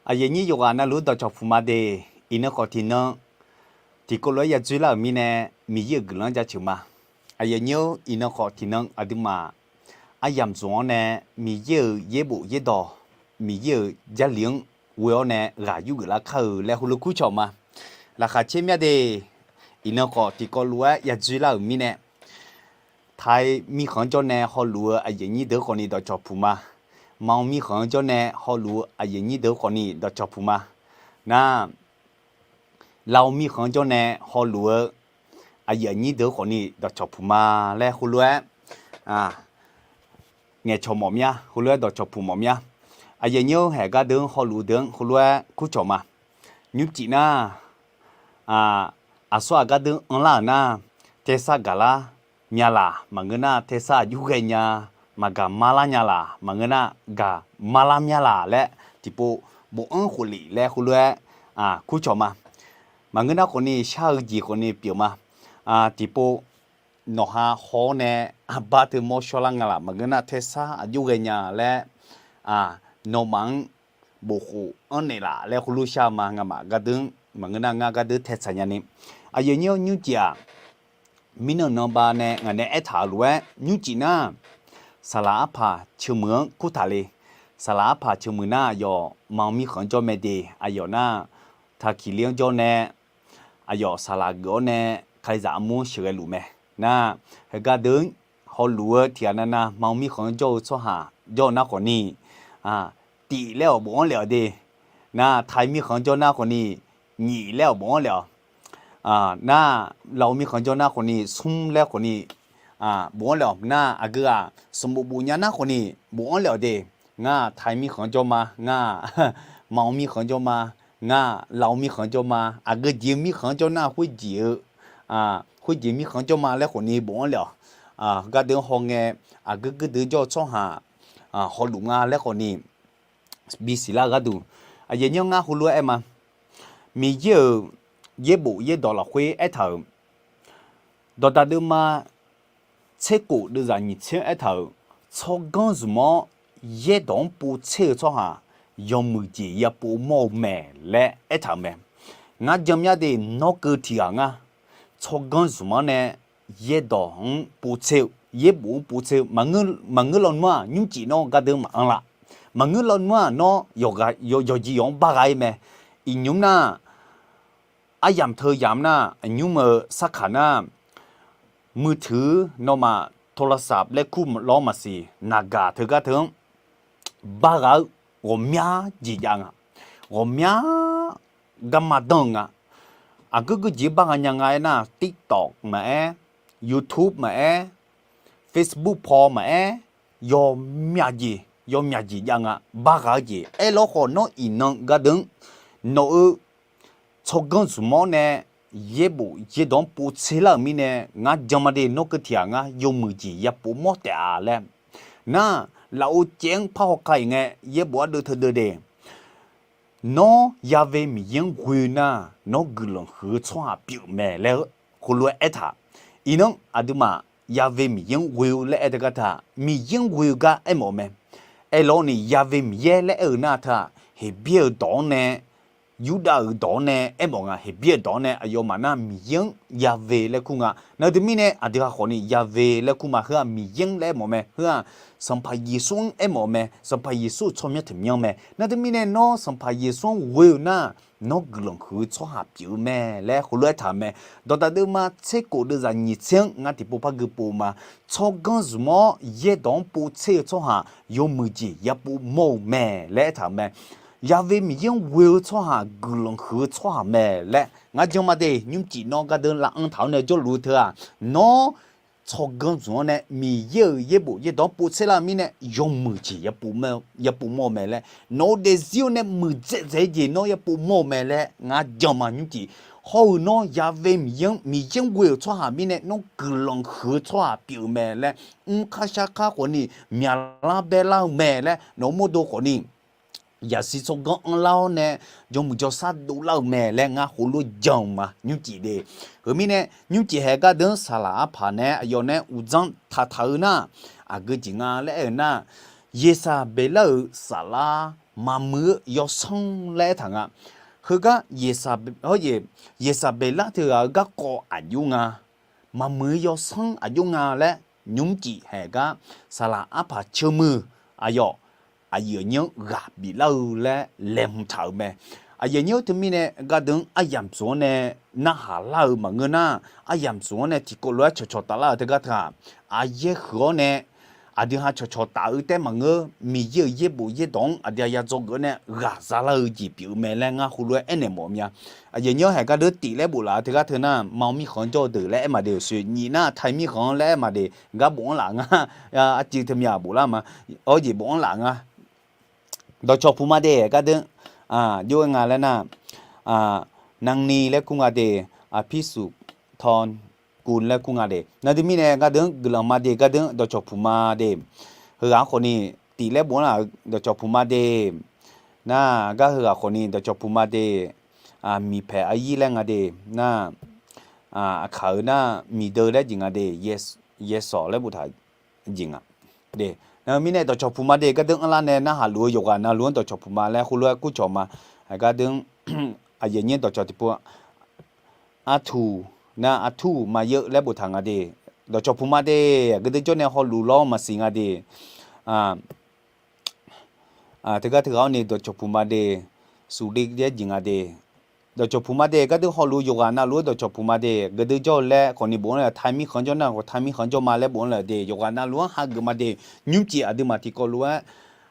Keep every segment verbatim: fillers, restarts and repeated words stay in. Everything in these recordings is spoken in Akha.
Aqyuif aqnyir yawqghaq navluf-anr dawqcawq puq ma de. Iqnan khawf tiqnan tiqkawv lof-aer yadzoer lar-euq mirnae, Miqyaer-euq guiqlanq-anr jaceuq ma. Aqyuif aqnyir-or, iqnan khawf tiqnan aqduimaf aryamq zmq-awr nae Miqyaer-euq yaerbof yaerdawq, Miqyaer-euq Jarlif-anr ghoe-awr nae ghaq yurgeuf lar kar-eu laer heulof kurcawq ma. Laqkhaq caer mya de. Iqnan khawf tiqkawv lof-aer yadzoer lar-euq mirnae, Taiq mirkhanq-anr jawr nae hawluf-eu aqyuif aqnyir deuq khawfni dawqcawq puq ma. Manq mirkhanq-anr jawr nae hawluf-eu aqyuif aqnyir deuq khawfni dawqcawq puq ma. Nar, Lao mirkhanq-anr jawr nae hawluf-eu aqyuif aqnyir deuq khawfni dawqcawq puq ma laer heulof-aer ngaeqcawq mawf mya, heulof-aer dawqcawq puq mawf mya. Aqyuif aqnyir-or, haeq gar deuq-anr hawluf-eu deuq-anr heulof-aer kurcawq ma. Nymrcif nar, aqsur aqgar deuq-anr anrlar-euq nar, tersar gaqlar mya laq, maqngeur nar tersar aqjox ghae nya, maqgaq marlar nya laq, maqngeur nar gaq marlar mya laq laer tiqpov bofanr khoflef laer heulof-aer kurcawq ma. Maqngeur nar khawfni shar-eu jeq khawfni pyeuf ma. Tiqpov nawqha haw-awr nae arbar teu mawr shawrlar nga laq, maqngeur nar tersar aqjox ghae nya laer nawmaf-anr bofkhof anr naeq laf laer heulof shar-eu ma. Ngamaf gar deuq-anr maqngeur nar ngar gar deuq tae tsaq nya ni. Aqyuif aqnyir-or, nymrcif-aq, mirnan nan bav nae ngaq nae aertaq-euq lof-aer nymrcif nar, saqlaq arpaq ceuq meuq-anr kurtaq le. Saqlaq arpaq ceuq meuq nar, aqyawf manq mirkhanq-anr jawr mae de. Aqyawf nar, taqkiqli-anr jawr nae aqyawf saqlaq geuf-awr nae kalizaq armur-anr sheuqghae luf mae. Nar, heugar deuq-anr hawluf-eu tiqghaq navnav manq mirkhanq-anr jawr-eu tsawrhaq jawr-eu nar khawfni, tif laer-awq bofanr lef-awq de. Nar, taiq mirkhanq-anr jawr nar khawfni, nyif laer-awq bofanr lef-awq. Nar, Lao mirkhanq-anr jawr nar khawfni, smr laer khawfni bofanr lef-awq. Nar, aqgeu-aq sanqbof bof nya nar khawfni bofanr lef-awq de. Ngar taiq mirkhanq-anr jawr ma, ngar manq mirkhanq-anr jawr ma, ngar Lao mirkhanq-anr jawr ma, aqgeu jeq mirkhanq-anr jawr nar khoerjeq-eu, khoerjeq mirkhanq-anr jawr ma laer khawfni bofanr lef-awq. Heugar deuq-anr hawngae, aqgeu geu deuq jawr-eu tsawrhaq hawluf nga laer khawfni bisiq lar-eu gharduq, aqyuif aqnyir-anr ngar heulof-aer aer ma. Miqyaer-euq yaerbof yaerdawq lafkhoer aertaq-euq, Dawqdaq deuvma tserkof deuvzaq nyiq tser-anr aertaq-euq, tsawrganr zmq-awr yaerdawq-anr povtser-eu tsawrhaq yawmuiq jeq yapov mawr-eu mae laer aertaq-euq mae. Ngar janmyar de, nawr keuv tiqghaq ngar tsawrganr zmq-anr nae yaerdawq-anr povtser-eu, yaerbof-anr povtser-eu, maqngeur lawnmr-aq nymrcif nawr gardeuv maqanr laf. Maqngeur lawnmr-aq nawr yawqjeq yawq-anr bar gha-ir mae. Iqnymr nar, aryamq teu yamq nar, aqnymr-euq sarkaq nar, มือถือ nawmaf โทรศัพท์ laer kur lawr maqsiq, naqgaq teugar teu-anr bar gha-eu ghawqmya jeq jav nga. Ghawqmya garma danr-eu nga. Aqgeu geujeq bar gha nya nga aernar, TikTok maqaer, YouTube maqaer, Facebook paw maqaer, yawmyaq jeq yawmyaq jeq jav nga. Bar gha-eu jeq aerlawr khawf, nawr iqnan gardeuv-anr nawq-eu tsawrganr zmq-awr nae yaerbof yaerdawq-anr povtser lar-euq mirnae, ngar janma de, nawr keuv tiqghaq ngar yawmuiq jeq yapov mawr taef-a laer. Nar, lafov caev-anr parhaw ka-iq ngae, yaerbof ardeuv teudeuv de, nawr yave Miqyaer-anr ghoe-eu nar, nawr guiqlanq huiq-eu tsawrhaq pyeuf mae laer heulof-aer aertaq. Iqnan aqduimaf yave Miqyaer-anr ghoe-eu laer aer teugar taq, Miqyaer-anr ghoe-eu gar aermawf-eu mae. Aerlawr ni yave Miqyaer laer aer-eu nar teu-aq, Heqbyaer-euq dawq-anr nae, Yurdav-euq dawq-anr nae aermawf nga. Heqbyaer-euq dawq-anr nae aqyawfmaf nar Miqyaer-anr yave laer kur nga. Nar teumirnae aqdui ha khawf ni yave laer kur ma. Heu-aq Miqyaer-anr laer aermawf mae. Heu-aq Sanqpaq Yeqsur-anr aermawf-eu mae. Sanqpaq Yeqsur-euq tsawrmyanr teumyanr mae. Nar teumirnae nawr Sanqpaq Yeqsur-anr ghoe-eu nar, nawr guiqlanq huiq-eu tsawrhaq pyeuf-eu mae laer heulof-aer aertaq-euq mae. Dawqdaq deuvma tserkof deuvzaq nyiq tser-anr ngar tiqpov par gui pov-eu ma. Tsawrganr zmq-awr yaerdawq-anr povtser-eu tsawrhaq yawmuiq jeq yapov mawr-eu mae laer aertaq-euq mae. Yave Miqyaer-anr ghoe-eu tsawrhaq guiqlanq huiq-eu tsawrhaq mae laer ngar janma de. Nymrcif nawr gardeuv lav-anr taq-awr nae jawrluf-eu teu-aq, nawr tsawrganr zmq-awr nae Miqyaer-euq yaerbof yaerdawq-anr povtser lar-eu mirnae yawmuiq jeq yapov mawr-eu mae laer, nawq-eu daefzir-eu nae muiqdzaeq dzaeq-eu jeq nawr yapov mawr-eu mae laer ngar janma nymrcif. Hawr-eu nawr yave Miqyaer-anr, Miqyaer-anr ghoe-euq tsawrhaq mirnae nawr guiqlanq huiq-eu tsawrhaq pyeuf-eu mae laer, mr kar shar kar khawf ni myaqlar baelar-eu mae laer, nawq-eu mawrdo khawf ni yasiq tsawrganr anrlar-awr nae yawmuiq jawrsar dovlar-eu mae laer ngar heulof jan-eu ma nymrcif de. Heumirnae nymrcif haeq gardeuv-anr saqlaq arpaq nae aqyawf nae uqdzan taqtaq-eu nar, aqgeu jeq nga laer aer-eu nar, Yeqsaqbeqlar-euq saflar maqmuiq-eu yawsanr laer aertaq nga. Heugar Yeqsaqbe-, hawr-eu Yeqsaqbeqlar teughaq-euq garkawv aqjox nga, maqmuiq-eu yawsanr aqjox nga laer nymr cif haeq gar saqlaq arpaq ceuv muiq aqyawf aqyuif aqnyir-anr ghaq biflar-eu laer laeqhmq taq-euq mae. Aqyuif aqnyir-anr teumirnae gardeuq-anr aryamq smq-anr nae narhaq lar-eu maqngeur nar, aryamq smq-anr nae tiqkawv lof-aer cawqcawq taf lar-euq teugar teu-aq, aqyaer huiq-awr nae aqdui ha cawqcawq taf-eu taef maqngeur, Miqyaer-euq yaerbof yaerdawq-anr aqdui ha ya dzawgeuf-awr nae ghaq zalar-eu jeq pyeuf-eu mae laer ngar heulof-aer aernaeq mawf-eu mya. Aqyuif aqnyir-anr haeq gardeuq tif laer bof laf-eu teugar teu nar, ma-awr mirkhanq-anr jawr-eu deuq laer aermaf de-euq soe nyif nar, tai mirkhanq-anr laer aermaf de, gar bof-anr laf nga. Arcuiv teumya bof lar ma. Awr jeq bof-anr laf nga. Dawqcawq puq ma de gardeuq, jov-aer nga laer nar, nanni laer kur nga de, aqpirsuq taw gun laer kur nga de. Nar teumirnae gardeuq-anr guiqlanq ma de, gardeuq-anr dawqcawq puq ma de. Heughaq-anr khawfni tif laer bof-anr laf-euq dawqcawq puq ma de. Nar gar heughaq khawfni dawqcawq puq ma de. Miqpaeq aryir laer nga de. Nar aqkaq-euq nar miqdeuv laer jeq nga de, yaersawq laer boftaq jeq nga. Nar-eu mirnae dawqcawq puq ma de gardeuq-anr anrlar nae narhaq luf-eu yawqghaq navluf-anr dawqcawq puq ma laer heulof-aer kurcawq ma. Haeq gardeuq-anr aqyuif aqnyir dawqcawq tiqpov artuq, nar artuq maqyeuv laer boftaq nga de. Dawqcawq puq ma de, aqgeu deuq jawr nae hawluf lawr maqsiq nga de. Teugar teughaq-awr ni dawqcawq puq ma de, suqli laer jeq nga de. Dawqcawq puq ma de gardeuq hawluf-eu yawqghaq navluf-anr dawqcawq puq ma de, aqgeu deuq jawr-eu laer khawfni bof-anr laf, tai mirkhanq-anr jawr nar khawf tai mirkhanq-anr jawr ma laer bof-anr laf de, yawqghaq navluf-anr hageuf ma de. Nymrcif aqduimaf tiqkawv lof-aer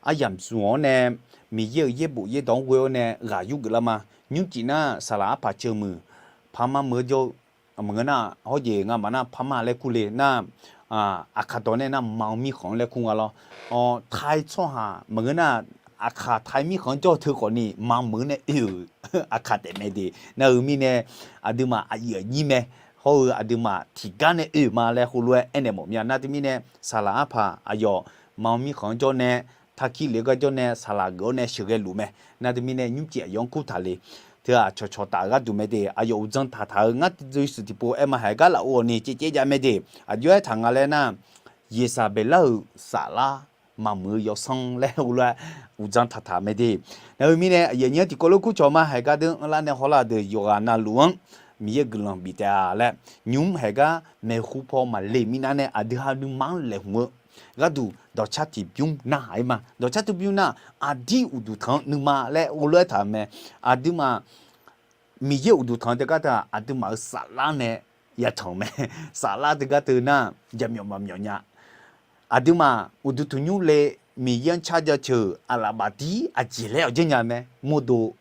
aryamq smq-awr nae Miqyaer-euq yaerbof yaerdawq-anr ghoe-awr nae ghaq yur geuf lar ma. Nymrcif nar saqlaq arpaq ceuv muiq, parma meuq-anr jawr-eu maqngeur nar, hawr jeq ngamaf nar parma laer kur le nar, aqkaq dawq nae nar ma-awr mirkhanq-anr laer kur nga lawr. Tai tsawrhaq maqngeur nar, aqkaq tai mirkhanq-anr jawr-eu teu khawfni ma meuq-anr nae oe-euq aqkaq taef mae de. Nar-eu mirnae aqduimaf aqyuif aqnyir mae, hawr-eu aqduimaf tiqgar nae oe ma laer heulof-aer aernaeq mawf mya. Nar teumirnae saqlaq arpaq aqyawf ma-awr mirkhanq-anr jawr nae, tarkir lef-eu gar jawr nae saqlaq geuf-awr nae sheuqghae luf mae. Nar teumirnae nymrcif aqyawf-anr kurtaq le. Teu-aq cawqcawq taf-eu gharduq mae de, aqyawf uqdzan taqtaq-eu ngar dzoe shuif tiqpov aer ma haeq gar lafov-awq ni caevcaev jav mae de. Aqjox-aer taq nga laer nar, Yeqsaqbeqlar-euq saflar maqmuiq-eu yawsanr laer heulof-aer uqdzan taqtaq mae de. Nar-eu mirnae aqyuif aqnyir-anr tiqkawv lof kurcawq ma. Haeq gardeuq-anr anrlar nae hawlar-eu deuq yawqghaq navluf-anr Miqyaer guiqlanq bif taef-a laer, nymq haeq gar maeqhu paw maqle minav nae aqdui ha nuima-anr laeqhmq-eu gharduq dawqcar tiqbymr narhaq-ir ma. Dawqcar tiqbymr nar, aqdir uqduq tanq-anr nuima laer heulof-aer taq-eu mae. Aqduimaf Miqyaer uqduq tanq-eu teugar teu-aq, aqduimaf-euq saflar nae yatanq-eu mae. Saflar teugar teu nar, jaqmyawf maqmyawf nya. Aqduimaf uqduq tanqnymr le, Miqyaer-anr car jaceuq-euq aqlaf bafdir aqjeq laer awqjeq nya mae. Mawrdo,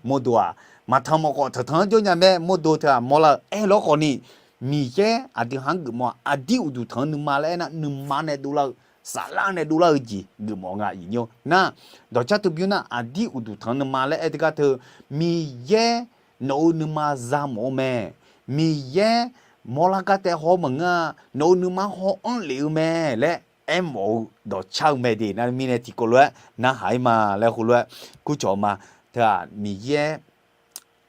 mawrdo-aq, maqtanq mawf khawf tanqtanq-anr jawr nya mae. Mawrdo teu-aq mawrlar-eu aer lawr khawfni, Miqyaer aqdui ha-anr geufmawf-aq, aqdir uqduq tanq-anr nuima laer aernar, nuima nae dovlar-eu, saflar nae dovlar-eu jeq geufmawf nga. Aqyuif aqnyir-or, nar dawqcar tiqbymr nar, aqdir uqduq tanq-anr nuima laer aer teugar teu, Miqyaer nawq-euq nuima za mawf-eu mae. Miqyaer mawrlar gar taef haw-awr maqngeur-a, nawq-euq nuima haw-anr lef-eu mae laer aermawf-eu dawqcar-eu mae de. Nar-eu mirnae tiqkawv lof-aer narhaq-ir ma laer heulof-aer kurcawq ma. Teu-aq, Miqyaer,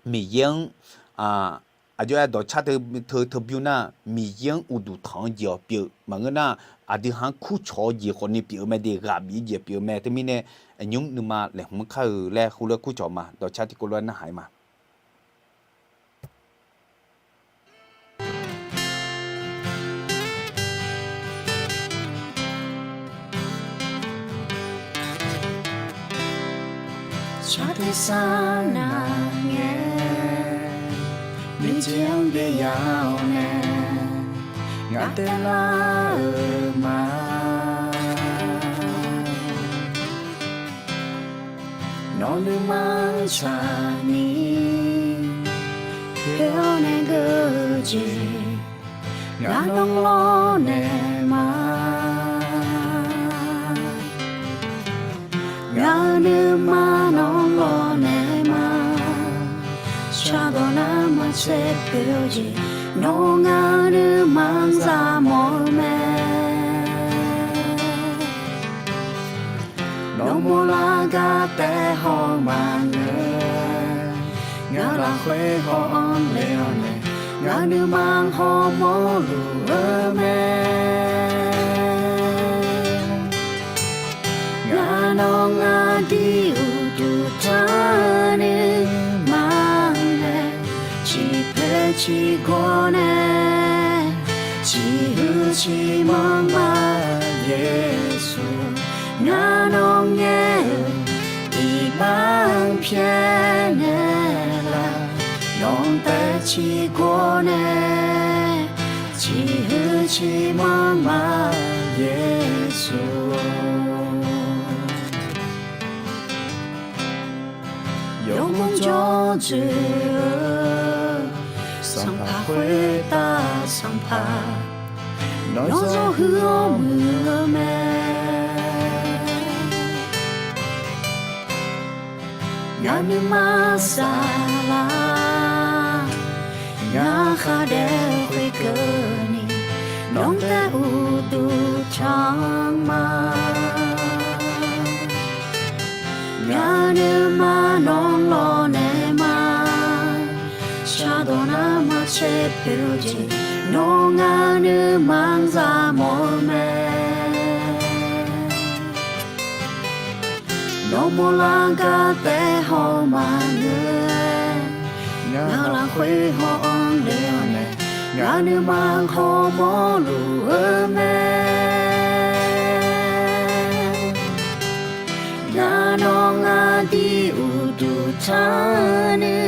Miqyaer-anr, aqjox-aer dawqcar teu, teu, teu bymr nar, Miqyaer-anr uqduq tanq-eu jeq-awq pyeuf maqngeur nar, aqdui ha-anr kurcawq-eu jeq khawfni pyeuf-eu mae de, ghaq bif-eu jeq pyeuf-eu mae. Teumirnae aqnymr nuima laeqhmq kar-eu laer heulof-aer kurcawq ma. Dawqcar tiqkawv lof-aer narhaq-ir ma. Tsaq tersar nar ngae, nuijeq-anr byav-awr nae, ngaq taelar-eu ma. Nawq nuima-anr tsaqni, khoer-awr nae geur-eu jeq, ngaq nawr lawrnaeq ma. Ngaq-euq nuima nawr lawrnaeq ma. Shardawq nar maqtser khoer-eu jeq, nawr ngaq-euq nuima-anr za mawf-eu mae. Nawr mawrlar gar taef haw-eu maqngeur, ngaq lafkhoer haw-anr le-awr nae, ngaq nuima hawmawr luf-eu mae. Nawr ngar aqdui uqduq tanrni maqnaeq, ciqpoeq ciqgawr nae ciqhuiq ciqmanr ma. Yeqsur, ngar nawr ngaer-eu iqbax pyaeqnaeq laf, nawq taev ciqgawr nae ciqhuiq ciqmanr ma. Yeqsur, yawmuiq jawr dzoeq-eu Sanqpaq khoertav Sanqpaq, nawr zawr huiq-awr muiq-eu mae. Ngar nuima saflar, ngar khardaef khoerkeuvni, nawq taev uqduq tanq ma. Ngar nuima nawr lawrnaeq ma. Shardawq nar maqcaer pyeuf-eu jeq, nawr ngar nuima-anr zaqmawf-eu mae. Nawr mawrlar gar taef haw maqngeur-aer, ngar lafkhoer haw-anr le-awr nae, ngar nuima hawmawr luf-eu mae. Ngar nawr ngar aqdui uqduq tanrni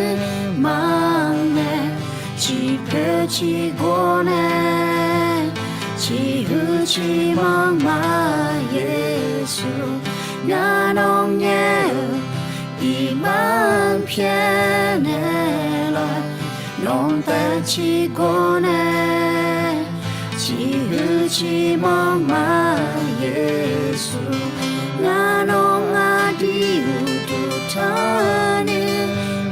maqnaeq, ciqpoeq ciqgawr nae ciqhuiq ciqmanr ma. Yeqsur, ngar nawr ngaer-eu iqbax pyaeqnaeq laf, nawq taev ciqgawr nae ciqhuiq ciqmanr ma. Yeqsur, ngar nawr ngar aqdui uqduq tanrni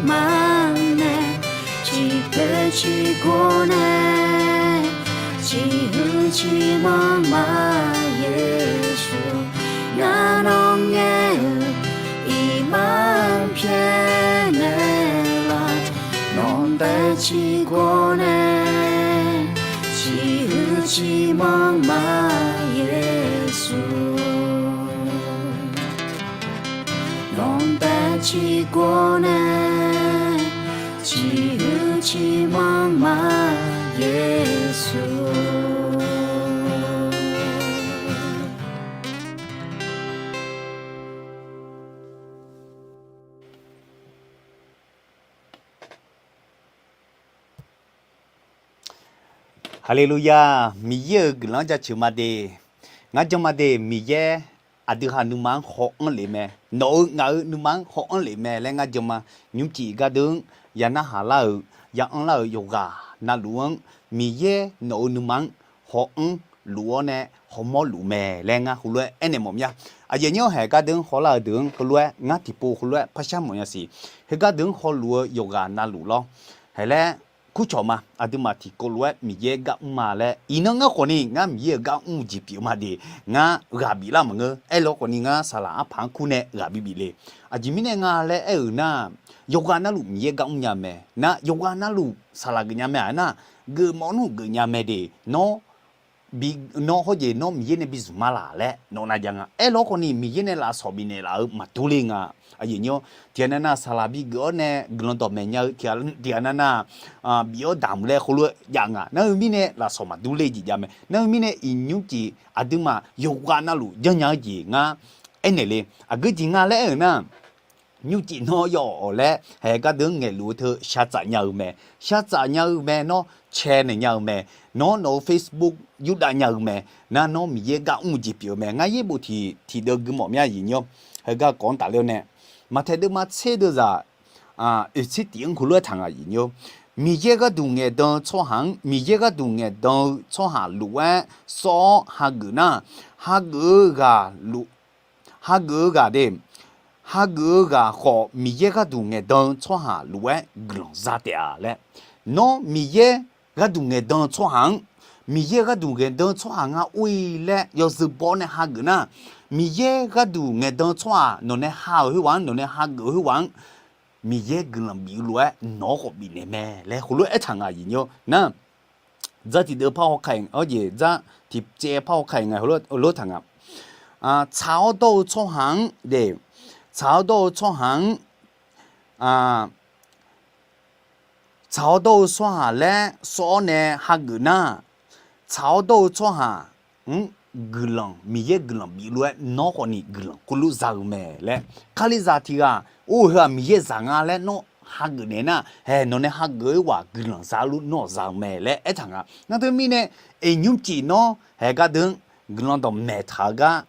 maqnaeq, ciqpoeq ciqgawr nae ciqhuiq ciqmanr ma. Yeqsur, ngar nawr ngaer-eu iqbax pyaeqnaeq laf, nawq taev ciqgawr nae ciqhuiq ciqmanr ma. Yeqsur, nawq taev ciqgawr nae ciqhuiq ciqmanr ma. Yeqsur. Haleluya! Miqyaer-euq guiqlanq-anr jaceuq ma de. Ngar jan ma de, Miqyaer aqdui ha nuima-anr haw-anr lef mae. Nawq-euq ngaq-euq nuima-anr haw-anr lef mae laer ngar jan ma. Nymrcif gardeuv-anr ya narhaq lar-euq, ya anrlar-euq yawqghaq navluf-anr, Miqyaer nawq-euq nuima-anr haw-anr luf-awr nae hawmawr luf mae laer ngar heulof-aer aernaeq mawf mya. Aqyuif aqnyir-awr, haeq gardeuv-anr hawlar-eu deuq-anr heulof-aer ngar tiqpov heulof-aer parshar mawf nya siq. Heu gardeuv-anr hawluf-eu yawqghaq navluf lawr, haeq laer kurcawq ma. Aqduimaf tiqkawv lof-aer Miqyaer gar mr ma laer iqnan ngar khawfni ngar Miqyaer-euq gar mr-eu jeq pyeuf ma de. Ngar ghaq biflar maqngeur. Aerlof khawfni ngar saqlaq arpaq-anr kur nae ghaq bibif le. Aqjeq mirnae nga laer aer-euq nar, yawqghaq navluf Miqyaer gar mrnya mae. Nar yawqghaq navluf saqlaq geufnya mae-aq nar, geufmawf nmr geufnya mae de. Nawr bi, nawr hawjeq nawr Miqyaer nae bi zmq ma laq laer nawq nav jav nga. Aerlof khawfni Miqyaer nae lafsawq bifnaeq laf-eu maqdur le nga. Aqyuif aqnyir-awr, tiqghaq nav nav saqlaq bigeuf-awr nae guiqlanq dawqmaeq nya-eu tiqghaq, tiqghaq nav nav bif-awr damq laer heulof-aer jav nga. Nar heu mirnae lafsawq maqdur le jeq jav mae. Nar heu mirnae iqnymr jeq aqduimaf yawqghaq navluf janrnya-eu jeq ngar aernaeq le. Aqgeu jeq nga laer aer-euq nar, nymrcif nawr yawawq laer haeq gardeuv-anr ngaeqluf-eu teu shartsaf nya-eu mae. Shartsaf nya-eu mae, nawr cae naeq nya-eu mae. Nawr nawq-euq Facebook yurdav nya-eu mae. Nar nawr Miqyaer gar mr-eu jeq pyeuf-eu mae. Ngar yaerbof tiq, tiqdeuv gui mawf mya aqyuif aqnyir-awr, heugar kawq-anr tafler-awr nae, Maqtaeq deuvma tser deuvzaq oeq tser tif-anr heulof-aer taq nga aqyuif aqnyir-awr. Miqyaer gharduq ngaeqdan-eu tsawrhaq-anr, Miqyaer gharduq ngaeqdan-eu tsawrhaq lof-aer sawr-awr hageuf nar, hageuf-eu ghaq luf, hageuf-eu ghaq de, hageuf-eu ghaq khawf Miqyaer gharduq ngaeqdan-eu tsawrhaq lof-aer guiqlanq za taef-a laer. Nawr Miqyaer gharduq ngaeqdan-eu tsawrhaq-anr, Miqyaer gharduq ngaeqdan-eu tsawrhaq nga or-i laer yawzeu baw-awr nae hageuf nar, Miqyaer gharduq ngaeqdan-eu tsawrhaq nawq nae ha-euq khoerghaq-anr, nawq nae hageuf-eu khoerghaq-anr, Miqyaer guiqlanq bif-eu lof-aer nawq-anr khawf bifnaeq mae laer heulof-aer aertaq nga aqyuif aqnyir-awr. Nar, dzar tiqdeuv par hawkaq-iq, awr jeq dzar tiqcaev par hawkaq-iq nga heulof-aer taq nga. Tsaq-awr dawr-eu tsawrhaq-anr de, tsaq-awr dawr-eu tsawrhaq-anr, tsaq-awr dawr-eu tsawrhaq laer sawr-awr nae hageuf nar, tsaq-awr dawr-eu tsawrhaq-anr guiqlanq, Miqyaer guiqlanq bif lof-aer nawr khawf ni guiqlanq khoerlof za-eu mae laer, Kalizaq tiq ghaq or heu-aq Miqyaer zaq nga laer nawr hageuf naeq nar, hae nawq nae hageuf-aer ghaq guiqlanq za-eu lof nawr za-eu mae laer aertaq nga. Nar teumirnae, iqnymr cif nawr hae gardeuq-anr guiqlanq dawqmaeq taq-eu gar,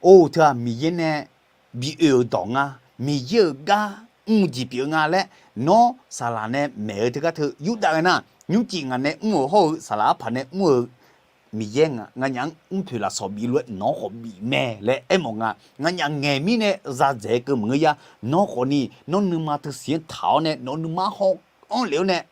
or teu-aq Miqyaer nae bi oe-euq dawq nga, Miqyaer-euq gar mr-eu jeq pyeuf-eu nga laer nawr saqlaq nae maeq-eu teugar teu yurdav ghae nar, nymrcif ngaq nae mr-euq hawr-eu saqlaq arpaq nae mr-eu Miqyaer nganyaf-anr mrpoeq lafsawq bif lof-aer nawq khawf bif mae laer aermawf nga. Nganyaf ngaeq mirnae za dzaeq-eu keuv maqngeur ya. Nawr khawf ni nawr nuima teusiq-anr taq-awr nae nawq nuima haw-anr lef-awr nae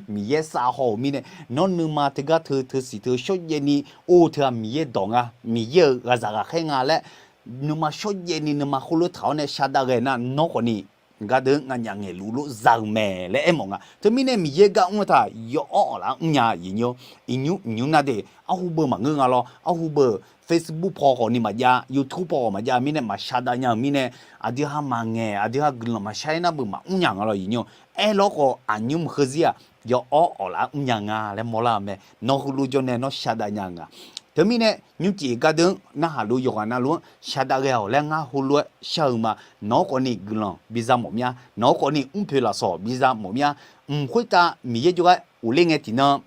Miqyaer sav haw-euq mirnae, nawr nuima teugar teu teusiq teu shawrjaev ni or teu-aq Miqyaer dawq nga, Miqyaer-euq ghaqzaq ghaqkhaer nga laer nuima shawrjaev ni nuima khoerlof taq-awr nae shardav ghae nar nawr khawf ni gardeuq-anr nganyaf ngaeqluf lof za-eu mae laer aermawf nga. Teumirnae Miqyaer gar mr-eu taq yaw-awr awqlaf-anr mrnya iqnymr, iqnymr iqnymr nar de, arhu beu maqngeur nga lawr, arhu beu Facebook paw khawf ni maqjav, YouTube paw khawf maqjav mirnae maqshar dav nya-euq mirnae, aqdui ha maqngaeq, aqdui ha guiqlanq maqshar-aer nar beu maqmr nya nga lawr iqnymr. Aerlawr khawf aqnymr mq kheuzir-aq yaw-awr awqlaf-anr mrnya nga laer mawrlar-eu mae. Nawr heulof jawr nae nawr shar dav nya nga. Teumirnae nymrcif gardeuq-anr narhaq lof yawqghaq navluf-anr shar dav ghae-awq laer ngar heulof-aer shar-eu ma. Nawq-anr khawf ni guiqlanq biza mawf mya, nawq-anr khawf ni mrpoeq lafsawq biza mawf mya. Mq khoertav Miqyaer jawrgar ghofler ngae tiqnan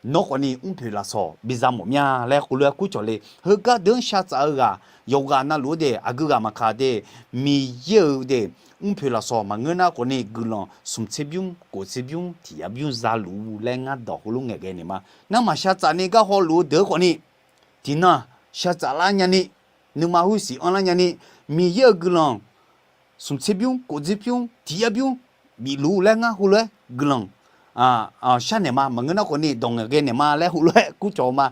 nawr khawf ni mrpoeq lafsawq biza mawf mya laer heulof-aer kurcawq le. Heugar deuq-anr shar tsaf-eu ghaq yawqghaq navluf-eu de, aqgeu ghaq maqkaq de, Miqyaer-euq de, mrpoeq lafsawq maqngeur nar khawf ni guiqlanq smq tser bymr, kof tser bymr, tiq yar bymr za luf-ur laer ngar dawq heulof ngaeqghae naeq ma. Nar maqshar tsaf ni gar hawluf-eu deuq-anr khawf ni tiqnan shar tsaf lar nyani, nuima khoersiq anrlar nyani, Miqyaer-euq guiqlanq smq tser bymr, kof tser bymr, tiq yar bymr bif luf-ur laer ngar heulof-aer guiqlanq sharnaeq ma. Maqngeur nar khawf ni dawq ngaeqghae naeq ma laer heulof-aer kurcawq-eu ma.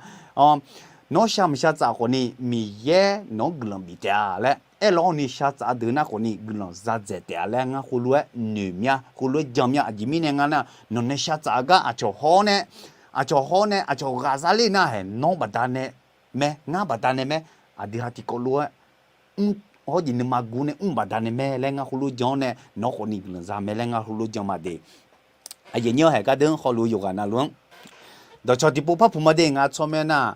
Nawr shar maqshar tsaf khawf ni Miqyaer nawq-anr guiqlanq bif taef-a laer aerlawr ni shar tsaf-eu deuq nar khawf ni guiqlanq za dzaeq taef-a laer ngar heulof-aer noeq mya, heulof-aer jan mya. Aqjeq mirnae ngar nar nawq nae shar tsaf-eu gar aqcawq hawr nae, aqcawq hawr nae aqcawq ghaq zar ler nar hae nawr baqdanae mae, ngar baqdanae mae, aqdui ha tiqkawv lof-aer mr hawr jeq nuima gur nae mr baqdanae mae laer ngar heulof jan-awr nae nawr khawf ni guiqlanq za mae laer ngar heulof jan ma de. Aqyuif nyir-awr hae gardeuq-anr hawluf-eu yawqghaq navluf-anr dawqcawq tiqpov par puq ma de. Ngaq tsawrmyanr nar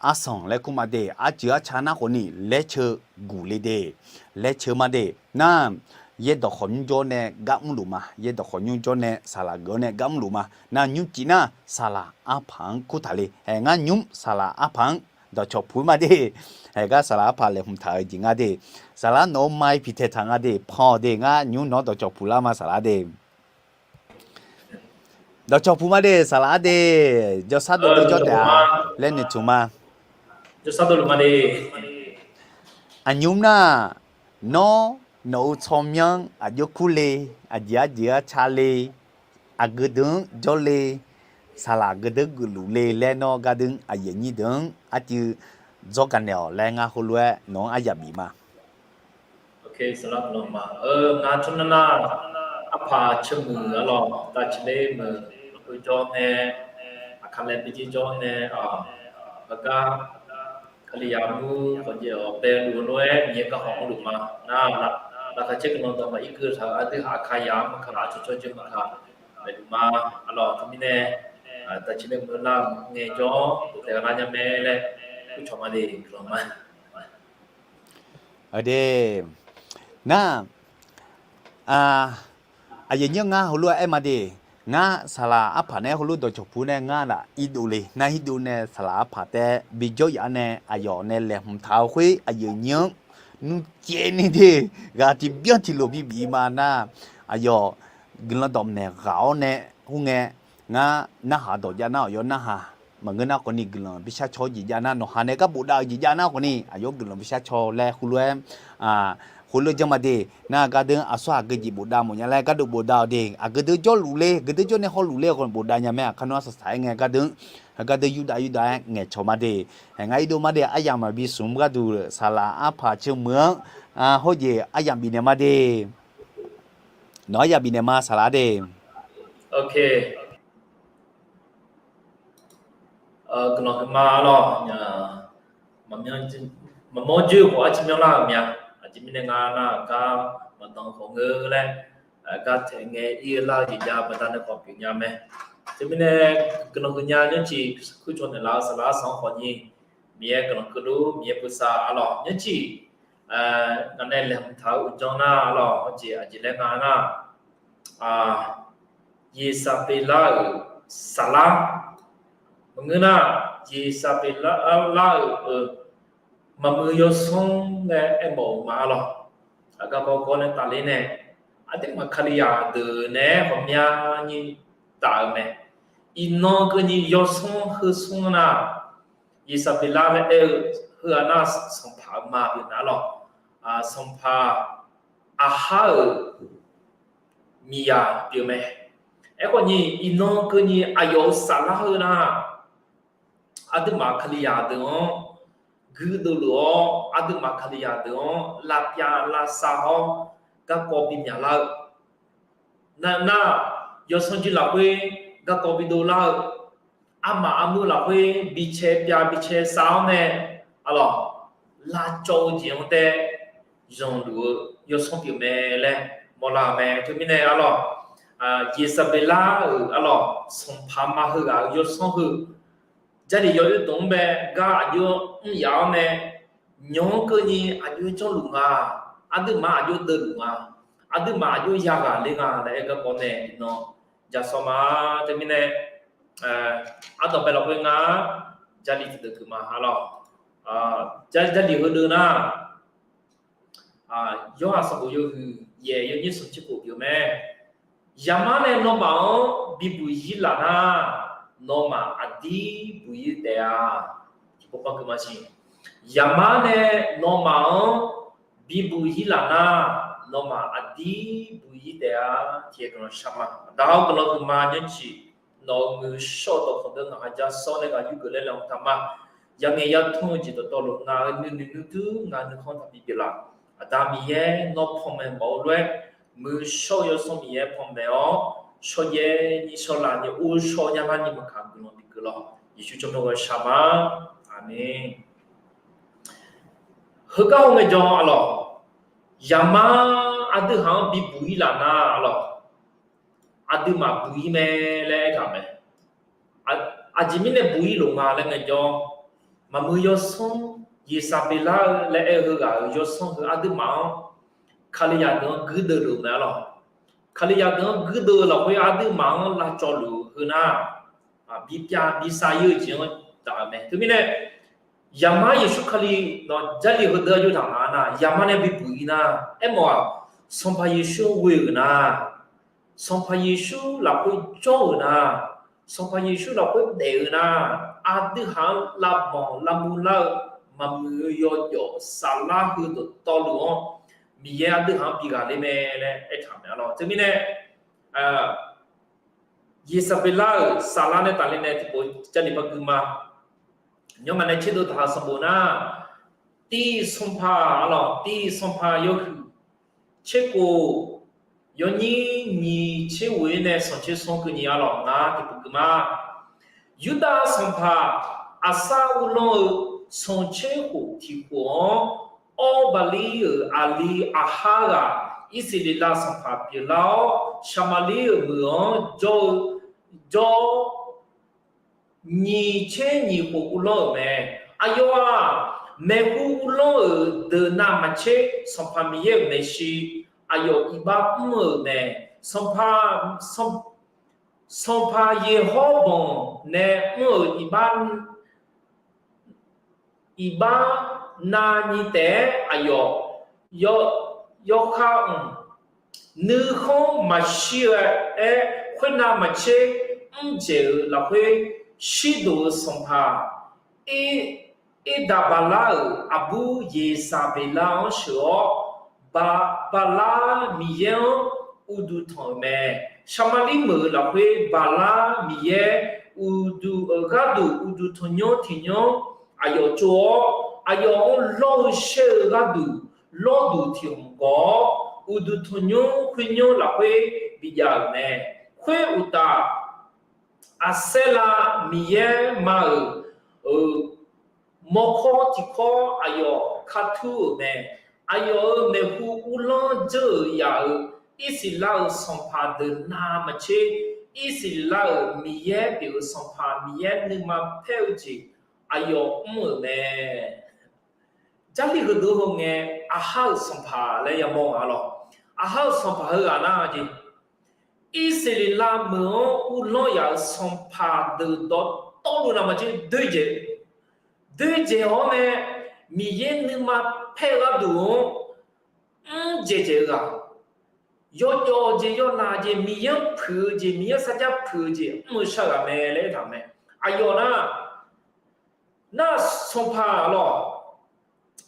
arsanq laer kur ma de. Arceuq arca nar khawf ni laer ceu guq le de, laer ceu ma de. Nar yaerdawq khawqnymr jawr nae gar mrluf ma, yaerdawq khawqnymr jawr nae saqlaq geuf-awr nae gar mrluf ma. Nar nymrcif nar saqlaq arpaq-anr kurtaq le. Hae ngar nymr saqlaq arpaq-anr dawqcawq puq ma de. Hae gar saqlaq arpaq laeqhmq taq-eu jeq nga de. Saqlaq nawq-eu ma-ir piqtaeq taq nga de, pan-awq de. Ngar nymr nawq-anr dawqcawq puq lar ma saqlaq de. Dawqcawq puq ma de saqlaq-ar de. Jawrsar dovle jawr taef-a laer noeqtmq ma. Aqnymr nar, nawr nawq-eu tsawrmyanr aqjox kur le, aqjeq arjeq-ar ca le, aqgeu deuq-anr jawr le, saqlaq geu deuq geufluf le laer nawr gardeuq-anr aqyuif aqnyir deuq-anr arcuiv dzawr gaq naeq-awq laer ngar heulof-aer nawq-anr aryaq bif ma. Saqlaq-ar, ngar tsawrmyanr nar, arpaq ceumuiq-a lawq, tavciq ler meuq, lafkhoer jawr nae, aqkar laer byaer jir jawr nae, aqgar Kalizaq mur khawf jeq-awq bae luf-eu lof-aer Miqyaer garkawv mrluf ma. Nar, laqkhaq caer guiqlanq dawq maqir keuv taq-euq aqdui ha Kalizaq maqkaq, aqcawq cawq jeq maqkaq, maeqluf ma. Arlawq teumirnae, tavciq ler meuq nar ngaejawr, bof taef ghaq lar nya mae laer kurcawq ma de, guiqlanq ma. Aqde, nar, aqyuif nyir ngar heulof-aer aer ma de. Ngar saqlaq arpaq nae heulof dawqcawq puq nae ngar laf irdov le. Nar irdov nae saqlaq arpaq taef bijawr yaf-ar nae aqyawf nae laeqhmq taq-eu khoer aqyuif nyir-anr nmrcaev ni de, ghaq tiqbyan tiqlof bibif ma nar, aqyawf guiqlanq dawqmaeq ghaq-awr nae khoerngae, ngar narhaq dawq jav nar aqyawf narhaq, maqngeur nar khawf ni guiqlanq bishar caw-eu jeq jav nar, nawqha nae gar bofdav-eu jeq jav nar khawf ni aqyawf guiqlanq bishar caw laer heulof-aer, heulof-aer janr ma de. Nar gardeuq-anr aqsur aqgeu jeq bofdav mawf nya laer gardeuq bofdav-awq de. Aqgeu deuq jawrluf le, geu deuq jawr nae hawluf le-awq bofdav nya mae. Aqkar nawr saqsaq-aer ngae gardeuq-anr, gardeuq yurdav yurdav-aer ngaeqcawq ma de. Hae ngar irdov ma de, aryamq maqbi smq gharduq saqlaq arpaq ceumuiq-anr hawjeq aryamq bifnaeq ma de. Nawq aryamq bifnaeq ma saqlaq-ar de. Guiqlanq huiqma lawq, maqmyan jir maqmawr joer-eu khawf arciv myanrlar-euq mya. Aqjeq mirnae nga nar-aq, gar maqdan khawf ngeur laer, gar taeq ngae ir-eu lar-eu jeq jav baqdanae khawf pyeuf nya mae. Teumirnae, guiqlanq huiqnya nymrciq kurcaw naeqlaf-eu saflar sanq-anr khawf nyi, Miqyaer guiqlanq keuvluf, Miqyaer beusav arlawq nymrciq, ngaq nae laeqhmq taq-eu uqdzan nar arlawq, hawjeq aqjeq laer nga nar, Yeqsaqbeqlar-euq saflar, maqngeur nar, Yeqsaqbeqlar-euq maqmuiq yawsanr nae aermawf-euq ma arlawq. Aqgar gawrgawr nae tafler nae, aqduimaf Kalizaq deuq naeq-aer ghawqmyani taf-eu mae. Iqnan keuvni yawsanr heu smr nar, Yeqsaqbeqlar laer aer-eu heu-aq nar, sanqpaq-euq ma pyeuf nar arlawq. Sanqpaq aqhar-euq miqzaq pyeuf mae. Aerkhawf ni, iqnan keuvni aqyawf-euq saflar heu nar, aqduimaf Kalizaq deuq-anr guirdeuv luf-awr, aqduimaf Kalizaq deuq-anr lavpyav lavsav-awr, garkawv bimyaq lar-eu, nar nar, yawsanr jir lafkhoer garkawv bidov lar-eu, armaf armur lafkhoer bicae pyav bicae sav-awr nae, arlawq, lavcawv-eu jeq-anr tae zanqluf-eu yawsanr pyeuf mae laer mawrlar-euq mae. Teumirnae arlawq, Yeqsaqbeqlar-euq arlawq sanqpaq ma heughaq-euq yawsanr heu, Jarlif yawoer dmq-anr bae gar aqjox-anr mr yaf-awr nae, nymq-anr keuvni aqjox janrluf nga, aqduimaf aqjox deuvluf nga, aqduimaf aqjox yaghaq ler nga laer aer garkawv nae iqnan jasawr ma. Teumirnae, ardanq bae lafkhoer nga, Jarlif tiqdeuv keuv ma arlawq. Jarlif heudeuv nar, Yorhaq sanqbof yawhuiq yaef yawnyir smq tser khof pyeuf mae. Zaqmar nae nawmaf-anr bibuq-ir laf nar, nawmaf aqdir buq-ir taef-a. Tiqpov par keuv ma siq. Zaqmar nae nawmaf-anr bibuq-ir laf nar, nawmaf aqdir buq-ir taef-a. Tiqaer guiqlanq shar ma. Aqda-awr guiqlanq huiqma nymrciq, nawq-euq muiqshawr-eu dawqkawq deuq ngaq ha ja sawr nae ngaq yurgeuf laer laeqhmq taq ma. Yangaeq yatmr-eu jeq dawqtawvluf ngaq-euq nuinoeq nuidur ngaq nuikhanr taqbi pyeuflaf. Aqda Miqyaer, nawr panmaeq mawf-eu lof-aer muiqshawr-eu Yawsanr Miqyaer panmaeq-awr, shawrjaev ni shawrlaf ni uvshaw nyarlar ni maqkaq guiqlanq bikeuvlawq. Yeqsur tsawrmyanr ghanshaq ma. Aqmeq. Heugar hawngae jan arlawq, zaqmar aqdui haq-anr bibuq-ir laf nar arlawq, aqduimaf buq-ir mae laer aertaq-euq mae. Aqjeq mirnae buq-ir laf nga laer ngaejawr, maqmuiq yawsanr, Yeqsaqbeqlar-eu laer aer-eu heughaq-euq yawsanr heu aqduimaf-anr, Kalizaq deuq-anr guirdeuv luf-eu mae arlawq. Kalizaq deuq-anr guirdeuv-eu lafkhoer aqduimaf-anr lavcawv luf-eu heu nar, bipyav bisav-ir-eu jeq-anr taf-euq mae. Teumirnae, zaqmar Yeqsur Kali nawq Jarlif heudeuq-anr yurtaq nga nar, zaqmar nae bibuq-ir nar, aermawf-aq, Sanqpaq Yeqsur ghoe-euq nar, Sanqpaq Yeqsur lafkhoer jawr-euq nar, Sanqpaq Yeqsur lafkhoer daef-eu nar, aqdui haq-anr lavbanq lavmur lar-eu maqmuiq-eu yawjawf saflar heu dawqtawvluf-anr, Miqyaer aqdui haq-anr bi ghaqler mae laer aertaq mae arlawq. Teumirnae, Yeqsaqbeqlar-euq saflar nae tafler nae tiqpov Jarlif par gui ma. Nymr ngaq nae tserdov taq-euq sanqbof nar, tiv sanqpaq arlawq, tiv sanqpaq yawhuiq tserkhof yawnyir nyiq tser ghof-ir nae sanqtser smr keuvni arlawq ngar tiqpov gui ma. Yurdav sanqpaq Aqsar uvlanr-eu sanqtser khof tiq khof-anr, Awrbaqlir-euq aqli Aqhar ghaq Irsaqleqlav sanqpaq pyeuflar-awr, Saqmaqlir-euq meuq-anr jawr-eu, jawr-awr, nyiq tser nyiq khof uvlanr-euq mae. Aqyawf-aq, maeqhu uvlanr-euq deuq navmaqtser Sanqpaq Miqyaer-euq maeqshi aqyawf iqbax mr-euq mae. Sanqpaq, Sanqpaq Yeqhawrbanq nae mr-euq iqbax iqbax navni taef-aer aqyawf yawkhav mq nuikhanr maqshir-aer, khoernav maqtser mrdzaeq-euq lafkhoer shirduq-eu sanqpaq Ir, Irdaqbaqlar-euq aqbur Yeqsaqbeqlar-anr sheuq-awr, Baq, Baqlar Miqyaer-anr uqduq tanq-euq mae. Saqmaqlir meuq-euq lafkhoer Baqlar Miqyaer uqduq, gharduq uqduq tanqnymr tiqnymr aqyawf tsov-awr, aqyawf-anr lawr-eu shaer-eu gharduq lawrduq tiq hmq gawq-awr, uqduq tanqnymr khoernymr lafkhoer bijav-euq mae. Khoeruqtaf, Aqsaerlav Miqyaer ma-euq mawrkawr tiqkawr aqyawf kar tur-euq mae. Aqyawf-euq maeqhu uvlanr dzeur-euq yaf-euq Irsaqleqlav-euq sanqpaq deuq navmaqtser, Irsaqleqlav-euq Miqyaer pyeuf-eu sanqpaq, Miqyaer nuima paer-eu jeq aqyawf mr-euq mae. Jarlif heudeuq heu ngae, Aqhar-euq sanqpaq laer yamawr nga lawq. Aqhar-euq sanqpaq heughaq nar jeq, Irsaqleqlav meuq-anr uvlanr yaf-euq sanqpaq deuq dawqtawvluf navmaqtser doerdzaeq, doerdzaeq-awr nae Miqyaer nuima paer-eu gharduq-anr mr dzaeqdzaeq-eu ghaq, yawjawf jeq yawnav jeq Miqyaer-anr puiq-eu jeq, Miqyaer-anr sarjax puiq-eu jeq mr-eu shar ghaq mae laer aertaq-euq mae. Aqyawf nar, nar sanqpaq lawq,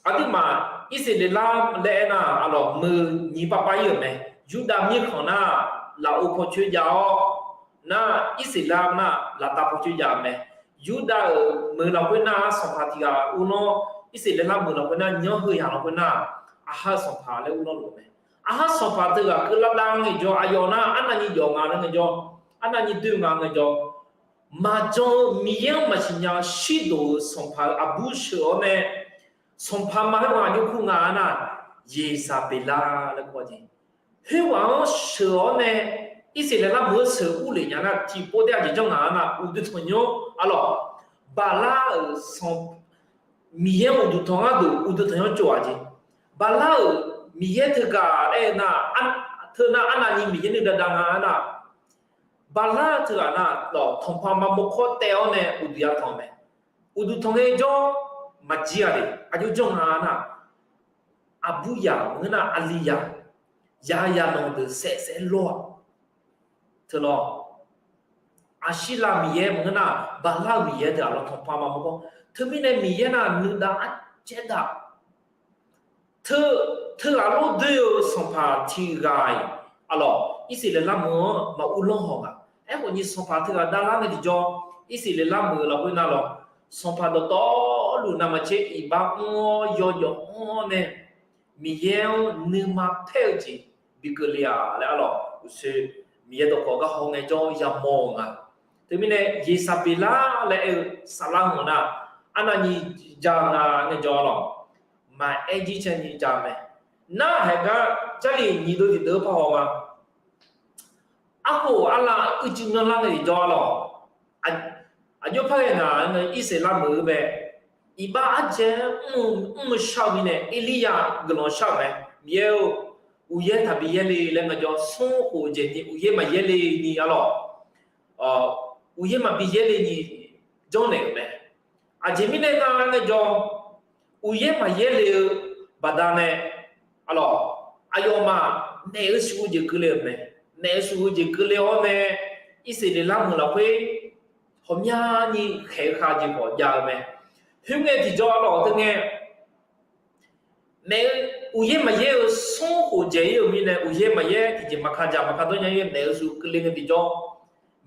aqduimaf Irsaqleqlav laer aernar, aqlawq meuq nyiq pav pav ir-euq mae. Yurdav mirkhanq nar, lafov paw coer jav-awr, nar Irsaqleqlav nar laftav paw coer jav-eu mae. Yurdav-euq meuq lafkhoer nar sanqpaq tiq ghaq uvlanr, Irsaqleqlav meuq lafkhoer nar nyanr heu yaq lafkhoer nar, Aqhar-eu sanqpaq laer uvlanr luf mae. Aqhar sanqpaq teughaq keuvlar dav ngaejawr, aqyawf nar arnavni jawf nga laer ngaejawr, arnavni doer nga ngaejawr, maqjan-eu Miqyaer-anr maqsiq nya-eu shirdoq-euq sanqpaq-euq aqbur sheuq-awr nae, sanqpaq ma khoerghaq aqjox kur nga nar, Yeqsaqbeqlar laer kur-a jeq. Khoerghaq-anr sheuq-awr nae, Irsaqleqlav meuq-anr sheuq urlef nya nar, tiqpov taef-aer aqjeq janr nga nar, uqduq tanqnymr arlawq, Baqlar-euq sanq Miqyaer uqduq tanq gharduq uqduq tanqnymr tsov-aq jeq. Baqlar-euq Miqyaer teughaq aer nar, teu nar arnavni Miqyaer nuidav dav nga nar, Baqlar teughaq nar lawq, tanqpanq maqmawr kawr taev-awr nae uqduq yatanq mae. Uqduq tanq ngaejawr maqjir-a de, aqjox janr nga nar, aqbur yaq maqngeur nar aqli yaq, yaq yaq nanq deuq saef saef lawr-aq. Teu lawq, Aqshirlav miqyaer maqngeur nar, Baqlar-euq miqyaer teughaq lawq, tanqpanq maqmawr kawr. Teumirnae Miqyaer nar nuidav arcaer dav. Teu, teughaq lor doer-eu sanqpaq tiq ghaq-iq, arlawq, Irsaqleqlav meuq-anr maquvlanr haw nga. Aerkhawf ni sanqpaq teughaq davlar nae tiqjawr, Irsaqleqlav meuq lafkhoer nar lawq, sanqpaq dawqtawvluf navmaqtser iqbax mr-awr yawjawf mr-awr nae, Miqyaer-anr nuima paer-eu jeq bi keuvle-aq laer arlawq, uqshoe Miqyaer dawqkawq gar haw ngaejawr yamawr-eu nga. Teumirnae Yeqsaqbeqlar laer aer-eu saflar hmq nar, arnavni ja nga ngaejawr arlawq, maqaer jir caevni ja mae. Narhaq gar Jarlif nyiq deuv tiqdeuv-eu par haw ma. Arkhof arlav uicuiv myanrlar nae tiqjawr arlawq, aqjox par ghae ngaq-anr nae Irsaqleqlav meuq-eu bae, iqbax arjaev mr-eu shar-eu mirnae Erliryav guiqlanq shar-euq mae. Miqyaer-or, uqyaer taqbi yaerle laer ngaejawr, smr khof jaeqni uqyaer maqyaer le ni arlawq, uqyaer maqbi yaerle ni janrnaeq-euq mae. Aqjeq mirnae nga ngaejawr, uqyaer maqyaer le-eu baqdanae arlawq, aqyawfmaf naef-eu shuf-eu jeq keuvle-euq mae. Naef-eu shuf-eu jeq keuvle-awr nae, Irsaqleqlav meuq lafkhoer ghawqmyani khaeq-eu khav jeq khawf jav-eu mae. Khoerngae tiqjawr arlawq teungae, naef-eu uqyaer maqyaer-eu smr khof jaeq ir-euq mirnae, uqyaer maqyaer tiqjeq maqka jaq maqka dawr nya ir naef-eu shuf keuvle ngae tiqjawr,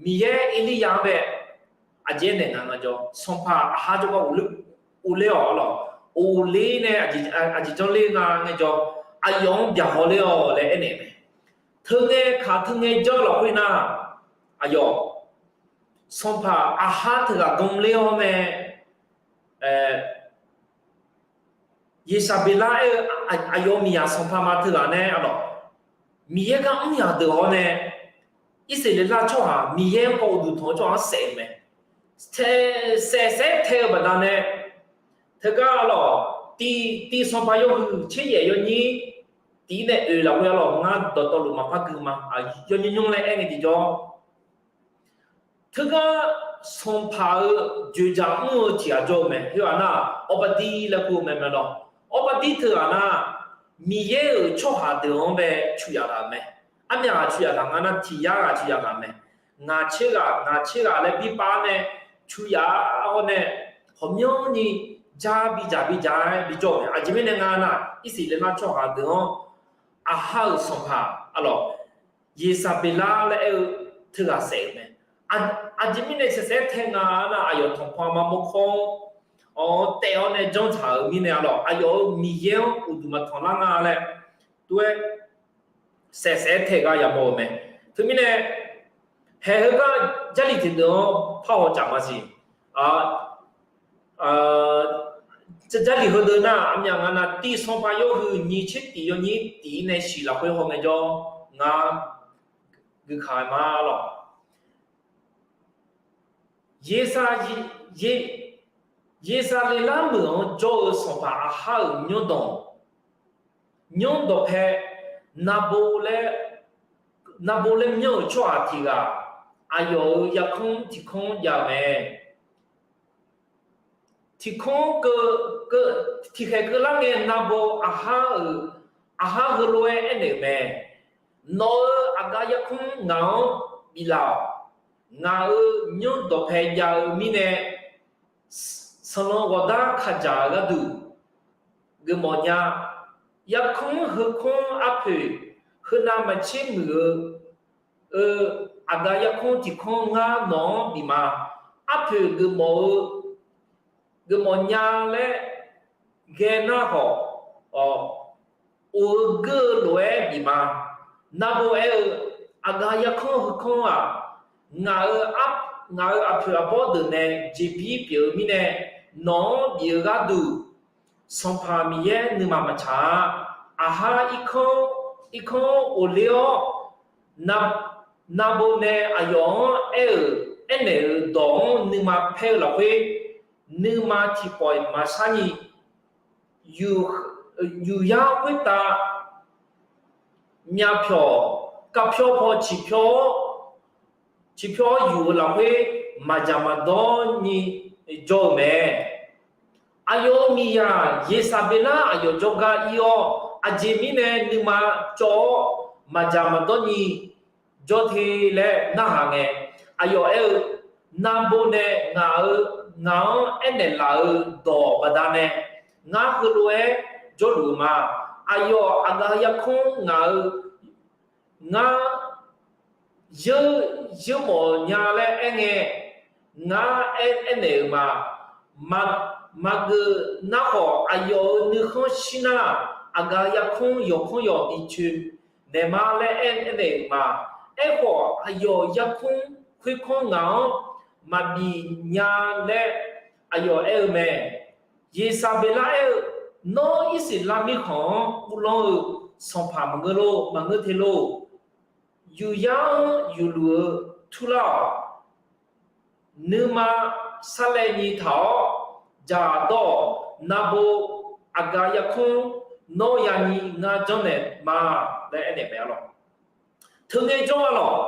Miqyaer Erliryav-anr bae aqjeq-aer naeq nga ngaejawr, sanqpaq Aqhar jawrgar uvler-awq arlawq, uvler nae aqjeq janrler nga ngaejawr, aqyawf-anr byaqhaw ler-awq laer aernaeq mae. Teungae kaq teungae janr lafkhoer nar, aqyawf sanqpaq Aqhar teughaq ganr ler-awr mae, Yeqsaqbeqlar aer-eu aqyawf miqyaq sanqpaq ma teughaq nae arlawq, Miqyaer gar mr yaq deuq-awr nae, Irsaqleqlav tsawrhaq Miqyaer-anr paw uqduq tanq-eu tsawrhaq-anr saef-euq mae. Saef saef-aer tae-eu baqdanae, teugar arlawq, tiv sanqpaq yawhuiq tser yaef yawnyir tiv nae oeq lafkhoer arlawq, ngar dawqtawvluf maqpar gui ma. Yawnyir nymr laer aer ngae tiqjawr, teugar sanqpaq-euq dzoeqdzaq mr-eu tiq ghaq jawr-eu mae. Khoerghaq nar, Awrbardir laer kur-eu mae mae lawq. Awrbardir teughaq nar, Miqyaer-euq tsawrhaq deuq-anr bae cuq yaf laf-euq mae. Armyaq ghaq cuq yaf laf nga nar, tiq yar ghaq cuq yaf laf mae. Ngaq tser ghaq ngaq tser ghaq laer birpav nae cuq yaf-awr nae, ghawqmyanrni jar bidzaq bidzaq-aer bijawr-eu mae. Aqjeq mirnae nga nar, Irsaqleqlav tsawrhaq deuq-anr Aqhar-euq sanqpaq arlawq, Yeqsaqbeqlar laer aer-eu teughaq saef-euq mae. Aqjeq mirnae saef saef-aer tae nga nar, aqyawf tanqpanq maqmawr kawr-anr taev-awr nae janr taq-euq mirnae arlawq, aqyawf-euq Miqyaer-anr uqduq maqtanq lar nga laer tov-aer saef saef-aer tae gar yamawr-eu mae. Teumirnae, haeq heugar Jarlif tiqdeuq-anr parhaw caf maqsiq. A, Jarlif heudeuq nar, aqmyaq ngaq navluf tiv sanqpaq yawhuiq nyiq tser tif yawnyir tif nae shiq lafkhoer haw ngaejawr, ngar guikaq ma lawq. Yeqsaqleqlav meuq-anr jawr-eu sanqpaq Aqhar-euq nymrdanq, nymr dawqpae Naqbo laer, Naqbo laer myanr-euq tsawrhaq tiq ghaq, aqyawf-euq yarkmr tiq kanr jav-eu mae. Tiq kanr keuv, tiqkhaeq keuvlar ngae Naqbo Aqhar-euq, Aqhar heulof-aer aernaeq-euq mae. Nawq-euq aqgaf yarkmr ngaq-anr biflaf-awq. Ngaq-euq nymr dawqpae jav-eu mirnae, sanqlanq ghawqdar kaqdzaq-eu gharduq geufmawf nya. Yarkmr heukanr arpoeq, heunav maqtser muiq-eu, eu, aqgaf yarkmr tiq kanr ngar nawq-anr bif ma. Arpoeq geufmawf-eu, geufmawf nya laer ghae nar khawf, of-eu geur-eu lof-aer bif ma. Naqbo aer-eu, aqgaf yarkmr heukanr-aq, ngaq-euq aqpoeq aqbawr deuq nae jeqbir pyeuf-eu mirnae, nawq-anr bif-eu gharduq Sanqpaq Miqyaer nuima maqtsaq-a. Aqhar irkanr, irkanr ghofler-awr, Naqbo nae aqyawf-anr aer-euq, aernaeq-euq dawq-anr nuima paer-eu lafkhoer, nuima tiqpawf-iq maqshar ni, yuqyar khoertav myavpyawq kavpyawr paw ciqpyawr-awr, ciqpyawr-awr yuf-eu lafkhoer maqdzaq maqdawr ni jawr-eu mae. Aqyawf-euq miqyaq Yeqsaqbeqlar aqyawf jawrgar ir-awr, aqjeq mirnae nuima cawv-awr maqdzaq maqdawr ni jawr te laer narhaq ngae, aqyawf aer-eu, Naqbo nae ngaq-eu, ngaq-anr aernaeq laf-eu dawq baqdanae, ngar heulof-aer jawrluf-eu ma. Aqyawf aqgaf yarkmr ngaq-eu, ngar yeur, yeurmawf nya laer aerngae, ngar aer, aernaeq-euq ma. Maqgeuf nar khawf, aqyawf-euq nuikhanr shir nar, aqgaf yarkmr yawqkanr yawq bi coeq naeq ma laer aer, aernaeq-euq ma. Aerkhawf, aqyawf yarkmr khoerkanr ngaq-anr maqbif nya laer aqyawf aer-eu mae. Yeqsaqbeqlar aer-eu, Nawr Irsaqleqlav mirkhanq-anr uvlanr-eu sanqpaq maqngeur lor, maqngeur te lor. Yuqyar-anr yufluf-eu turlar-awq. Nuima sarlaev ni taq-awr dzaqdawr-awq. Naqbo aqgaf yarkmr nawr yani ngar janrnaeq ma laer aernaeq mae arlawq. Teungae jawr arlawq.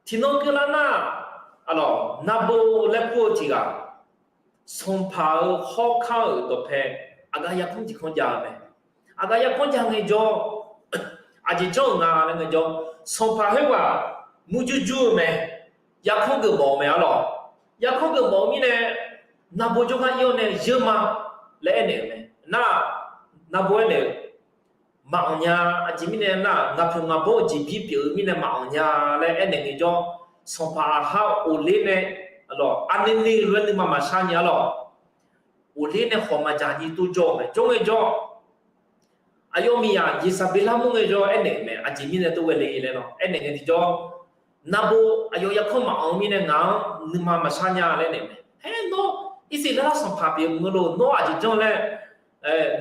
Tiqnan keuvlar nar, arlawq, Naqbo laer kur-eu tiq ghaq, sanqpaq-euq hawkar-euq dawqpae aqgaf yarkmr tiq kanr jav-eu mae. Aqgaf yarkmr jav ngaejawr, aqjeq janr-euq nga laer ngaejawr, sanqpaq khoerghaq murjur jur-eu mae. Yarkmr geufmawf-eu mae arlawq. Yarkmr geufmawf-eu mirnae, Naqbo jawrgar ir-awr nae yeur ma laer aernaeq-euq mae. Nar, Naqbo aernaeq-eu, maqanq nya. Aqjeq mirnae nar, ngaq pyawq ngaq bawr-eu jeqbir pyeuf-eu mirnae maqanq nya laer aernaeq ngaejawr, sanqpaq Aqhar ghofler nae, arlawq, aqnaeq naeq lof-aer nuima maqshar nya arlawq. Ghofler nae khawf maqdzaq ni tov jawr-eu mae. Jawr ngaejawr, aqyawf miqyaq Yeqsaqbeqlar mur ngaejawr aernaeq-euq mae. Aqjeq mirnae tov ghae le laer nawr aernaeq ngae tiqjawr, Naqbo aqyawf yarkmr maqanq-eu mirnae ngaq-anr nuima maqshar nya laer aernaeq mae. Haer nawr Irsaqleqlav sanqpaq pyeuf-eu maqngeur lor, nawr aqjeq janr laer,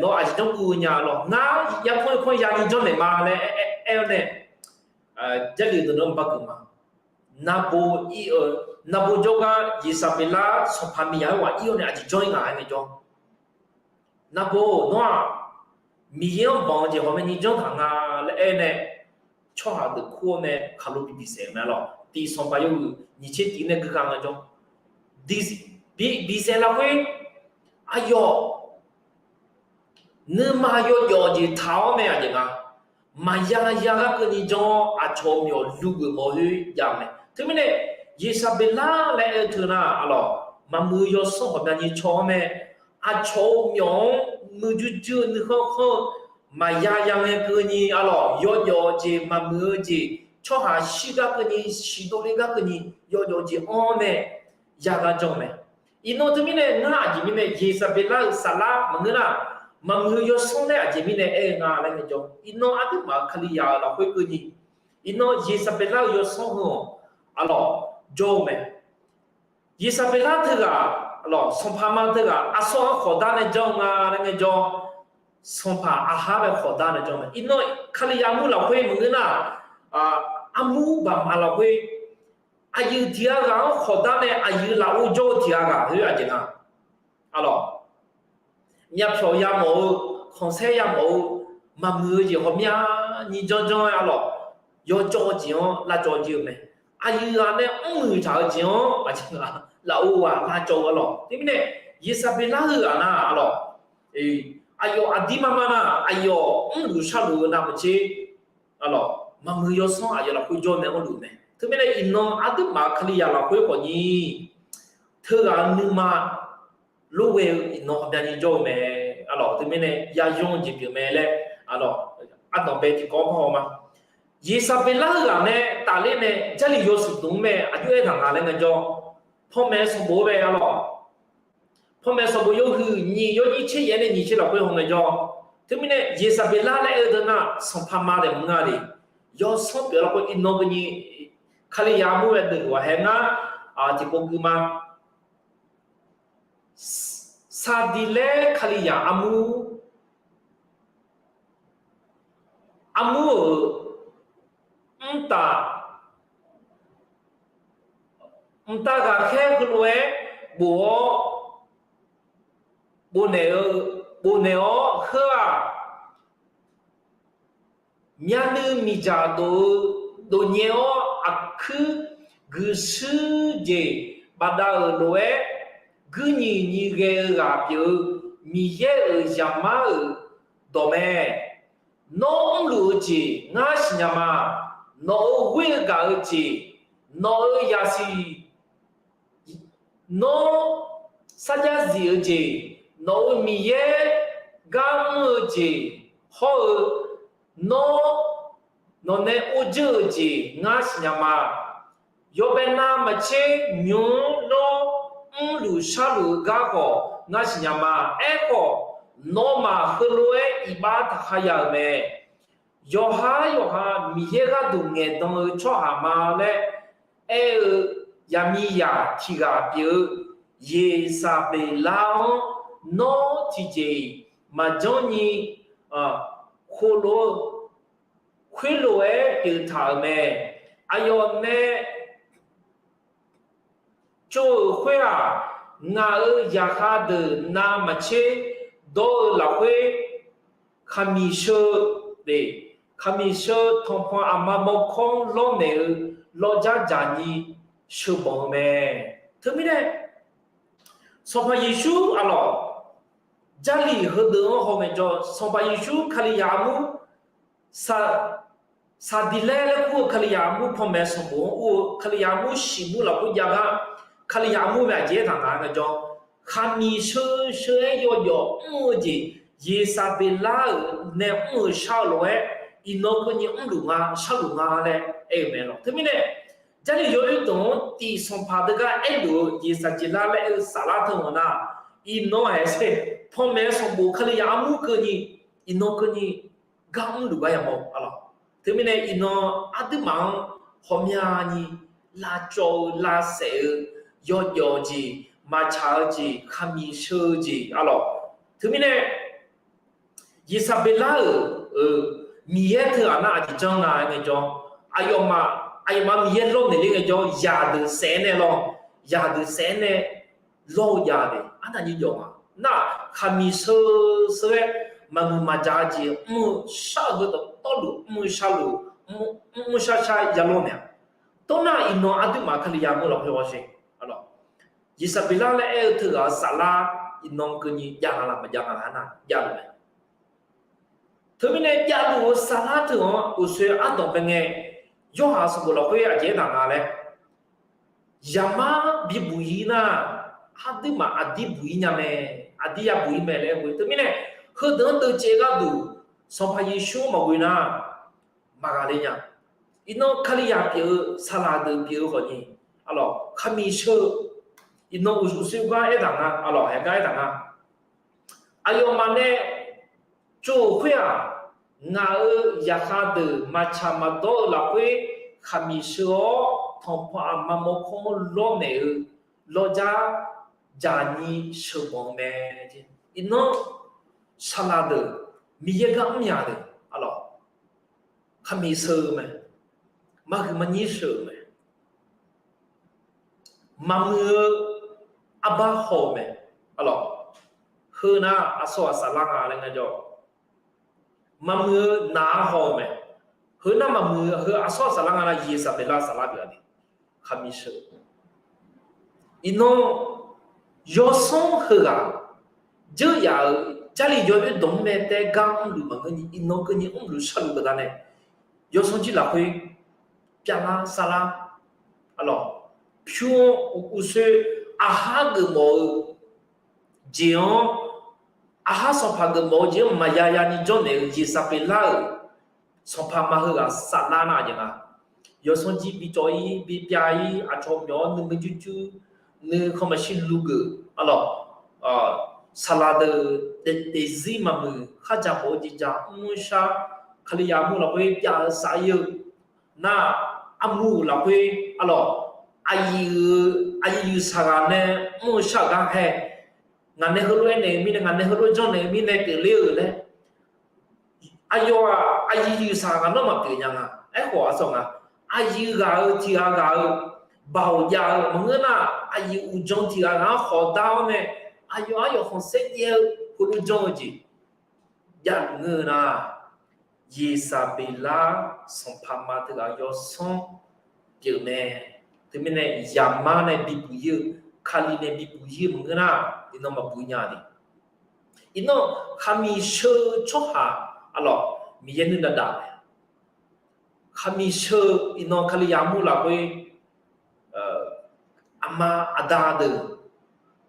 nawr aqjeq janr guv-eu nya lawr. Ngar yarkmr yarkmr yani janrnaeq ma laer aer-awr nae, Jarlif deuq-anr maqbar geuf ma. Naqbo ir-eu, Naqbo jawrgar Yeqsaqbeqlar sanqpaq miqyaq-aer ghaq ir-awr nae aqjeq janr-ir ngaq aer ngaejawr, Naqbo, nawr-aq, Miqyaer-anr banq-eu jeq ghawqmyani janr taq nga laer aer nae, tsawrhaq deuq kur-awr nae khaqlo bi biqsaef-eu mae lawr. Tiq Sanqpaq yawhuiq nyiq tser tiq nae guiqlanq ngaejawr, bi, biqsaef lafkhoer, aqyawf nuima yawjawf jeq taq-awr nae aqjeq nga, maqya ya gar keuvni janr-awr aqcawq-eu myawq luvgeuf mawf-eu khoer jav mae. Teumirnae, Yeqsaqbeqlar laer aer-eu teu nar, arlawq, maqmuiq-eu yawsanr ghawqmyani caw-awr mae. Aqcawq-eu myawq-anr muiqdui dui-eu nuikhanr khanr-eu maqya ya ngae keuvni, arlawq, yawjawf jeq maqmuiq-eu jeq, tsawrhaq shir gar keuvni, shiq dovle gar keuvni, yawjawf jeq anr-awr nae ya gar janr-eu mae. Iqnan teumirnae ngar aqjeq mirnae Yeqsaqbeqlar-euq saflar maqngeur nar, maqmuiq-eu yawsanr laer aqjeq mirnae aer-eu nga laer ngaejawr, iqnan aqduimaf-euq Kalizaq-euq lafkhoer keuvni, iqnan Yeqsaqbeqlar-euq yawsanr heu-awq, arlawq, jawr-eu mae. Yeqsaqbeqlar teughaq Sanqpaq ma teughaq aqsur-anr khawqdar nae janr-eu nga laer ngaejawr, sanqpaq aqhar bae khawqdar nae janr mae. Iqnan Kalizaq armur lafkhoer maqngeur nar, armur baqmaq lafkhoer aqyuif tiq ghaq ghaq-anr khawqdar nae aqyuif lafov jawr-eu tiq ghaq ghaq khoer aqjeq nga. Arlawq, myavpyawq yamawf-eu, khanqsaer yamawf-eu, maqmuiq-eu jeq ghawqmyani janrjanr-aer arlawq, yawcawv-eu jeq-anr lavcawv jir-eu mae. Aqyuif ghaq nae mrmuiq taq-eu jeq-anr aqjeq nga, lafov ghaq lavcawv-eu arlawq. Teumirnae Yeqsaqbeqlar heughaq nar arlawq, aqyawf aqdir marmar nar aqyawf mrluf sharluf-eu navmaqtser arlawq, maqmuiq yawsanr aqyawf lafkhoer jawr nae mrluf mae. Teumirnae iqnan aqduimaf-euq Kalizaq lafkhoer khawfni teughaq-eu nuima lorghae-eu iqnan ghawqmyani jawr-eu mae. Arlawq, teumirnae yayan-eu jeq pyeuf mae laer arlawq, ardanq bae tiqkawv-anr par haw ma. Yeqsaqbeqlar heughaq nae tafler nae Jarlif yawshuif dmq-anr mae aqjox-aer taq nga laer ngaejawr, panmaeq sanqbof-eu bae arlawq, panmaeq sanqbof yawhuiq nyiq yawnyir tser yaef nae nyiq tser lafkhoer haw ngaejawr, teumirnae Yeqsaqbeqlar laer aer-eu deuq nar sanqpaq ma daef maqngeur de. Yawsanr pyeuf lafkhoer iqnan keuvni Kalizaq armur-aer deuq-aq hae ngar tiqpov gui ma. Saqdiqlaer Kalizaq armur, armur-euq mqtav, mqtav ghaqkhaer heulof-aer bof-awr, bofnaeq-eu, bofnaeq-awr heu-aq, myavnuiv miqdzaq dov-eu dovnyae-awr aqkuir guiqshuir jeq bafdav-euq lof-aer, guirnyiq nyiq ghae-eu ghaq pyeuf-eu Miqyaer-euq Zaqmar-euq dawq mae. Nawr mrluf-eu jeq ngar siqnya ma. Nawq-euq ghoer-eu gaq-eu jeq, nawq-euq yasiq, nawr sarjax zif-eu jeq, nawq-euq Miqyaer gar mr-eu jeq hawr-eu, nawr nawqnae or dzeur-eu jeq ngar siqnya ma. Yawbae navmaqtser nymq-mr lawr mrluf sharluf-eu gar khawf ngar siqnya ma. Aerkhawf, nawmaf heulof-aer iqbax taqkhar ya-euq mae. Yawqhar yawqha Miqyaer gharduq ngaeqdan-eu tsawrhaq ma laer aer-eu yaqmiqzaq tiq ghaq pyeuf-eu Yeqsaqbeqlar-anr nawr tiqjeq-iq maqjanr ni khoerlof-aer pyeuf taq-euq mae. Aqyawf nae tsov-euq khoer-aq, ngaq-euq zaqkhav deuq navmaqtser dawr-eu lafkhoer, khaqmiq sheu, khaqmiq sheu tanqpanq aqma mawrkawr-anr lawrnaeq-eu lawrdzar dzaq ni sheubanq-eu mae. Teumirnae Sanqpaq Yeqsur arlawq, Jarlif heudeuq-anr hawngae jawr, Sanqpaq Yeqsur Kalizaq armur, Saqdiqlaer laer kur-eu Kalizaq armur, panmaeq sanqbof-anr ur-eu Kalizaq armur, siqbur lafkhoer jav gar Kalizaq armur mae aqjeq-aer taq nga ngae jawr, khaqmiq sheu sheu-aer yawjawf mr-eu jeq, Yeqsaqbeqlar-euq nae mr-eu shar-eu lof-aer, iqnan keuvni mrluf nga sharluf nga laer aer-eu mae lawq. Teumirnae Jarlif yawoer deuq-anr tif sanqpaq deuq gar aerluf-eu Yeqsaqbeqlar laer aer-eu saflar teu-anr nar, iqnan-aer panmaeq sanqbof Kalizaq armur keuvni, iqnan keuvni gar mrluf gar yamawr-eu arlawq. Teumirnae iqnan aqduimaf-anr ghawqmyani lavcawv-eu lavsaef-eu yawjawf-eu jeq, maqtsaq-eu jeq, khaqmiq sheu-eu jeq arlawq. Teumirnae Yeqsaqbeqlar-euq Miqyaer teughaq nar aqjeq janr nga ngae jawr, aqyawfmaf, aqyawfmaf Miqyaer lawrnaeq ler ngae jawr, zaqdeuq saef-aer nae lawr, zaqdeuq saef-aer nae lawr-eu jav-eu arnavni jawf nga. Nar-aq khaqmiq sheu sheu-aer maqmuiq maqjaq-eu jeq mr-eu shar-eu heu dawqtawvluf mr-eu sharluf, mr-eu sharshar ya lawrnaeq-a. Tawr nar iqnan aqduimaf Kalizaq armur lafkhoer hawsher, Yeqsaqbeqlar laer aer-eu teughaq-eu saflar iqnan keuvni jav nga laf maqjav nga laf nar jav-eu mae. Teumirnae javluf-eu saflar teu-anr uqshoe ardanq bae ngae, Yorhaq sanqbof lafkhoer aqjeq aertaq nga laer, zaqmar bibuq-ir nar, aqduimaf aqdir buq-ir nya mae, aqdir yabuq-ir mae laer ghoe. Teumirnae heudeuq-anr deuv caev gharduq Sanqpaq Yeqsur-anr maqghoe nar, maqghaq le nya. Iqnan Kalizaq pyeuf-eu saqlaq deuq pyeuf-eu khawfni, arlawq, khaqmiq sheu-eu, iqnan uqshoe gar aertaq nga, arlawq, haeq gar aertaq nga. Aqyawfmaf nae tsov-euq khoer-aq, ngaq-euq zaqkhav deuq maqtsaq maqdawr-eu lafkhoer khaqmiq sheu-awr, tanqpanq aqma mawrkawr-anr lawrnaeq-eu lawrdzar jaqnyir sheuqbanq-eu mae. Iqnan saqlaq deuq, Miqyaer gar mr yaq deuq, arlawq, khaqmiq sheu-eu mae, maqhuiq maqnyir sheu-euq mae, maqmuiq-eu arbar haw-eu mae, arlawq, heu nar aqsawq ghaq saflar nga laer ngar jawr, maqmuiq-eu naq-anr haw-eu mae, heu nar maqmuiq-eu heu aqsawq saflar nga nar, Yeqsaqbeqlar saflar pyeuf-a ni, khaqmiq sheu-eu. Iqnan yawsanr heughaq dzeur yaf-euq Jarlif yawoer dawq-anr mae taef-aer gar mrluf maqngeur ni, iqnan keuvni mrluf sharluf baqdanae yawsanr jir lafkhoer pyavlar saflar, arlawq, pyur-anr uqsoer aqhar geufmawf-eu jeq-anr, aqhar sanqpaq geufmawf-eu jeq-anr maqya yani janrnaeq-eu Yeqsaqbeqlar-euq sanqpaq ma heughaq saflar nar aqjeq nga. Yawsanr jir bicawv-ir bipyav-ir aqcawq myawq-awr nuima jurjur, nuikhanr maqshir lugeuf, arlawq, saqlaq deuq daefzir maqmuiq kharjaq khawf-eu jeqjaq mr-anr shar, Kalizaq mur lafkhoer pyav-eu saf-ir-eu nar, armur-euq lafkhoer, arlawq, aqyuif, aqyuif yuifsaq ghaq nae mr-eu shar-euq gar hae, ngaq nae heulof-aer naeq-eu mirnae, ngaq nae heulof janrnaeq-eu mirnae pyeufler-euq laer, aqyawf-aq aqyuif yuifsaq ghaq nawr maqpyeuf nya nga. Aerkhawf aqsawq nga, aqyuif ghaq-eu tiq ghaq ghaq-eu baoq jav-eu maqngeur nar, aqyuif uqdzan tiq ghaq ghaq-anr khawqdar-awr nae, aqyawf aryawf khanqsaer jaev-eu heulof janr-eu jeq javluf ngeur-eu nar, Yeqsaqbeqlar sanqpaq ma teughaq yawsanr pyeuf mae. Teumirnae zaqmar nae bibuq-ir-eu, Kali nae bibuq-ir-eu maqngeur nar, iqnan maqbuq nya ni. Iqnan khaqmiq sheu tsawrhaq, arlawq, Miqyaer nuidaq daq mae. Khaqmiq sheu iqnan Kalizaq mur lafkhoer, aqma aqda deuq,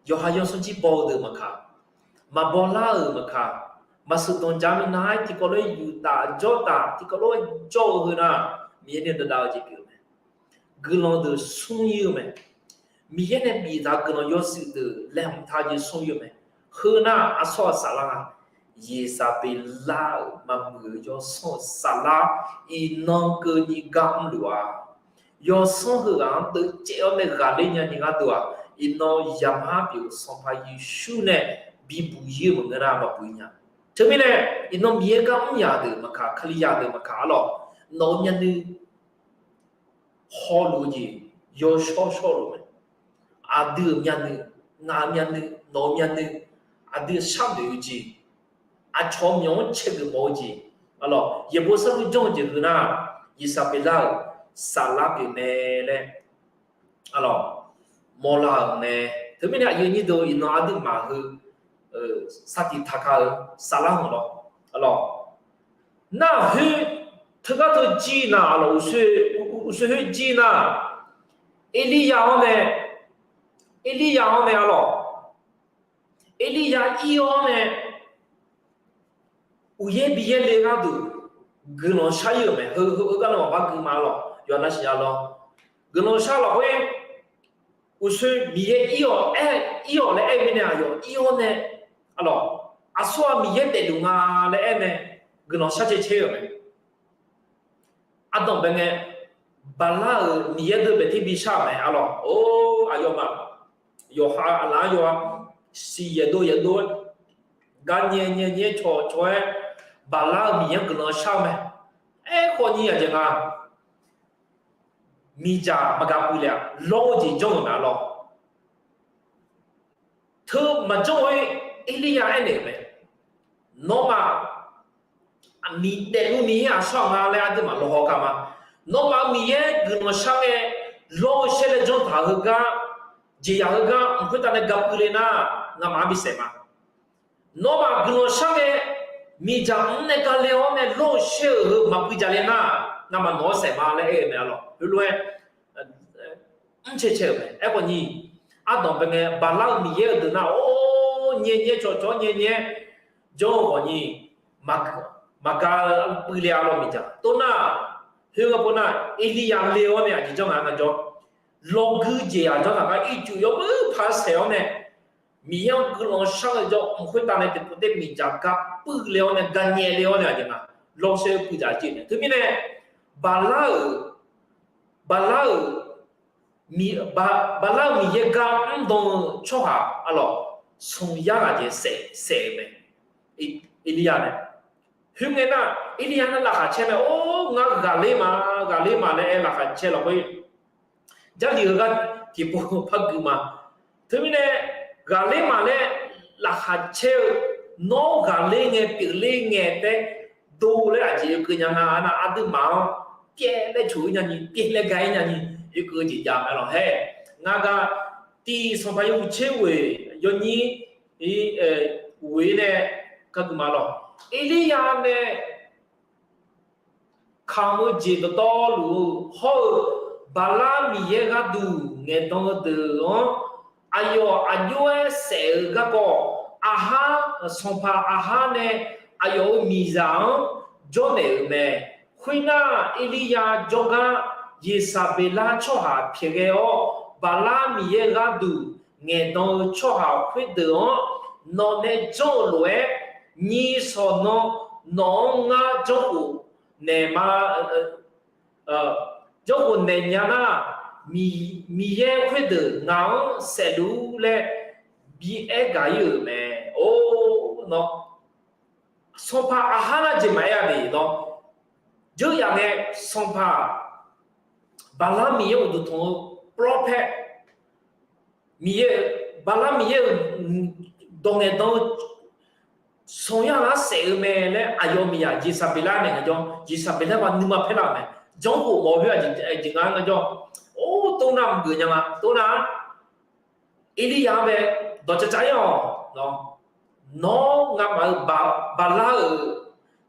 yawqha yawsanr jir baw-eu deuq maqkaq, maqbawlar-euq maqkaq, maqseuq danqdzaq minav-aer tiqkawv lof-aer yuftaf jawrtaf tiqkawv lof-aer jawr-eu heu nar, Miqyaer nuidaq daq-eu jeq pyeuf mae. Guiqlanq deuq smr-ir-eu mae. Miqyaer nae biftaq-eu guiqlanq yawshuif deuq laeqhmq taq-eu jeq smr-ir-eu mae. Heu nar aqsawr ghaq saflar nga, Yeqsaqbeqlar-euq maqmuiq-eu yawsanr-eu saflar, iqnan keuvni gar mrluf-a. Yawsanr heughaq-anr deuv caev-awr nae ghaqler nyani gharduq-aq, iqnan zaqmar pyeuf-eu Sanqpaq Yeqsur nae bibuq-ir-eu maqngeur nar maqbuq nya. Teumirnae iqnan Miqyaer gar mr yaq deuq maqkaq, Kalizaq deuq maqkaq, arlawq, nawq-eu myavnuiv hawluf-eu jeq yawshawr shawrluf mae. Aqdui-euq myavnuiv, ngaq-euq myavnuiv, nawq-eu myavnuiv, aqdui sharnoeq-eu jeq, aqcawq myawq-anr caegeuf mawf-eu jeq, arlawq, yaeqbawq sarlu janr-eu jeq heu nar, Yeqsaqbeqlar-euq saflar pyeuf mae laer, arlawq, mawrlar-euq mae. Teumirnae aqyuif aqnyir deuq iqnan aqduimaf heu sar tiq taq kar-eu saflar hmq lawr, arlawq, nar khoer teugar teu jir nar, arlawq, uqshoe khoer jir nar, Erlirya-anr nae, Erlirya-anr nae, arlawq, Erlirya ir-awr nae uqyaer biyaer le gharduq guiqlanq shar-ir-euq mae. Heu, heu, heugar nae maqbar gui ma, arlawq, yawqha navsiq ya lawr. Guiqlanq shar lafkhoer uqshoe Miqyaer ir-awq aer, ir-awq laer aer-eu mirnae aqyawf ir-awr nae, arlawq, aqsur-aq Miqyaer daefluf nga laer aer nae guiqlanq shar cae caer-euq mae. Ardanqbae ngae, Baqlar-euq miqyaer deuq baeq ter bi shar-euq mae, arlawq. Or, aqyawfmaf yawqha aqlaf-anr yawqha siq yaeqdov yaeqdov-aer, gar nyae nyae nyae cawq cawq-aer, Baqlar-euq miqyaer-anr guiqlanq shar-eu mae. Aerkhawf ni aqjeq nga, miqdzaq maqgaq puiv le-a, lawr-eu jeq janr-euq mae, arlawq. Teu maqjanr-aer Erlirya aernaeq-euq mae. Nawmaf, miq daefluf miqyaer aqsur-aq nga laer aqduimaf lawqhaw kar ma. Nawmaf miqyaer guiqlanq shar ngae, lawr-eu shaer laer janr taq heugar, jeqzaq heugar mq khoertav nae ga puiv le nar, ngamaf-anr bisaef ma. Nawmaf guiqlanq shar ngae, miqdzaq mr nae ga le-awr nae lawr-eu shaer-euq heu maqpuiv dzaq le nar, ngamaf nawq-anr saef ma laer aer-eu mae, arlawq. Heulof-aer mr cae cae-euq mae. Aerkhawf ni, ardanqbae ngae Baqlar-euq miqyaer-euq deuq nar, or, nyae nyae cawq cawq-aer nyae nyae-aer janr-eu khawf ni, maqga puiv le-a, arlawq, miqdzaq. Toxnar, khoergar pov nar, Erlirya le-awr nae aqjeq janr nga, ngar jawr. Lawqgui jeq-aq janr taq gar ircuf yawmuiq paq saef-awr nae, miqyaer-anr guiqlanq shar-eu jawr mq khoertav nae tiqpov taef miqdzaq ga puiv le-awr nae ga nyae le-awr nae aqjeq nga, lawr shaer-eu puiv dzaq jeq mae. Teumirnae, Baqlar-euq, Baqlar-euq Ba, Bala-euq miqyaer gar mrdan-eu tsawrhaq arlawq, smq yar ghaq jeq saef, saef-euq mae. Erliryav nae, khoerngae nar, Erliryav nar laqkhaq caer mae, or, ngar ghaqler ma, ghaqler ma laer aer laqkhaq caer lafkhoer, Jarlif-eu gar tiqpov par gui ma. Teumirnae, ghaqler ma laer laqkhaq caer-eu, nawr ghaqler ngae pyeufler ngae taer, do laer aqjeq yawkeuv nya nga nar, aqduimaf-anr pyaev laer coq-ir nyani, pyaev laer ga-ir nyani, yawkeuv jeq jav mae lawq haer. Ngar gar, tiq Sanqpaq yawhuiq tser ghoeq yawnyir ghoe nae, kagui ma lawq. Erliryav nae kamq-eu jeq dawqtawvluf-eu hawr-eu, Baqlar miqyaer gharduq ngaeqdan-eu deuq-anr, aqyawf aqjox-aer saef-eu garkawv, Aqhar, sanqpaq Aqhar nae aqyawf-euq miqzaq-anr jawrnaeq-euq mae. Khoernar, Erliryav jawrgar Yeqsaqbeqlar tsawrhaq pyaeqghae-awr, Baqlar miqyaer gharduq ngaeqdan-eu tsawrhaq khoerdeuq-anr nawq nae janr-eu lof-aer, nyiq shawq nan nawq-anr ngar janrkhof naeq ma, janrkhof naeq nya nar, Miqyaer khoerdeuq ngaq-anr saefluf laer bi aer gaq-ir-euq mae. Or, nawr, sanqpaq Aqhar nar jeq maqaer-a de nawr, jeuryaq ngae, sanqpaq Baqlar miqyaer uqduq tanq-eu prophet, Miqyaer, Baqlar miqyaer-euq dawq ngaeqdan-eu sanqyar ghaq-anr saef-eu mae laer aqyawf miqzaq Yeqsaqbeqlar nae ngaq jawr, Yeqsaqbeqlar ba nuima paerlar-euq mae. Janrkhof mawf khoer-aq jeq nga-anr ngaq jawr, or, tov nar mqgeuf nya nga, tov nar-a, Erliryav-anr bae dawq cav cav-ir-awq. Nawr ngamaf-euq Baqlar-euq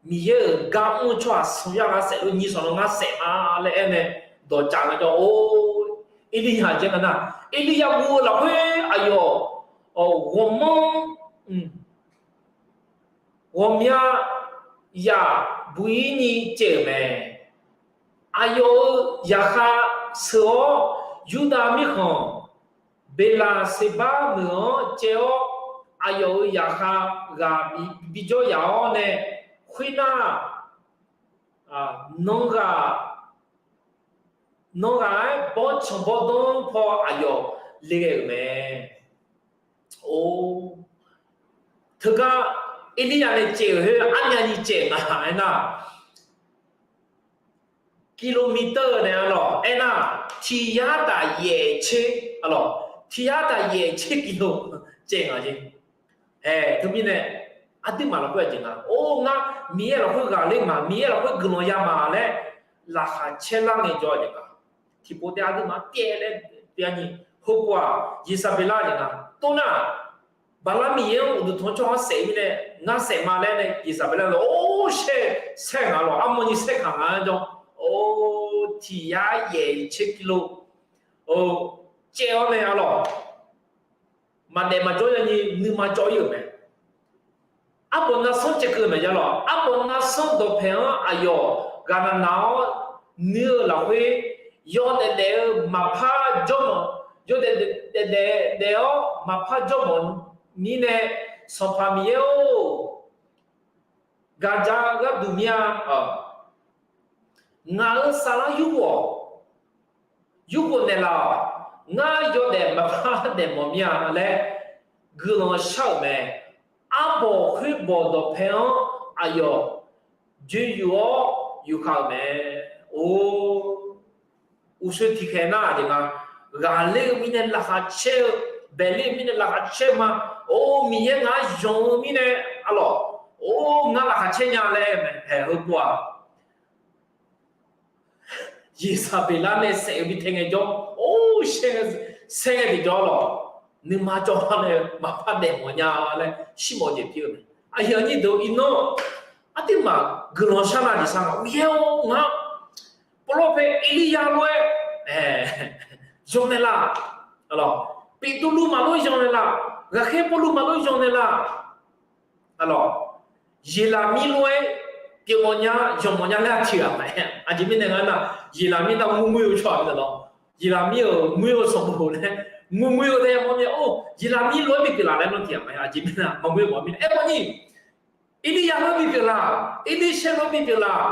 miqyaer-euq gar mr-eu tsawrhaq sanqyar ghaq saef-eu nyiq shawq nan ngar saef ma laer aer nae dawq cav nga jawr, or, Erliryav jaer nga nar, Erliryav guv-eu lafkhoer aqyawf ghawqmanr ghawqmya yaq buq-ir ni caev-euq mae. Aqyawf-euq zaqkhav sheuq-awr, Yurdav mirkhanq Beqlaqseqbar meuq-anr caev-awr, aqyawf-euq zaqkhav ghaq bijawr yaf-awr nae, khoernar, nan ghaq, nan ghaq-aer bawrtsanq bawrdanr paw aqyawf le ghae-euq mae. Or, teugar Erliryav nae caev-euq khoer armyavni caev nga aernar, kilometer nae arlawq aernar, tiq yar taf yaef tser, arlawq, tiq yar taf yaef tser kilo caev nga jeq. Ae, teumirnae, aqduimaf lafkhoer-aq jeq nga, or, ngar Miqyaer lafkhoer ghaqler ma, Miqyaer lafkhoer guiqlanq ya ma laer laqkhaq caer lar ngaejawr-a jeq nga. Tiqpov taef aqduimaf pyaev laer pyaev ni, heupov-aq Yeqsaqbeqlar jeq nga. Tov nar, Baqlar miqyaer-anr uqduq tanq-anr tsawrhaq-anr saef-eu mirnae, ngar saef ma laer nae Yeqsaqbeqlar-anr or shaer saer nga lawq, armawr ni saer kaq nga-anr jawr, or, tiq yar yaef tser kilo caev-awr nae arlawq, maqdaef maqjawr yawni nuima cawv-ir-euq mae. Arbawq navsanr caevkeuv maeq ya lawq. Arbawq navsanr dawqpaeq-anr aqyawf ghaqnaq naq-awr nuir-eu lafkhoer, yawdaef daef-eu maqpar jawrmawf, yawdaef daef daef-awr maqpar jawrmawf mirnae, Sanqpaq Miqyaer-or, gaqja gharduq mir-a. Ngaq-euq saflar yurghof, yurghof naeqlaf-awq. Ngar yawdaef maqpar daefmawf mir-a laer guiqlanq shar-euq mae. Arbawq khoerbawq dawqpae-anr aqyawf joeyoeq-awr yufkhav-euq mae. Or, uqshoe tiqkhaeq nar-aq jeq nga, ghaqler-eu mirnae laqkhaq caer-eu, baeqler-eu mirnae laqkhaq caer ma. Or, Miqyaer ngaq-anr zanq-eu mirnae, arlawq, or, ngar laqkhaq caer nya laer mae. Haeq, heupov-aq, Yeqsaqbeqlar nae saef-eu bi tae ngaejawr, or, saer ngae tiqjawr lawq, nuima cawv-awr nae maqpar daefmawf nya laer shirmawf jeq pyeuf-eu mae. Aqyuif aqnyir deuq iqnan, aqduimaf guiqlanq shar nar jeq shar nga, Miqyaer-or, ngar pavlawr pae Erliryav lof-aer zanq naeqlaf, Beqtuvluv maqlof zanq naeqlaf, ghaqkhaer Pawrluv maqlof zanq naeqlaf, arlawq, Yeqlaqmir lof-aer pyeufmawf nya, zanqmawf nya laer aqtiq ghaq maqaer. Aqjeq mirnae nga nar, Yeqlaqmir nar murmuir-eu tsawrhaq mirnae lawr. Yeqlaqmir-euq muir-eu sanqbof laer murmuir-eu tae yamawr nae, or, Yeqlaqmir lof-aer bipyeuf laf laer nawr tiq ghaq maqaer. Aqjeq mirnae maqmuir mawf mirnae aermawf ni, Erliryav lof-aer bipyeuf laf, Erlirshaer lof-aer bipyeuf laf,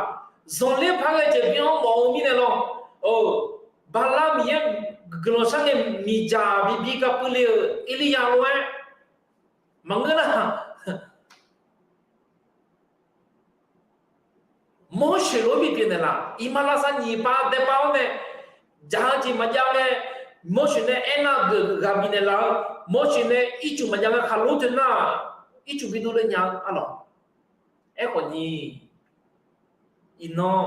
zanqler paq ghae jeq bi-anr mawf-eu mirnae lawr. Bala Miqyaer guiqlanq sharngae miqdzaq bibi garpuiv le-euq Erlirya lof-aer maqngeur nar, Morseq lof-aer bipyeuf naeqlaf, iqmalavshav nyiq pav dae pav-awr nae, dzaq-eu jeq maqjav ngae, Morseq nae aernar-eu geuf ghaq bifnaeq laf-eu, Morseq nae ircuf maqjav ngae khaqlo teu nar, ircuf bidov le nya-eu arlawq. Aerkhawf ni, iqnan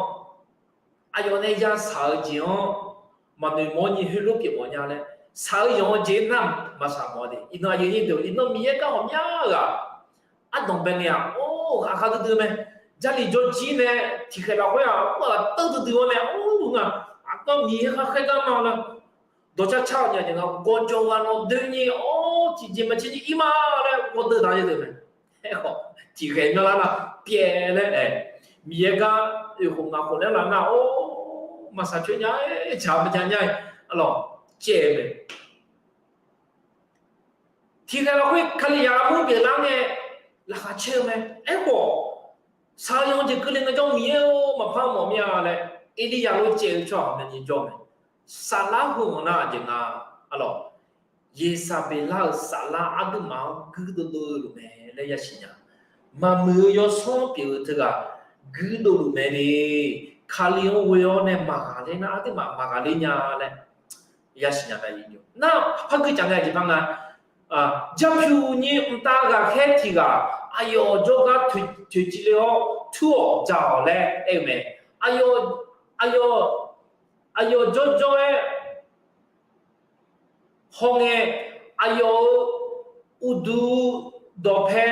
aqyawf nae yashaq-eu jeq-anr maqnoeq mawr nyi heulof pyeuf mawf nya laer, shaq-eu yanq-eu jeq nar maqshaq mawf de. Iqnan aqyuif aqnyir deuq, iqnan Miqyaer gar ghawqmya ghaq ardanq bae ngae-aq, or, ghaqkhav duidui mae. Jarlif jawrjir nae tiqkhaeq lafkhoer-aq, or, ghaq teuv duidui-awr nae, or, nga, aqgar Miqyaer khar khaergar ma laer, dawqcar car-awq nya jeq nga, gawqjawq ghaq nawq doeni, or, tiqjeq maqtser nyi ir ma laer gawrdeuv taq-aer deuq mae. Aerkhawf, tiqkhaeq myanrlar nar pyaev laer-aer, Miqyaer gar oeq khof ngaq khof laer laf nar, or, maqshaq coer nya-aer, caq maqjav nya-aer, arlawq, caev mae. Tiqkhaeq lafkhoer Kalizaq armur pyeuflar ngae, laqkhaq caer-eu mae. Aerkhawf, shaq-eu yanq-eu jeq keuvle ngaejawr, Miqyaer-or, maqpar mawf mir-a laer, Erlirya lof caev-eu tsawrhaq-anr nae nyi jawr mae. Saflar heu-anr nar aqjeq nga, arlawq, Yeqsaqbeqlar-euq saflar aqduimaf-anr guirdov dov-eu luf mae laer yasiq nya. Maqmuiq-eu yawsanr pyeuf-eu teughaq guirdov luf mae le. Kali-anr ghoe-awr nae maqghaqler nar, aqduimaf maqghaqler nya laer yasiq nya mae. Nar, par guicaf ngae aqjeq par nga, jarpyuq nyir mqtav ghaqkhaer tiq ghaq aqyawf jawrgar toeqciv le-awr tur-awq dzaq-awq laer aer-eu mae. Aqyawf, aqyawf jawrjawr-aer hawngae, aqyawf-euq uqduq dawqpae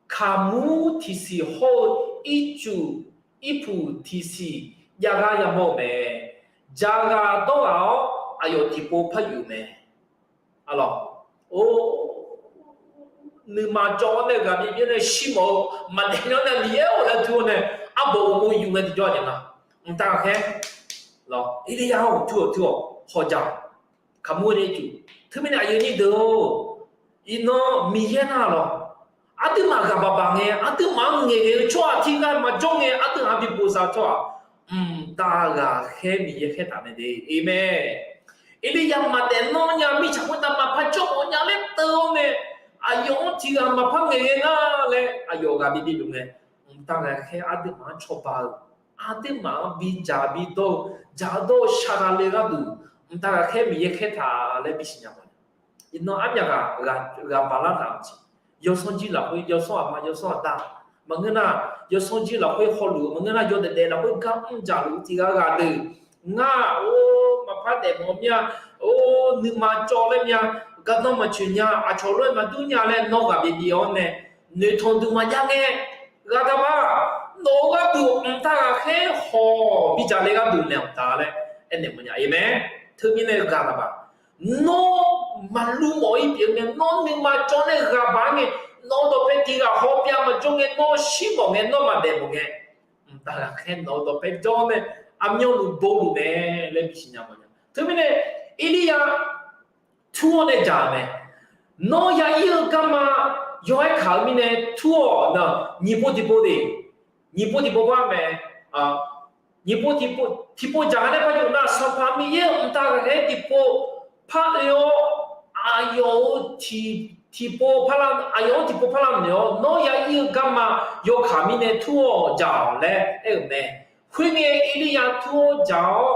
kaqmur tiqsiq hawr-eu ircuf irpuq tiqsiq jav gar yamawr-eu mae. Dzaqghaq dawrghaq-awr aqyawf tiqpov par yuf mae. Arlawq, or, nuima cawv-awr nae ghaq bibir-awr nae shirmawf-eu maqdaef-awr nae Miqyaer-or laer tur-awr nae arbawq uqmov yuf ngae tiqjawr aqjeq nga. Mqtav ghaqkhaer lawq, Erlirya-or, tur-awq, tur-awq, hawdzaq-awq. Kaqmur-eu nae ircuf. Teumirnae aqyuif aqnyir deuq-or, iqnan Miqyaer nar lawq, aqduimaf ghaq baq baq ngae, aqduimaf-anr ngaeqghae-eu tsawrhaq tiq ghaq maqjawr ngae, aqduimaf-anr bi bosav-eu tsawrhaq, mqtav ghaqkhaer Miqyaer khaertaq mae de. Aqmeq. Erlirya maqdaef nanr nya, mirtsaq khoertav maqpar jawr mawf nya laer teuv-awr nae, aqyawf-anr tiq ghaq maqpar ngaeqghae nga laer aqyawf ghaq bibir luf ngae, mqtav ghaqkhaer aqduimaf-anr cawba-eu, aqduimaf-anr bi dzaq bi dawr-eu, dzaq dawr-eu shaqghaq le gharduq, mqtav ghaqkhaer Miqyaer khaertaq laer bisiq nya mawf-a. Iqnan armyaq ghaq, ghaq baq lar taq-euq jeq, yawsanr jir lafkhoer, yawsanr aqma, yawsanr aqda, maqngeur nar, yawsanr jir lafkhoer hawluf-eu maqngeur nar, yawdaef daef lafkhoer gar mr dzaq luf tiq ghaq ghaq deuq, ngar, or, maqpar daef mawf mir-a, or, nuima cawv laer mir-a, gardanr maqtsoeq nya, aqcawq lof-aer maqdur nya laer nawr ghaq bibir-awr nae, noeqtanq duq maqjav ngae, ghaq taqma, nawq-eu gharduq mqtav ghaqkhaer hawq bi dzaq le gharduq naeq mqtav laer aernaeq mawf nya. Aqmeq. Teumirnae ghaq taqma, nawr maqluv mawf-ir pyeuf-eu mae, nawr nuima cawv nae ghaq baq-aer ngae, nawq-eu dawqpae tiq ghaq hawbyav maqjawr ngae, nawr shir mawf ngae, nawr maqdaef mawf ngae, mqtav ghaqkhaer nawq-eu dawqpae jawr nae aqmyanluf bo luf mae laer bisiq nya mawf nya. Teumirnae, Erlirya tur-awr nae dzaq-euq mae. Nawr ya ir-eu garma yaw-aer kaq-eu mirnae tur-awq nar, nyiq pov tiqpov de, nyiq pov tiqpov par mae, nyiq pov tiqpov, tiqpov dzaq-a laer par yuf nar, Sanqpaq Miqyaer-euq mqtav ghaqkhaer tiqpov par oe-awr, aqyawf-euq tiqpov par lar, aqyawf-anr tiqpov par lar noeq-awr, nawr ya ir-eu garma yawkaq mirnae tur-awq dzaq-awq laer aer-euq mae. Khoerngae Erlirya tur-awr dzaq-awr,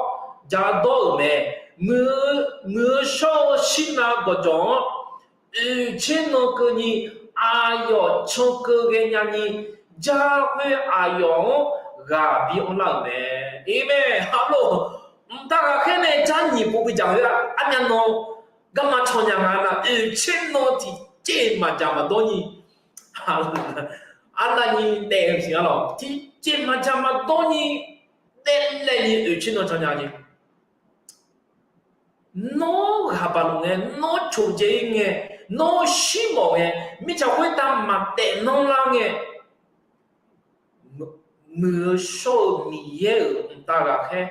dzaq dawr-euq mae. Muiq-eu, muiq-eu shawr-eu shirnav gawqjawq-anr oeqtser nan keuvni, aqyawf cankeuv ghaenya ni, jar khoer aqyawf-anr ghaq bi anrlar-euq mae. Aqmeq. Arlawq, mqtav ghaqkhaer nae jar nyiq pov bi dzaq khoer-aq, armyav nan garma caw nya nga nar, oeqtser nan tiqjeq maqdzaq maqdawr ni, arnavni daef-eu siq-a lawq, tiqjeq maqdzaq maqdawr ni, daeflaef ni oeqtser nan caw nya ni. Nawr ghaq baq luf ngae, nawr coqdzae-ir ngae, nawr shir mawf ngae, mirtsaq khoertav maqdaef nanr lar ngae, muiq-eu shawr-eu Miqyaer-euq mqtav ghaqkhaer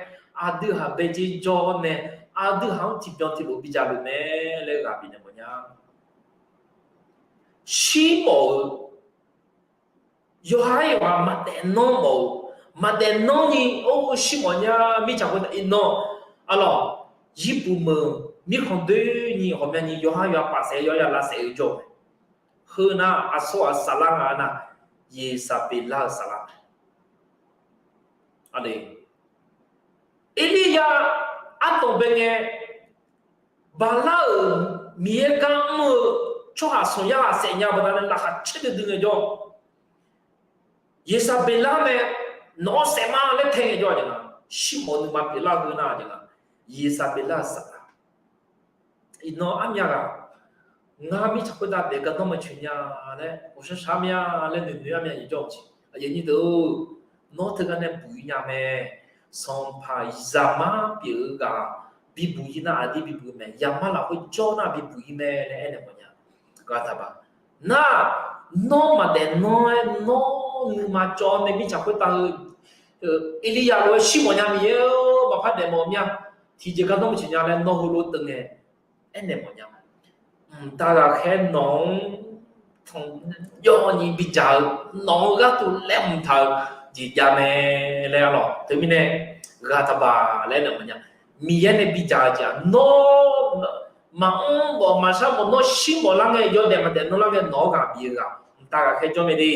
aqdui haq bae dzer jawr nae, aqdui haq-anr tiqbyan tiqlof bidzaq luf mae laer ghaq bifnaeq mawf nya. Shir mawf-eu yawqha-aer yawqha maqdaef nanr mawf-eu, maqdaef nanr ni or shir mawf nya. Mirtsaq khoertav iqnan, arlawq, Yirpuq meuq mirkhanq doeni ghawqmyani yawqhar yawqha paf saef-eu yawqha ya lavsaef-eu jawr-eu mae. Heu nar aqsur ghaq saflar nga nar, Yeqsaqbeqlar-euq saflar mae. Aqle, Erlirya ardanq bae ngae, Baqlar-euq Miqyaer gar mr-eu tsawrhaq sanqyar ghaq saef nya baqdanae laqkhaq caer duidui ngaejawr, Yeqsaqbeqlar mae, nawq-anr saef ma laer tae ngaejawr-a jeq nga, shirmawf nuima pyeuflar-eu heu nar jeq nga, Yeqsaqbeqlar-euq saflar. Iqnan armyav ghaq, ngar mirtsaq khoertav daef gardanr maqtsoeq nya laer, ghawqshaq shaq mya laer noeqnoeq armyav yajawr-eu jeq. Aqyuif aqnyir deuq-or, nawr teugar nae buq-ir nya mae. Sanqpaq Zaqmar pyeuf-eu ghaq bibuq-ir nar aqdir bibuq mae. Zaqmar lafkhoer jawr nar bibuq-ir mae laer aernaeq mawfnya. Ghaq taqbaq. Nar, nawr maqdaef nanr-aer nawr nuima cawv nae mirtsaq khoertav-eu Erlirya lof-aer shirmawf nya Miqyaer-or, maqpar daef mawf mya. Tiqjeq gardanr maqtsoeq nya laer nawr heulof-aer teuv ngae aernaeq mawfnya. Mqtav ghaqkhaer nawq-anr tanqjawr ni bidzaq-eu, nawq-euq gharduq laer mqtaq-eu jeq jav mae laer arlawq. Teumirnae ghaq taqbaq laer aernaeq mawfnya. Miqyaer nae bidzaq-eu jeq-aq, nawr maqmr mawf maqshar mawf nawr shirmawf lar ngae, yawdaef maqdaef nanr lar ngae nawq-anr ghaq bif-eu ghaq, mqtav ghaqkhaer jawr mae de.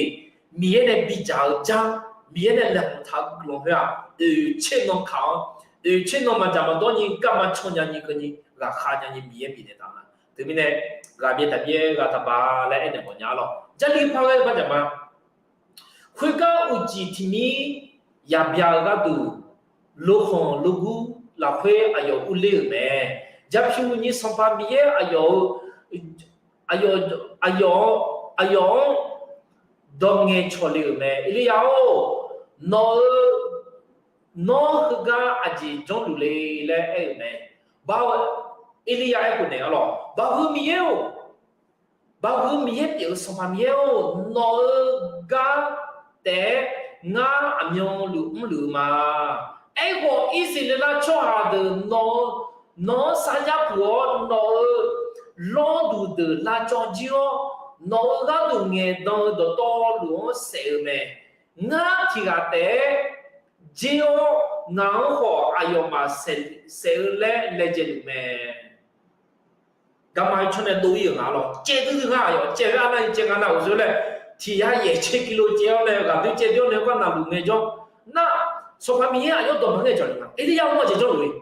Miqyaer nae bidzaq-eu jar, Miqyaer nae laeqhmq taq-eu guiqlanq khoer-aq, oeqtser nan kaq-awr, oeqtser nan maqdzaq maqdawr ni gar maqcan nya ni keuvni ghaqkhav nya ni Miqyaer bifnaeq taq nga. Teumirnae ghaq byaev taq byaev ghaq taqbaq laer aernaeq mawfnya arlawq. Jarlif par ghae-eu bardzaq ma. Khoergar uqcif tiq mir yaqbya-eu gharduq, lokhanq logur lafkhoer aqyawf urler-euq mae. Jarpyuq ni Sanqpaq Miqyaer aqyawf-eu, aqyawf, aqyawf, aqyawf-anr dawq ngaeqcawq le-euq mae. Erlirya-or, nawq-eu, nawr heugar aqjeq janrluf le laer aer-euq mae. Baq, Erlirya aerkhof naeq arlawq, Baqhu Miqyaer-or, Baqhu Miqyaer pyeuf-eu Sanqpaq Miqyaer-or, nawq-eu gar taef-aer ngar aqmyanluf mrluf-eu ma. Aerkhawf, Irsaqleqlav tsawrhaq deuq nawq-eu, nawq-anr sarjax puq-awr, nawq-eu lawrduq deuq lavcawv jir-awr, nawq-eu gharduq ngaeqdan-eu dawqtawvluf-anr saef-eu mae. Ngar tiq ghaq taef-aer jer-awr, ngaq-anr khawf aqyawfmaf saef-eu laer laejae luf mae. Garma-eu tsawrnae dov-ir-euq nga lawr. Caev duidui nga, aqyawf caev-aer arnavni caev nga nar-euq zeur laer, tiq yar yaeq tser kilo caev-awr nae ghaqdoer caev doer-awr nae gar naqluf ngaejawr, nar, Sanqpaq Miqyaer aqyawf dawq maqngae jawq le nga. Erlirya-or, nawr aqjeq jawrluf-eu,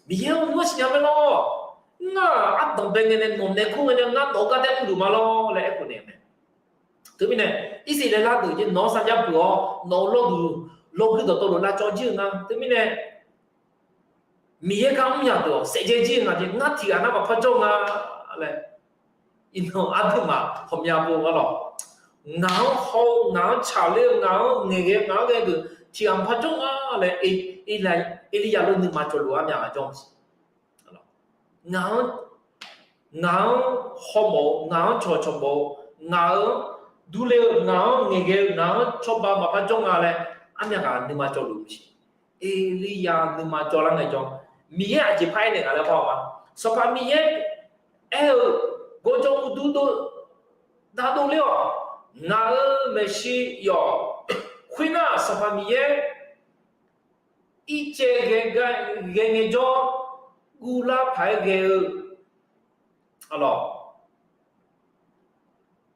Miqyaer-or, nawr siqnya mae lawr. Ngar ardanq bae ngae nae nawq nae kur ngae nae ngar nawq-eu gar taef mrluf ma lawr laer aerkhof naeq-eu mae. Teumirnae, Irsaqleqlav deuq jeq nawq-anr sarjax puq-awr, nawq-eu lawrduq, lawrgui dawqtawvluf lavcawv jir-eu nga. Teumirnae, Miqyaer gar mrnya deuq-awq saefdzae jir-eu nga jeq, ngar tiq ghaq nar maqpar jawr nga laer. Iqnan aqduimaf hawmya bo arlawq. Ngaq-anr haw-eu, ngaq-anr tsaqler-eu, ngaq-anr ngaeqghae-eu, ngaq-anr ghae-eu deuq tiq ghaq maqpar jawr nga laer, Erlirya lof nuima cawvluf-eu armya ghaq jawr-eu siq. Ngaq-anr, ngaq-anr hawmawf-eu, ngaq-anr cawqcawq mawf-eu, ngaq-anr durler-eu, ngaq-anr ngaeqghae-eu, ngaq-anr cawba maqpar jawr nga laer, armya ghaq nuima cawvluf-eu siq. Erlirya nuima cawvlar ngaejawr, Miqyaer aqjeq par aernaeq nga laer par-eu ma. Sanqpaq Miqyaer aer-eu, gawqjawq uqduq dovdavdov ler-awq. Ngaq-euq maeqshi yawf, khoernar Sanqpaq Miqyaer ircaev ghae ngaejawr, guvlar paq-aer ghae-eu, arlawq,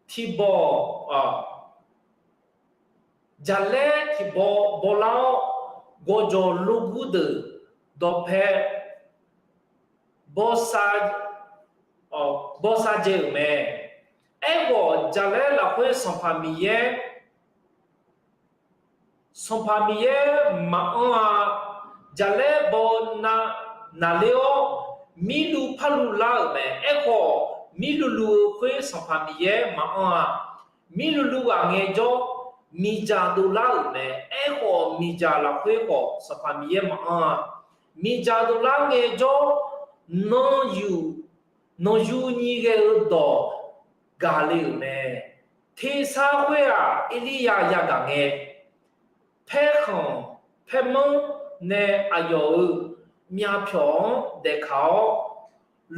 tiqbawq, jaqlaer tiqbawq bawlar-awr, gawqjawq lorgur deuq dawqpae bawsav, bawsav dzae-euq mae. Aerkhawf, jaqlaer lafkhoer Sanqpaq Miqyaer, Sanqpaq Miqyaer maqanr-a. Jaqlaer baw-eu na, naqler-awr, mirluv parluv lar-euq mae. Aerkhawf, mirluv luv-eu khoer Sanqpaq Miqyaer maqanr-a. Mirluv luv ghaq ngaejawr, miqdzaq dovlar-euq mae. Aerkhawf, miqdzaq lafkhoer khawf Sanqpaq Miqyaer maqanr-a. Miqdzaq dovlar ngaejawr, nanqyuq, nanqyuni ghae-eu dawq gaq le-euq mae. Tersar khoer-aq, Erlirya yagaq ngae, paerkhanq paermanr nae aqyawf-euq myavpyawq-anr daeqkaq-awr,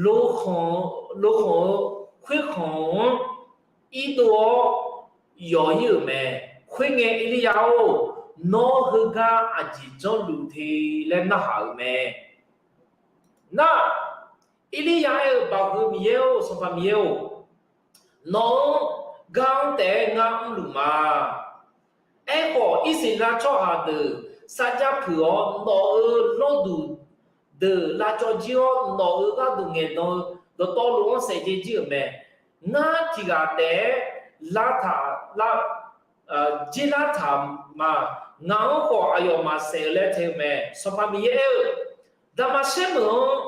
lokhanq-eu khoerkhanq-anr irdov-awr yawf-ir-euq mae. Khoerngae, Erlirya-or, nawr heugar aqjeq janrluf te laer narhaq-euq mae. Nar, Erlirya aer-eu, Baoq heu Miqyaer-or, Sanqpaq Miqyaer-or, nawq-anr gar-anr taef-aer ngar mrluf ma. Aerkhawf, Irsaqleqlav tsawrhaq deuq sarjax puiq-awr, nawq-euq lawrduq deuq lavcawv jir-awr, nawq-euq gharduq ngaeqdan-eu dawqtawvluf-anr saef dzae jir-euq mae. Ngar tiq ghaq taef-aer lavtaq, lar, dzer lar taq ma. Ngaq-anr khawf aqyawfmaf saef-eu laer tae-eu mae. Sanqpaq Miqyaer aer-eu, Daqmaqsaer meuq-anr,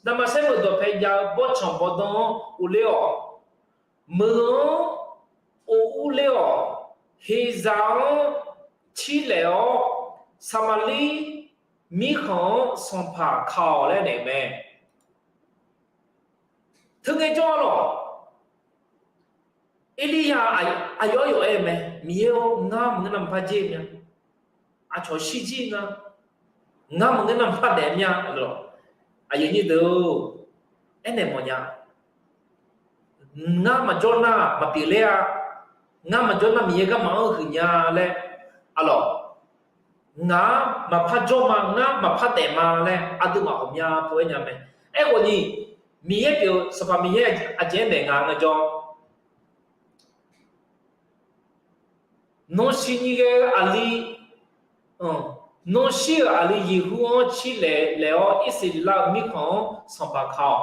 Daqmaqsaer meuq dawqpae jav-eu bawrtsanq bawrdanr-anr uvler-awq. Meuq-anr ov urler-awq. Heqzaq-anr cirlaef-awr, Saqmaqlir mirkhanq-anr sanqpaq ka-awq laer naeq-eu mae. Teu ngaejawr-a lawq. Erlirya aqyawf aqyawf aer-eu mae, Miqyaer-or, ngar maqngeur nar maqpar dzer mya. Aqcawq shirjir nga, ngar maqngeur nar maqpar daef mya lawq. Aqyuif aqnyir deuq-or, aernaeq mawfnya. Ngar maqjawr nar maqpyeuf ler-a. Ngar maqjawr nar Miqyaer garma-anr huiqnya laer, a lawq. Ngaq-anr maqpar jawr ma, ngar maqpar daef ma laer aqduimaf ghawqmya pov-aer nya mae. Aerkhawf ni, Miqyaer pyeuf-eu Sanqpaq Miqyaer aqjeq aernaeq nga ngaejawr, Nawr shir nyir ghae-eu aqli, nawr shir-euq aqli Yeqhur-anr cirlaef laef-awr, Irsaqleqlav-euq mirkhanq-anr sanqpaq ka-awq.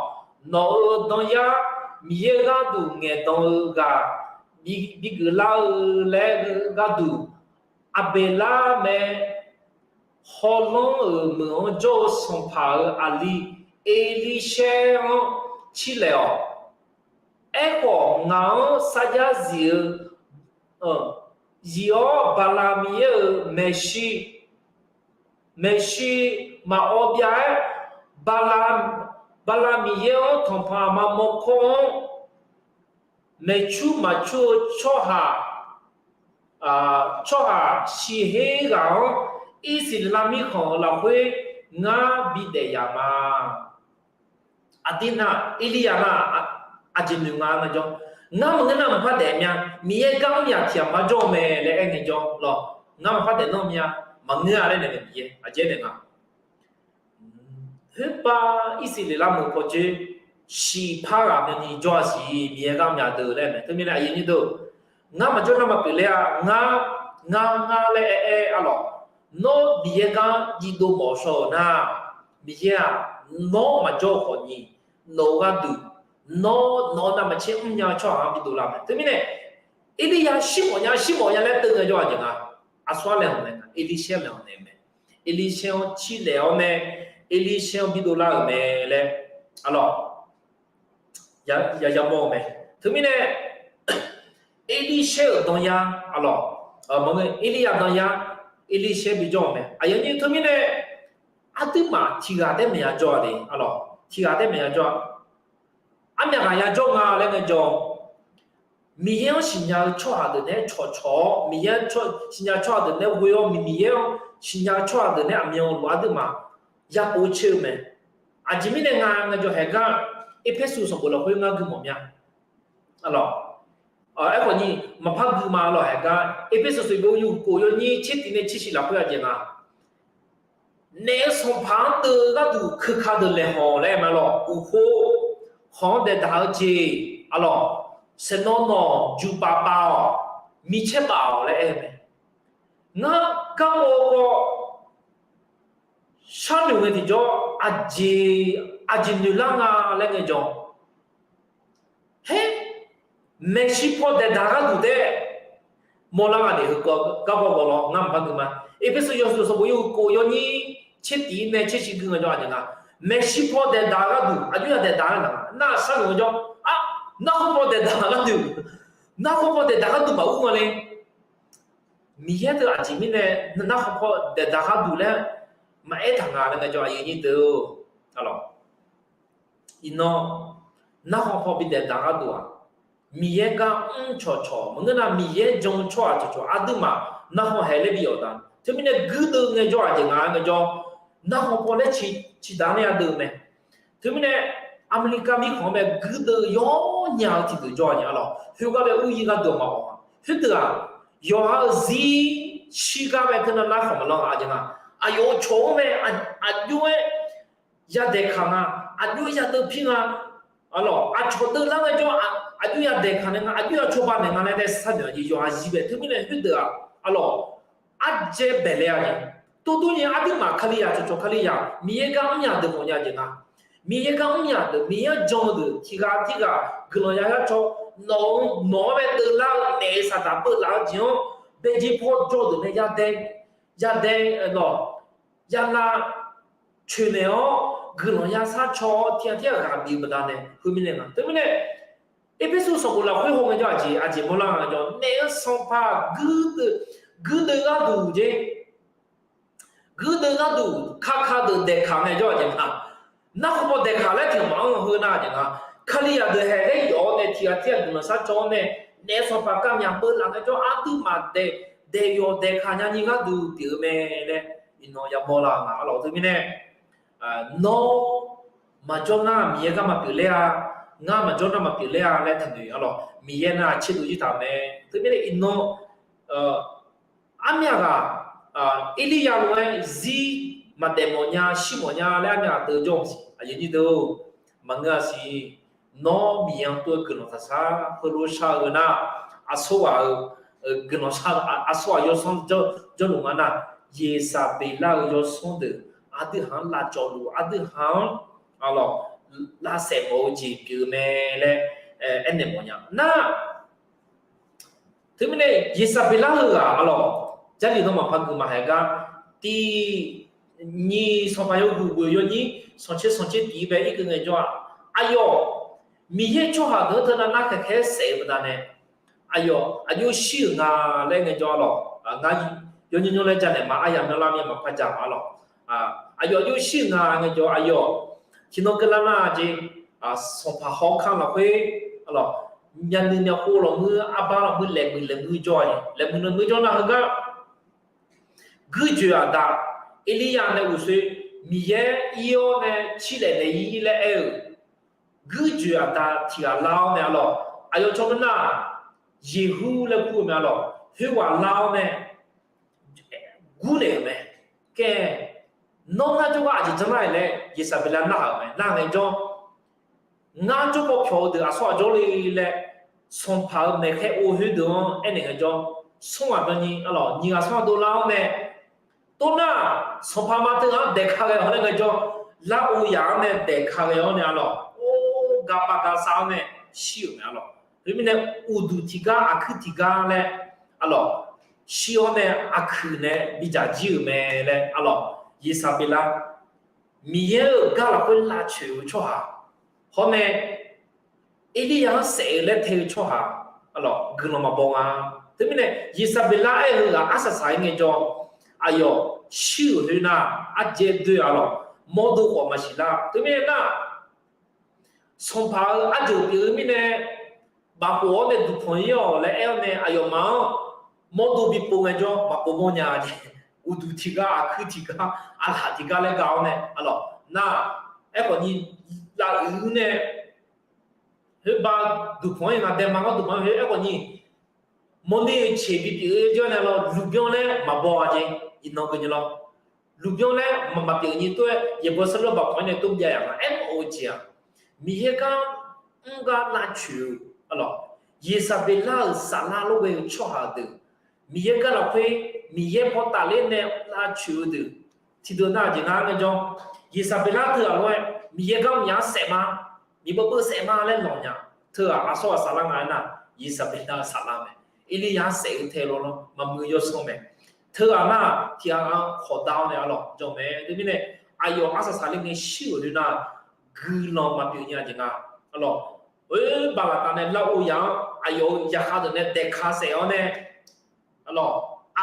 Nawq-euq danyar Miqyaer gharduq ngaeqdan-eu ghaq bi, bigeuf lar-eu laer gharduq, Aqbeqlar mae, hawlanr-euq meuq-anr jawr-eu sanqpaq-euq aqli Erlirshaer-anr cirlaef-awq. Aerkhawf, ngaq-anr sarjax zif-eu, zif-awr Bala Miqyaer-euq maeqshi, maeqshi maqawv byav-aer, Bala, Bala Miqyaer-anr tanqpanq aqma mawrkawr-anr maeqcur maqcur-eu tsawrhaq, tsawrhaq shiqher ghaq-anr Irsaqleqlav mirkhanq-euq lafkhoer ngar bidaef yaf ma. Aqdirnar Erlirya nar, aqjeq noeq nga ngaejawr, ngar maqngeur nar maqpar daef mya, Miqyaer gar mr yaf tiq ghaq maqjawr-eu mae laer aer ngaejawr lawq. Ngar maqpar daef nar mya, maqngeur-a laer naeq-eu Miqyaer aqjeq naeq nga. Khoerpav Irsaqleqlav meuq pawdzer shiqpar ghaq myavni jawr-a siq, Miqyaer gar mr yaf deuq laer mae. Teumirnae aqyuif aqnyir deuq, ngar maqjawr nar maqpyeuf ler-a. Ngar, ngar, ngar laer aer aer-a lawq. Nawr Miqyaer gar jirdov mawf shaw-euq nar, Miqyaer-aq, nawr maqjawr-eu khawfni, nawq-euq gharduq, nawr, nawq-eu navmaqtser mrnya-eu tsawrhaq-anr bidov lar mae. Teumirnae Erlirya shir mawfnya, shir mawfnya laer teunae jawr-a jeq nga. Aqsur-aer laeqhmq naeq nga, Erlirshaer laeqhmq naeq mae. Erlirshaer-anr cirlaef-awr nae, Erlirshaer-anr bidov lar-euq mae laer, a lawq, ya, ya, yamawr-eu mae. Teumirnae Erlirshaer-euq danyar, a lawq, maqngeur, Erlirya danyar, Erlirshaer bijawr-euq mae. Aqyuif aqnyir teumirnae aqduimaf tiq ghaq taef maeq ya jawr-a de, a lawq, tiq ghaq taef maeq ya jawr-a. Armyaq ghaq ya jawr nga laer ngaejawr, Miqyaer-anr siqnya-eu tsawrhaq deuq naeq-aer cawqcawq-awr, Miqyaer-anr siqnya tsawrhaq deuq naeq-aer ghoe-awr, Miqyaer-anr siqnya-eu tsawrhaq deuq naeq-aer aqmyan luf aqduimaf ya pov caer-eu mae. Aqjeq mirnae nga ngaejawr haeqgar, Erpersu sanqbof lafkhoer ngar gui mawf mya. A lawq, aerkhawf ni maqpar gui ma lawq haeqgar, Erpersu sanqbof yawhuiq kof yawnyir tsertif nae tsershif lafkhoer aqjeq nga. Naef-eu sanqpaq-anr deuv-eu gharduq keuka deuq laeqhawq laer aer ma lawq. Uqkhov, khawq-anr daeqdaq-eu jeq, a lawq, saeqnawv nawq juqpaf paf-awq, micaer paf-awq laer aer-eu mae. Ngar garkawv kawv sharnoeq ngae tiqjawr, aqjeq, aqjeq noeq lar nga laer ngaejawr, her, maeqshi paw daeqdaq gharduq taef mawrlar nga naef heu garkawv kawv lawr ngar maqpar gui ma. Erpersu yawhuiq sanqbof yawhuiq kof yawnyir tsertif nae tsershif gui ngaejawr aqjeq nga. Maeqshi paw daeqdaq gharduq aqjox ya daeqdaq-a nar, nar sharnoeq ngaejawr, a, narkhawr paw daeqdaq gharduq, narkhawr paw daeqdaq gharduq maqur nga le. Miqyaer deuq aqjeq mirnae narkhawr paw daeqdaq gharduq laer maqaer taq nga laer ngaejawr, aqyuif aqnyir deuq, a lawq, iqnan narkhawr paw bi daeqdaq gharduq-aq, Miqyaer gar mr cawqcawq maqngeur nar, Miqyaer jan-eu tsawrhaq cawqcawq aqduimaf narkhawr haeq laer bi yawqda. Teumirnae guirdeuv ngaejawr aqjeq nga ngaejawr, narkhawr paw laer ciqdaq nae yadeuv mae. Teumirnae Aqmeqlikav mirkhanq-anr mae guirdeuv yawnya-eu tiqdeuq jawr-a nya lawq. Khoergar laer ur-ir gharduq maqawq-a. Khoerdeuq-aq, yawqha-euq zir shirgar mae teunav narkhawr maqlanr-a jeq nga. Aqyawf-euq cawq-anr mae, aqjox-aer yadaeq kaq nga, aqjox yadeuv pir nga, arlawq, aqcawq deuvlar ngaejawr, aqjox yadaeq kaq naeq nga, aqjox ya cawba naeq nga laer nae sharnoeq-a jeq yawqha zir bae. Teumirnae khoerdeuq-aq, arlawq, ardzae baeqle-a jeq. Tov dur nyi aqduimaf Kalizaq cawqcawq Kalizaq Miqyaer gar mr yadeuq mawfnya jeq nga. Miqyaer gar mr yadeuq, Miqyaer-anr jan-eu deuq tiqghaq tirghaq guiqlanq ya yar caw, nawq-eu nawq-anr bae deuvlar-eu naef-eu saqdaq beuvlaf-eu jeq-anr baejir paw jawr-eu deuq nae yadae, yadae, arlawq, yalav coeqnaeq-awr guiqlanq ya shar caw-awr tiqghaq tirghaq ghaq bif-eu baqdanae heumirnae nga. Teumirnae, Erpersu sanqbof lafkhoer haw ngaejawr aqjeq, aqjeq mawrlar ngaejawr, naef-eu sanqpaq guirdeuv, guirdeuv gharduq jeq, guirdeuv gharduq kaka deuq daeqkaq ngaejawr aqjeq nga. Narkhawf paw daeqkaq laer tiq maf-anr heu nar jeq nga. Kalizaq deuq haeq laer yawf-awr nae tiqghaq tirghaq guiqlanq shar caw-awr nae, naef-eu sanqpaq kavmyaq beuvlaf ngaejawr aqduimaf daeq, daeq yawq daeqkaq nyani gharduq pyeuf-eu mae laer iqnan yamawr lar nga. Arlawq, teumirnae nawr maqjawr nar Miqyaer gar maqpyeuf ler-a, ngar maqjawr nar maqpyeuf ler-a laer taqnoeq arlawq. Miqyaer nar tserdov jir taq-euq mae. Teumirnae iqnan armyav ghaq, Erlirya lof-aer zir maqdaef mawfnya shir mawfnya laer armyav ghaq deuv jawr-eu siq. Aqyuif nyir deuq-or, maqngeur-a siq. Nawr Miqyaer-anr tov-aer guiqlanq taqshar heulof shar-eu nar, aqsur ghaq-eu guiqlanq shar, aqsur ghaq yawsanr jawrluf nga nar, Yeqsaqbeqlar-eu yawsanr deuq aqdui haq-anr lavcawvluf, aqdui haq-anr arlawq lavsaef mawf-eu jeq pyeuf-eu mae laer aernaeq mawfnya nar, teumirnae Yeqsaqbeqlar heughaq arlawq, Jarlif nan maqpar guiq maqhaeq gar tiq nyiq sanqpaq yawhuiq ghoeq yawnyir sanqtser sanqtser tiq bae irkeuv ngaejawr-aq, aqyawf Miqyaer tsawrhaq deuq-anr teunav nar khaeqkhaer saef-eu baqdanae, aqyawf aqjox shir-euq nga laer ngaejawr arlawq, ngar yawnyir nymr laer janaeq ma, aryamq nanrlar mir maqpar ja ma arlawq. Aqyawf aqjox shir-euq nga ngaejawr aqyawf tiqnan keuvlar nar jeq, sanqpaq hawkar lafkhoer arlawq, myavnuiv myavkhov lafmuir arbar lafmuir laeqmuiq laeqmuir jawr-a, laeqmuiq laeqmuir jawr nar heugar guirjoeq aqda, Erlirya nae uqshoe Miqyaer ir-awr nae cirlaef naeq-ir laer aer-euq guirjoeq aqda tiq ghaq lar-awr nae arlawq, aqyawf tsawrmyanr nar Yeqhur laer kur-eu mae arlawq, khoerghaq lar-awr nae gurnaeq-euq mae. Kae, nawr ngar jawrgar aqjeq janr nar-iq laer Yeqsaqbeqlar narhaq-euq mae. Nar ngaejawr, ngar jawrkawv pyawq-eu deuq aqsur ghaq jawrle laer sanqpaq-euq maeqkhaer ov khoerdeuq-anr aernaeq ngaejawr, smr ghaq byanni arlawq, nyiq ghaq smr ghaq dovlar-awr nae, tov nar, sanqpaq ma teughaq-anr daeqka ghae-awq laer ngaejawr, lar ov yaq-anr nae daeqka ghae-awr nae arlawq, or, gaqpav gaqsav-awr nae shir-euq mae arlawq. Khoermirnae, uqduq tiqgar aqkuir tiqgar laer arlawq, shir-awr nae aqkuir nae bidzaq jir-euq mae laer arlawq, Yeqsaqbeqlar Miqyaer-euq gar lafkhoer lavcoeq-eu tsawrhaq, hawr nae Erlirya-anr saef-eu laer tae-eu tsawrhaq arlawq, guiqlanq maqbaw nga. Teumirnae Yeqsaqbeqlar aer-eu ghaq arsaq saq-aer ngaejawr, aqyawf shir-euq khoer nar, ardzae doe arlawq, mawrdo khawf maqsiq lar. Teumirnae nar, sanqpaq-euq arjeuq pyeuf-eu mirnae, bafkhof-awr nae duqpanq-ir-awq laer aer-awr nae aqyawfmaf-anr mawrdo bipov ngaejawr maqpov mawrnya jeq. Uqduq tiqgar, aqkuir tiqgar, aqlaq tiqgar laer ga-awr nae arlawq, nar, aerkhawf ni, lavuiq-ir nae, khoerba duqpanq-ir nga daema gar duqpanq-ir khoer aerkhawf ni, mawrner-eu ceq bipyeuf-eu jawr nae lawr, lmqbyan laer maqbaw-a jeq. Iqnan keuvni lawr, lmqbyan laer maqpyeuf ni tov-aer yaeqbawq sarlawr baqpanq-ir nae tov byav yaq nga aermawf-eu jeq-aq, Miqyaer gar mr gar lavcoeq-eu arlawq, Yeqsaqbeqlar-euq saflar lof ghae-eu tsawrhaq deuq, Miqyaer gar lafkhoer Miqyaer paw tafler nae lavcoeq-eu deuq, tiqdeuq nar jeq ngar ngaejawr, Yeqsaqbeqlar teughaq lof-aer Miqyaer gar mrnya-anr saef ma, miqbeuv beuv saef ma laer lanq nya. Teughaq aqsur ghaq saflar nga aernar, Yeqsaqbeqlar-euq saflar mae. Erlirya-anr saef-eu tae lawr lawr maqmuiq yawsanr mae. Teughaq nar tiqghaq-anr khawqdar-awr nae arlawq jawr mae. Teumirnae aqyawf arsaq saqler ngae shir-euq nar, guiqlanq maqpyeuf nya jeq nga arlawq. Oer baqlaqtaf nae lar-eu yaq-anr aqyawf-euq zaqkhav deuq nae daeqka saef-awr nae arlawq,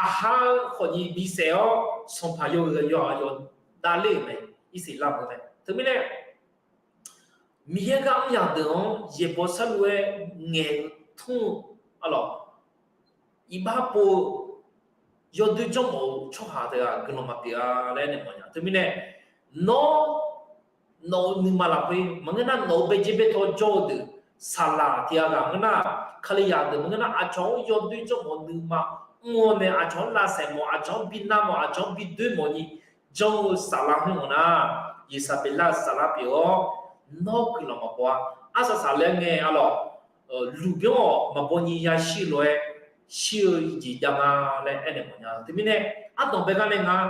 aqhar khawf ni bisaef-awr sanqpaq yawhuiq yawhaq yawq davler-euq mae. Irsiq lar-eu mae. Teumirnae Miqyaer gar mr yaq deuq-anr yaeqbawq sarluf-aer ngaeq-eu tmr-eu arlawq, iqbax pov-eu yawdoer janrmawf-eu tsawrhaq teughaq guiqlanq maqpyeuf-a laer nae mawfnya. Teumirnae nawr nawq-eu nuima lafkhoer maqngeur nar, nawq-eu baejer baertaw jawr-eu deuq, saqlaq tiqghaq ghaq maqngeur nar, Kalizaq deuq maqngeur nar, aqcawq-anr yawdoer janrmawf nuima mr-awr nae aqcawq-anr lavsaef mawf, aqcawq-anr bi nar mawf, aqcawq-anr bi doer mawf ni janr-eu saflar mr-awq nar, Yeqsaqbeqlar-euq saflar pyeuf-awr, nawr guiqlanq maqbaw-a. Arsaq saqlaer ngae arlawq, luqbyanr-awq maqbaw nyi yashir-eu lof-aer shir-eu jeq jav nga laer aernaeq mawf nya. Teumirnae, ardanqbae gar nae ngar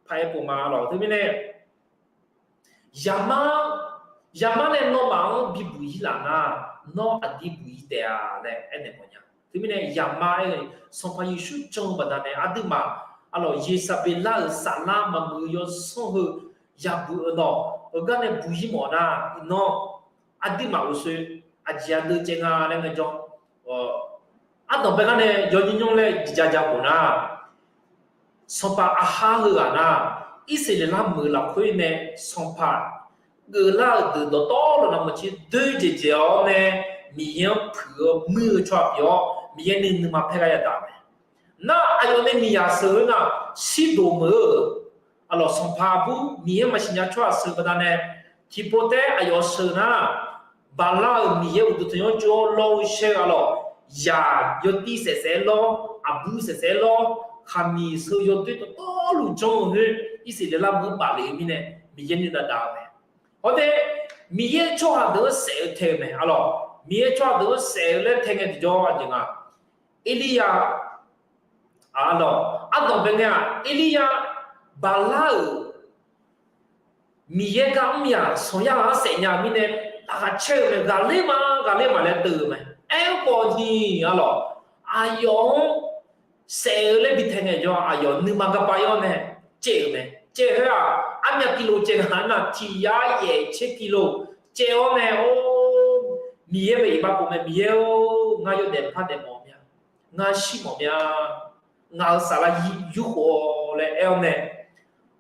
paq-aer pov ma arlawq. Teumirnae, yaqmar, yaqmar nae nawmaf-anr bibuq-ir laf nar, nawr aqdir buq-ir taef-a laer aernaeq mawf nya. Teumirnae yaqmar aer-eu, Sanqpaq Yeqsur jan-eu baqdanae aqduimaf, arlawq, Yeqsaqbeqlar-euq saflar maqmuiq-eu yawsanr heu yabuq-eu dawq-euq gar nae buq-ir mawf nar, iqnan aqduimaf uqshoe aqjeq aqdui caev nga laer ngaejawr, ardanqbae gar nae yawnymr nymr laer jeqjav ja khof nar, sanqpaq Aqhar heughaq nar, Irsaqleqlav meuq lafkhoer nae sanqpaq geuflar-euq deuq dawqtawvluf navmaqtser doer dzaeqdzaeq-awr nae, Miqyaer-anr puiq-eu muir-eu tsawrhaq pyeuf-awr, Miqyaer nuinoeq nuima paer gar yadaq-euq mae. Nar aqyawf nae miqyaq sheuq-eu nar, Sirdoq meuq-eu, arlawq, sanqpaq bur Miqyaer maqsiq nya tsawrhaq sheuq-eu baqdanae, tiqpov taef-aer aqyawf sheuq nar, Baqlar-euq miqyaer uqduq tanqnymr jov-awr lawr-eu shaer-eu arlawq, yaq yawtiv saef saef-aer lawr, aqbur saef saef-aer lawr, khaqmiq sheu yawdoer dawqtawvluf janr-eu khoer, Irsaqleqlav meuq-anr bafle-eu mirnae, Miqyaer nuidav dav-eu mae. Hawr nae, Miqyaer tsawrhaq deuq-anr saef-eu tae-eu mae arlawq. Miqyaer tsawrhaq deuq-anr saef-eu laer tae ngae tiqjawr aqjeq nga. Erlirya, arlawq, ardanqbae ngae-aq, Erlirya, Baqlar-euq miqyaer gar mr yaq sanqya ghaq-anr saef nya-eu mirnae, laqkhaq caer-eu mae. Ghaqler ma, ghaqler ma laer deuv-eu mae. Aerkhawf ni, arlawq, aqyawf-anr saef-eu laer bi tae ngae tiqjawr, aqyawf nuima garpav-ir-awr nae caev-euq mae. Caev khoer-aq, armyav kilo caev nga nar, tiq yar yaef tser kilo caev-awr nae, or, Miqyaer bae iqbax pov mae, Miqyaer-or, ngar yawdaef par daef mawf mya, ngar shir mawf mya, ngaq-euq saflar yurkhof-awq laer aer-awr nae,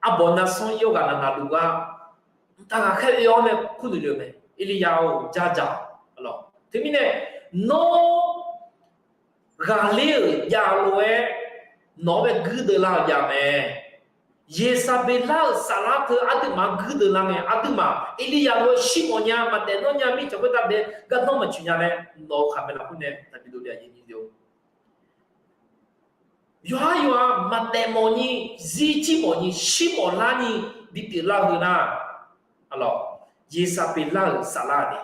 arbawq navsanr yawr ghaq naq ngaq luf gar, mqtav ghaqkhaer oe-awr nae kurnoeq le-eu mae. Erlirya-or, dzardzaq-awq. Teumirnae, nawr ghaqler-euq javlof-aer nawq-anr bae guirdeuv lar-euq jav mae. Yeqsaqbeqlar-euq saflar teu aqduimaf-anr guirdeuv lar ngae, aqduimaf Erlirya lof-aer shir mawf nya, maqdaef nawr nya, mirtsaq khoertav daef gardanr maqtsoeq nya laer nawq-euq khaqmae lafkhoer nae taqbi dovle-a. Yawqhar yawqha maqdaef mawfni, zirjir mawfni, shir mawf larni bipyeuf lar-eu heu nar, arlawq, Yeqsaqbeqlar-euq saflar-a de.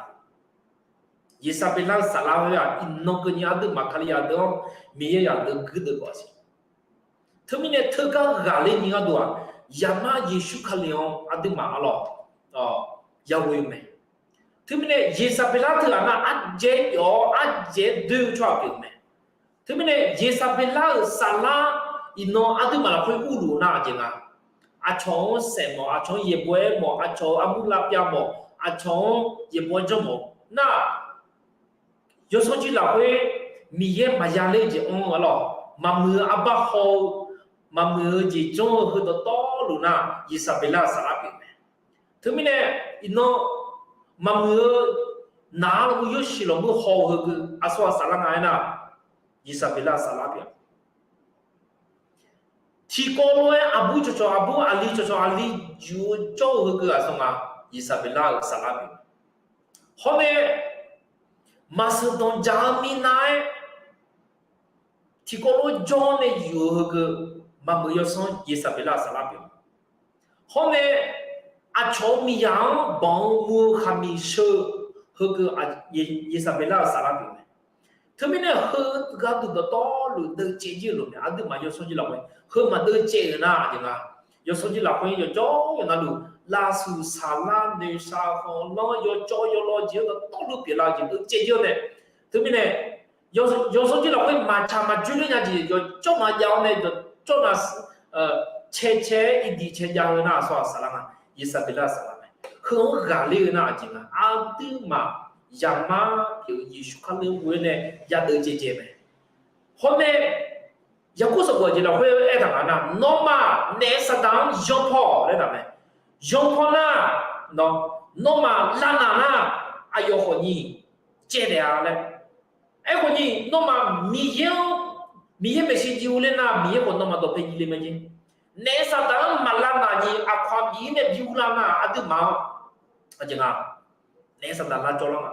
Yeqsaqbeqlar-euq saflar-a, iqnan keuvni aqduimaf Kalizaq deuq-anr Miqyaer yadeuv guirdeuv khawf siq. Teumirnae teugar ghaqler ni gharduq-aq, Zaqmar Yeqsur Kali-anr aqduimaf arlawq, yaghoe-eu mae. Teumirnae Yeqsaqbeqlar teughaq nar ardzaeq-aer pyeuf-awr ardzaeq-aer doer-eu tsawrhaq pyeuf-eu mae. Teumirnae Yeqsaqbeqlar-euq saflar iqnan aqduimaf lafkhoer urluf nar aqjeq nga. Aqcawq-anr saef mawf, aqcawq-anr yaeqbawq-aer mawf, aqcawq-euq armur lavpyav mawf, aqcawq-anr yaeqbawq-aer janr mawf nar, yawsanr jir lafkhoer Miqyaer maqya ler-eu jeq anr-eu arlawq, maqmuiq-eu arbar haw-eu, maqmuiq-eu jeq janr-eu heu dawqtawvluf nar, Yeqsaqbeqlar-euq saflar pyeuf mae. Teumirnae iqnan maqmuiq-eu naq-anr lawr yawshuif lawqmur haw-eu heugui aqsur ghaq saflar nga aernar, Yeqsaqbeqlar-euq saflar pyeuf-a. Tiqkawv lof-aer aqbur cawqcawq aqbur, aqli cawqcawq aqli juq-eu jawr-eu heugui aqsur nga, Yeqsaqbeqlar-euq saflar pyeuf-a. Hawr nae maqseuq danqdzaq-eu minav-aer tiqkawv lof-aer jawr nae yuf-eu heugui, maqmuiq yawsanr Yeqsaqbeqlar-euq saflar pyeuf-a. Hawr nae aqcawq-euq miqyaq-anr banq-eu muv-eu khaqmiq sheu-eu heugui, Yeqsaqbeqlar-euq saflar pyeuf-eu mae. Teumirnae heu gharduq dawqtawvluf deuv caev jir-eu lof mae. Aqduimaf yawsanr jir lafkhoer heu maqdeuv caev-euq nar aqjeq nga. Yawsanr jir lafkhoer yawqjawr yawqnavluf lavshuq saqlar noeqshaq khanqlanr yawcawv yawlaw jeq-anr dawqtawvluf pyeuflar-eu jeq deuv caev jir-awr nae. Teumirnae yawsanr jir lafkhoer maqtsaq maqjoer ler nya jeq yawcawv maqjav-awr nae yawcawv nav cae cae-aer irdiq cae jav-eu nar aqsur ghaq saflar nga, Yeqsaqbeqlar-euq saflar mae. Heu-anr ghaqler-eu nar aqjeq nga. Aqduimaf Zaqmar pyeuf-eu Yeqsur Kali-anr ghoe-aer nae yadeuv caev caev mae. Hawr nae Yaqkov sanqbof aqjeq lafkhoer aertaq nga nar, nawmaf naef saqdaq-anr yanpaw laer taq mae. Yanpaw nar, nawmaf lavnaq nar, aqyawf khawf ni caev taef-a laer. Aerkhawf ni nawmaf Miqyaer-anr, Miqyaer maeqshi jiv ler nar, Miqyaer khawf nawmaf dawqpae jiv le mae jeq. Naef saqdaq-anr maqlavnaq ni aqkawq-anr bif-ir nae bi urlar nar aqduimaf-anr aqjeq nga. Naef saqdaq lavcawv lar nga.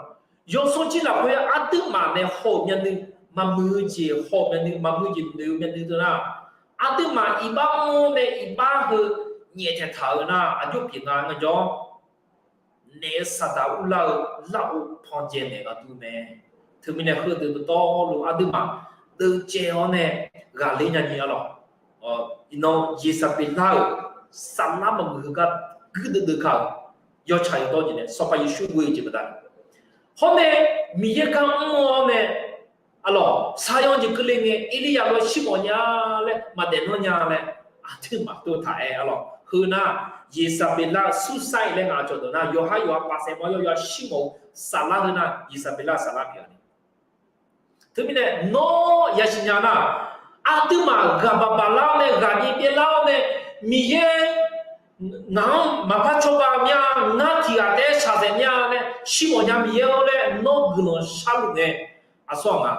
Yawsanr jir lafkhoer aqduimaf nae haw-euq myavnuiv, maqmuiq-eu jeq haw-euq myavnuiv, maqmuiq-eu jeq noeq-eu myavnuiv teu nar, aqduimaf iqbax mr nae iqbax heu nyaeftaeq taq-eu nar aqjox pyeuf nga ngaejawr, naef-eu saqdaq urlar-eu larghov panjae naeq gharduq mae. Teumirnae heudeuq dawqtawvluf aqduimaf deuvcaev-awr nae ghaqler nya nyi-a lawq. Iqnan Yeqsaqbeqlar-euq saflar maqmuiq heugar guirdeuv deuv kar-euq yawtsaq yawdawr jeq nae Sanqpaq Yeqsur ghoe-eu jeq baqdanae, hawr nae Miqyaer gar mr-awr nae, aqlawq, saqyanr jeq keuvle ngae Erliryav lof-aer shirmawf nya laer maqdaef nanr nya laer aqduimaf tov taq-aer, aqlawq, heu nar Yeqsaqbeqlar-euq sursar-iq laer ngaq cawqdawq nar yawqhar yawqha pavsaev ma yawr yawqha shirmawf-eu saflar heu nar Yeqsaqbeqlar-euq saflar pyeuf-a ni. Teumirnae nawr yasiqnya nar, aqduimaf ghaq baq baqlar-awr nae ghaq byaev byaevlar-awr nae Miqyaer ngaq-anr maqpar cawba mya, ngar tiq ghaq taef-aer shaqzaeq mya laer shirmawf nya Miqyaer-anr laer nawr guiqlanq sharluf ngae, aqsur-aq nga,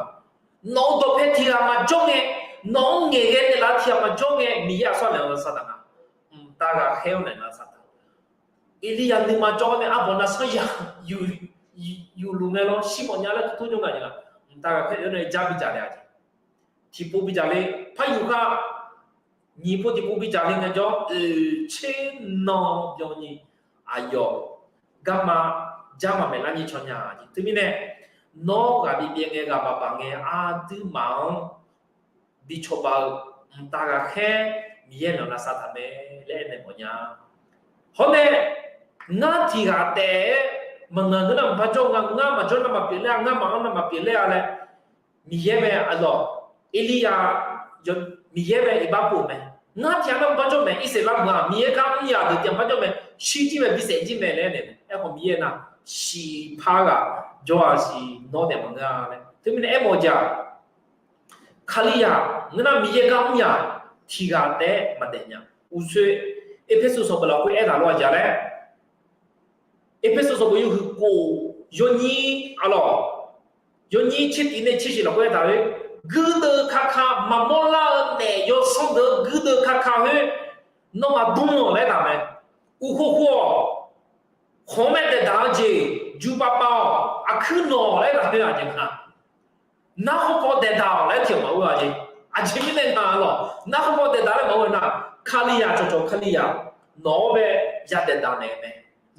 nawq-euq dawqpae tiq ghaq maqjawr ngae, nawq-anr ngaeqghae naeqlaf tiq ghaq maqjawr ngae Miqyaer aqsur naeq-eu lavsav taq nga. Mqtav ghaqkhaer-anr naeq lavsav taq Erliryav nuima jawr-awr nae arbawq navsanr yaq yufluf ngae lawr shirmawf nya laer tuvtur jawr nga jeq nga. Mqtav ghaqkhaer oe-awr nae jar bidzaq le-a jeq. Tiqpov bidzaq le, par yuf kar, nyiq pov tiqpov bidzaq le ngaejawr oeq tser nan byanni aqyawf garma jar maqmaeq lar nyir caw nya jeq. Teumirnae nawr ghaq byaev byaev ngae ghaq baq baq ngae aqduimaf-anr bi cawba-eu mqtav ghaqkhaer Miqyaer naeq-eu lavsav taq mae laer aernaeq mawf nya. Hawr nae ngar tiq ghaq taef-aer maqngaq ngeur nar maqpar jawr nga, ngar maqjawr nar maqpyeuf ler-a, ngar maqanr nar maqpyeuf ler-a laer Miqyaer mae, aqlawq, Erliryav, Miqyaer mae iqbax pov mae. Ngar tiq ghaq nar maqpar jawr mae, Irsaqleqlav meuq-aq Miqyaer gar mr yaq deuq tiq ghaq maqpar jawr mae, shir jir mae, bisaef jir mae laer aernaeq-a. Aerkhawf Miqyaer nar shiqpar ghaq jawr-a siq nawr daef maqngeur-a laer. Teumirnae aermawf-eu jeq-aq, Kalizaq ngeur nar Miqyaer gar mr yaq tiq ghaq taef-aer maqdaef nya. Uqsoer Erpersu sanqbof lafkhoer aertaq lof-a jeq laer, Erpersu sanqbof yawhuiq khof yawnyir, aqlawq, yawnyir tser tiq nae tser shiq lafkhoer aertaq-eu, guirdeuv kaka maqmawr lar-eu naef yawsanr deuq-anr guirdeuv kaka khoer nawmaf dm-awq laer aertaq mae. Uqkhov khov-awq, khawq-anr mae daeqdaq-eu jeq, juqpav pav-awq, aqkuir nawq-awq laer aertaq khoer-aq jeq nga. Narkhawv paw daeqdaq-awq laer tiq-awq maqoe-a jeq. Aqjeq mirnae nga lawq, narkhawv paw daeqdaq laer maqoe nar, Kalizaq cawqcawq Kalizaq nawq-anr bae yadaef daq naeq mae.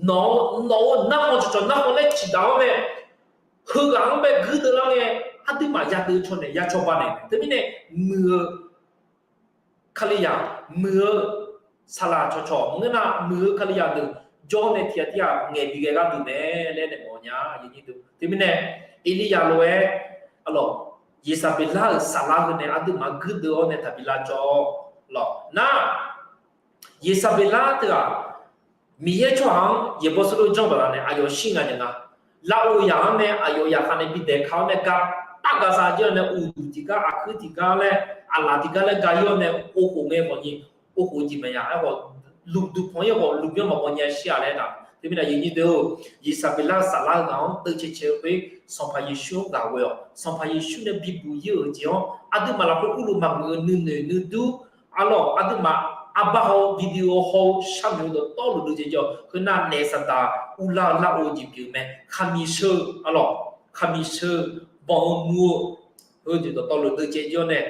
Nawq-eu narkhawv cawqcawq narkhawv laer ciqdaq-awr mae. Heughaq-anr bae guirdeuv lar ngae, aqduimaf yadeuv caw naeq ya cawba naeq mae. Teumirnae muiq-eu Kalizaq, muiq-eu saqlaq cawqcawq maqngeur nar, muiq-eu Kalizaq deuq jawr nae tiq ghaq tir ghaq ngaeq bi ghae gharduq mae laer naeqmawf nya. Teumirnae Erliryav lof-aer, aqlawq, Yeqsaqbeqlar-euq saflar heu nae aqduimaf guirdeuv-awr nae taqbi lavcawv lawq nar, Yeqsaqbeqlar teughaq Miqyaer tsawrhaq-anr yaeqbawq sawrlo janr baqdanae aqyawf shir nga jeq nga. Larghov yaq-anr nae aqyawf yaqkhaq nae bidaeq ka-awr nae gaqpar gaqsaq jir-awr nae uqduq tiqgar aqkuir tiqgar laer aqlaf tiqgar laer ga-ir-awr nae ovkhof ngae khawf nyi, ovkhof jeq maqya aerkhawf, lmqduq panq-ir khawf lmqbyanr maqbaw nya shir-a laer aertaq. Teumirnae aqyuif nyir deuq-or, Yeqsaqbeqlar saflar-eu ghaq-anr teuvcae cae-eu khoer Sanqpaq Yeqsur-anr ghaq ghoe-awq. Sanqpaq Yeqsur nae bibuq-ir-euq jeq-anr aqduimaf lafkhoer urluf maqmuiq-eu nuinoeq nuidur, aqlawq, aqduimaf arbar haw-eu video haw-eu sharnoeq-eu dawqtawvluf deuv cae jir-awq. Khoernar naef saqdaq urlar-eu larghov jeq pyeuf mae. Khaqmiq sheu-eu, aqlawq, khaqmiq sheu-eu, banq-eu mu-eu, heu jeq dawqtawvluf deuv cae jir-awr nae,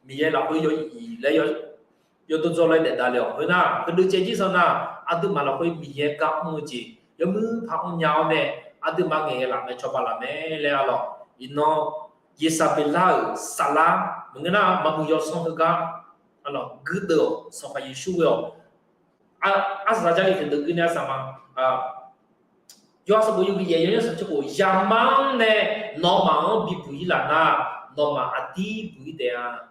Miqyaer lafkhoer yaw iq laer yawdawr dzawr laer daef davle-awq. Khoernar heudeuv cae jir sanq nar, aqduimaf lafkhoer Miqyaer gar mr-eu jeq yawmuiq par mrnya-awr nae, aqduimaf ngaeqghae laf mae cawba laf mae laer aqlawq. Iqnan Yeqsaqbeqlar-euq saflar maqngeur nar, maqmuiq yawsanr heugar aqlawq guirdeuv-awq, Sanqpaq Yeqsur ghoe-awq. Arsaq Jarlif tiqdeuv guir nae arsaq ma. Yawhaq sanqbof yawhuiq yaeq yawnyir sanqbof tser khof, yaqma-anr nae nawmaf-anr bibuq-ir laf nar, nawmaf aqdir buq-ir taef-a.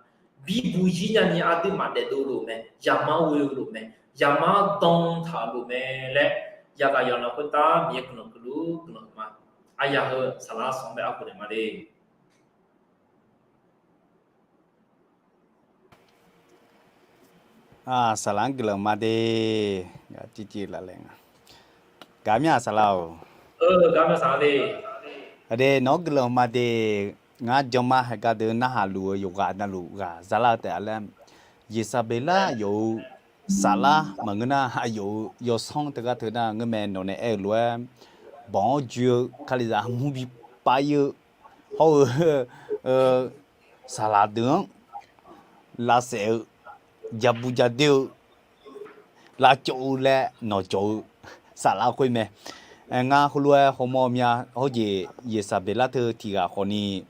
Bibuq-ir nyani aqduimaf daefdov lof mae, yaqma-anr ghoe-eu lof mae, yaqma-anr dan taq-eu lof mae laer, yagaq yawqnan khoertav Miqyaer guiqlanq keuvluf guiqlanq ma. Aryaq heu saqlaq sanq-anr bae arkhof naeq ma de. Saqlaq-anr guiqlanq ma de. Gaqmya saqlaq-or. Ade, nawq-anr guiqlanq ma de. Ngar janma haiq gar deuq narhaq luf-eu yawqghaq navluf ghaq zalar-eu taef-a laer, Yeqsaqbeqlar aqyawf-euq saflar maqngeur nar, aqyawf-euq yawsanr teugar teu nar ngeur mae, nawq nae aer-eu lof-aer, banq-awr joe-eu Kalizaq mur bi pav-ir-eu hawr-eu saqlaq deuq-anr lavsaef-eu, jabu jadoer-eu, lavcawv-eu laer nawqjawq-eu saflar khoer mae. Ngar heulof-aer hawmawr mya, hawjeq Yeqsaqbeqlar teu tiq ghaq khawfni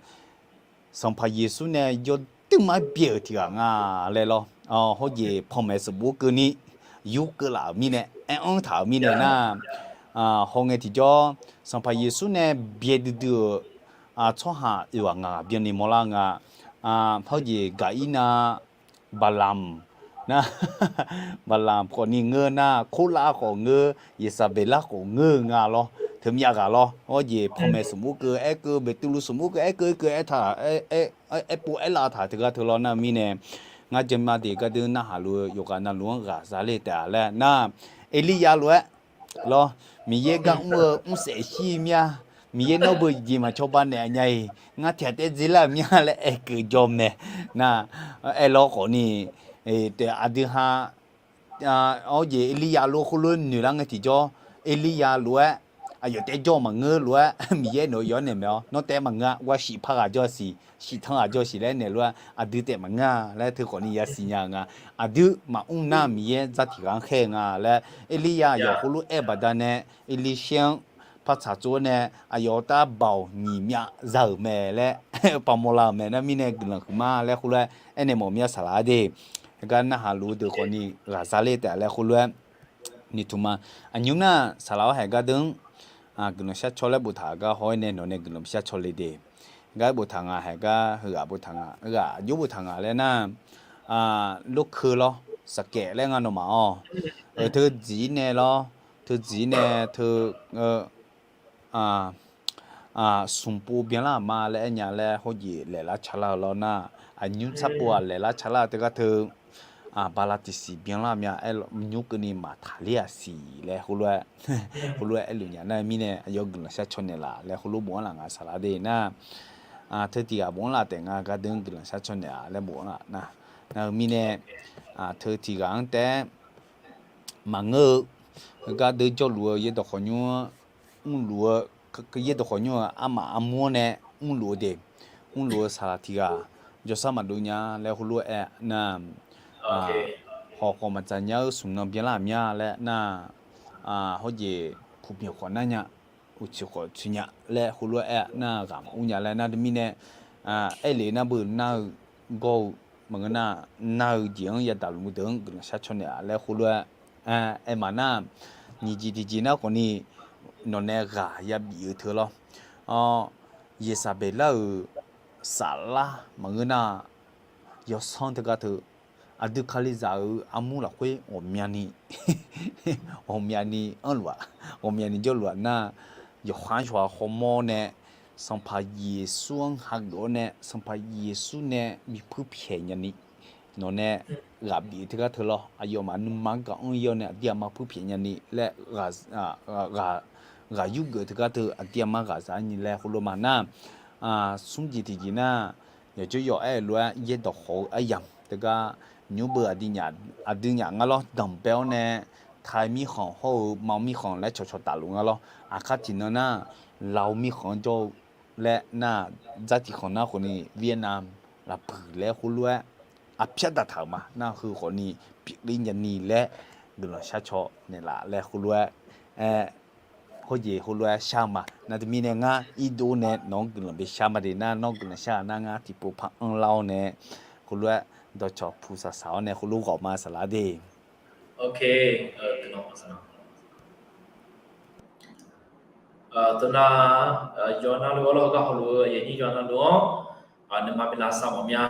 Sanqpaq Yeqsur nae yawduirma byae-euq tiq ghaq nga laer lawr. Hawjeq panmaeq sanqbof keuvni yurkeuv laf-euq mirnae, aer-anr taq-euq mirnae nar, hawngae tiqjawr Sanqpaq Yeqsur nae byae duidui-euq tsawrhaq oeq ghaq ngaq ghaq byanni mawrlar nga. Hawjeq Gaqirnav, Baqlamq nar, Baqlamq khawfni ngeur nar, Korlav khawf ngeur, Yeqsaqbeqlar khawf ngeur-eu nga lawr. Teumyav ghaq lawr. Hawjeq panmaeq sanqbof keuv aer keuv, Beqtuvluv sanqbof keuv aer keuv keuv aer taq, aerpov aerlav taq teugar teu lawr nar-eu mirnae, ngar janma deuq gardeur narhaq luf-eu yawqghaq navluf-anr ghaqza le taef-a laer nar, Erliryav lof-aer lawr, Miqyaer gar mr-eu mrsaef shir-eu mya, Miqyaer nawr beu jeq maqcawba naeq nya-iq, ngar tiq ghaq taef dzer lar-euq mya laer aer keuv jawr mae. Nar, aer lawr khawfni, taef aqdui ha, hawjeq Erliryav lof khoerlof noeq lar ngae tiqjawr, Erliryav lof-aer aqyawf taef jawr maqngeur lof-aer Miqyaer naeq-eu yawf-aer naeq maeq-awr, nawr taef maqngeur-a, gaq shif par ghaq jawr siq, shif tan ghaq jawr siq laer naeq lof-aer aqdui taef maqngeur-a laer teu khawfni yasiq nya-eu nga. Aqdui maqmr nar Miqyaer dzar tiq ghaq-anr khaer-eu nga laer Erliryav aqyawf khoerlof aer-eu baqdanae, Erlirshaer-anr par tsaq tsov-awr nae, aqyawf-euq tar baoq nyiq myav za-euq mae laer pavmawr lar-euq mae. Nar mirnae guiqlanq huiqma laer khoerlof-aer aernaeq mawf mya saqlaq-a de. Heugar narhaq luf-eu deuq khawfni ghaqza le taef laer khoerlof-aer noeqtmq ma. Aqnymr nar saqlaq-awr haeq gardeur-anr guiqlanq shar caw laer boftaq gar haw-aer nae nawq nae guiqlanq shar caw le de. Gar boftaq nga haeq gar heughaq boftaq nga, heughaq aqjox boftaq nga laer nar, lorkeu lawr, saqkaef laer ngar nawmaf-awr, teudziq nae lawr, teudziq nae teu smq pov byanlar-euq ma laer aer nya laer hawjeq laeqlar calar-eu lawr nar, aqnymr tsar pov-aq laeqlar calar-eu teugar teu, bala tiqsiq byanlar mya aer nymr keuvni maqtaqler-aq siq laer heulof-aer, heulof-aer aerluf nya nar-eu mirnae aqyawf guiqlanq shar caw naeqlaf laer heulof bofanr laf nga saqlaq de nar, teu tiq ghaq bofanr laf taef nga gardeur-anr guiqlanq shar caw naeq-a laer bofanr laf nar, nar-eu mirnae, teu tiq ghaq-anr taef-aer maqngeur-eu, gardeur jawrluf-eu yaerdawq khawqnymr-anr mrluf-eu, yaerdawq khawqnymr-eu armaf armur-anr nae mrluf-eu de, mrluf-eu saqlaq tiq ghaq jawrshar maqdov nya laer heulof-aer aer nar, hawq khawf maqdzaq nya-eu smqnan byanlar-euq mya laer nar, hawjeq puqbyanq khawf nar nya, uqtsoeq khawf tsoeq nya laer heulof-aer aer nar ghaq maqmr nya laer nar teumirnae, aerlef nar beu nar-eu gawr-eu maqngeur nar, nar-eu jeq-anr yadaq luf-eu deuq-anr guiqlanq shar caw naeq-a laer heulof-aer aer ma nar, nyiq jeq tiqjeq nar khawfni nawq nae ghaq yabif-eu teu lawr. Yeqsaqbeqlar-euq saflar maqngeur nar, yawsanr teugar teu aqdui Kalizaq-euq armur lafkhoer ghawqmyani, ghawqmyani anrluf-aq, ghawqmyani jawrluf-aq nar, yawqha-anr yawqha hawmawr nae Sanqpaq Yeqsur-anr hageuf-awr nae Sanqpaq Yeqsur nae bi puirpyaeq nyani, nawq nae ghaq bif-eu teugar teu lawr, aqyawfmaf nuima-anr gaq-anr ir-awr nae aqdir aqma puirpyaeq nyani laer ghaq yurgeuf teugar teu aqdir aqma ghaqzaq-anr nyi laer heulof ma nar, smr jeq tiqjeq nar, yawqjawr yawq aer-eu lof-aer yaerdawq khawf-eu aryamq teugar nymr beu aqdui nyaf, aqdui nyaf nga lawr, danqbae-awr nae, Taiq mirkhanq hawr-eu Maqmir mirkhanq laer cawqcawq tafluf nga lawr. Aqkar tiqnan nar, Lao mirkhanq-anr jawr-eu laer nar, dzar tiqkhanq nar khawfni Vietnam lafpuiq laer heulof-aer arpyar daqtaq-euq ma nar, heu khawfni pyeufler nyani laer guiqlanq shar caw naeqlaf laer heulof-aer, hawjeq heulof-aer shar-eu ma. Nar teumirnae ngar irdov nae nawq-anr guiqlanq bishar ma de nar, nawr guiqlanq shar-eu nar ngar tiqpov par anrlar-awr nae, heulof-aer dawqcawq puq saqsaq-awr nae heulof ghawq ma saqlaq de. Teunar, yawqha navluf-anr lawr, gar hawluf-eu aqyuif aqnyir yawqha navluf-anr, nuima bi lavsav mawf mya.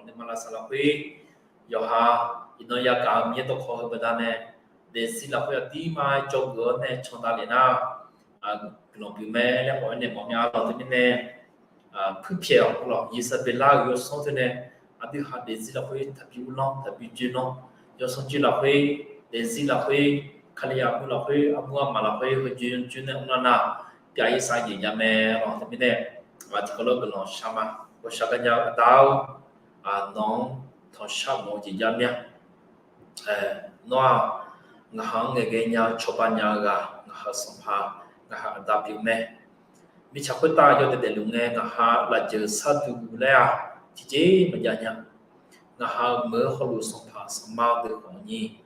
Nuima lavsav lafkhoer, yawqha iqnan yagaq-eu Miqyaer dawqkawq heu baqdanae, daefzir lafkhoer aqdirma jawrgeuf-awr nae candav lef nar, guiqlanq pyeuf mae laer khawf aernaeq mawf mya lawq. Teumirnae puirpyaeq-awq lawq, Yeqsaqbeqlar-euq yawsanr teu nae, aqdui ha daefzir lafkhoer taqbi uvlanr taqbi joerlanr, yawsanr joer lafkhoer, daefzir lafkhoer, Kalizaq armur lafkhoer, armur armaf lafkhoer heujoer joer nae mrlar nar, pyav-ir sav jeq nya mae lawq. Teumirnae tiqkawv lawr guiqlanq shar ma. Ghawqshaq ganya-eu aqda-or, nawq-anr tanqshar mawf-eu jeq jav mir-a. Nawr-aq, ngaq haq-anr ngaeqghae nya-eu cawba nya-eu ghaq, ngaq haq-euq sanqpaq, ngaq haq-euq aqda pyeuf mae. Mirtsaq khoertav yawdaef daefluf ngae, ngaq haq lafjeuq sharduq laer-aq, tiqjeq maqjav nya. Ngaq haq-euq meuq-eu hawluf sanqpaq sanqma deuq khawf nyir,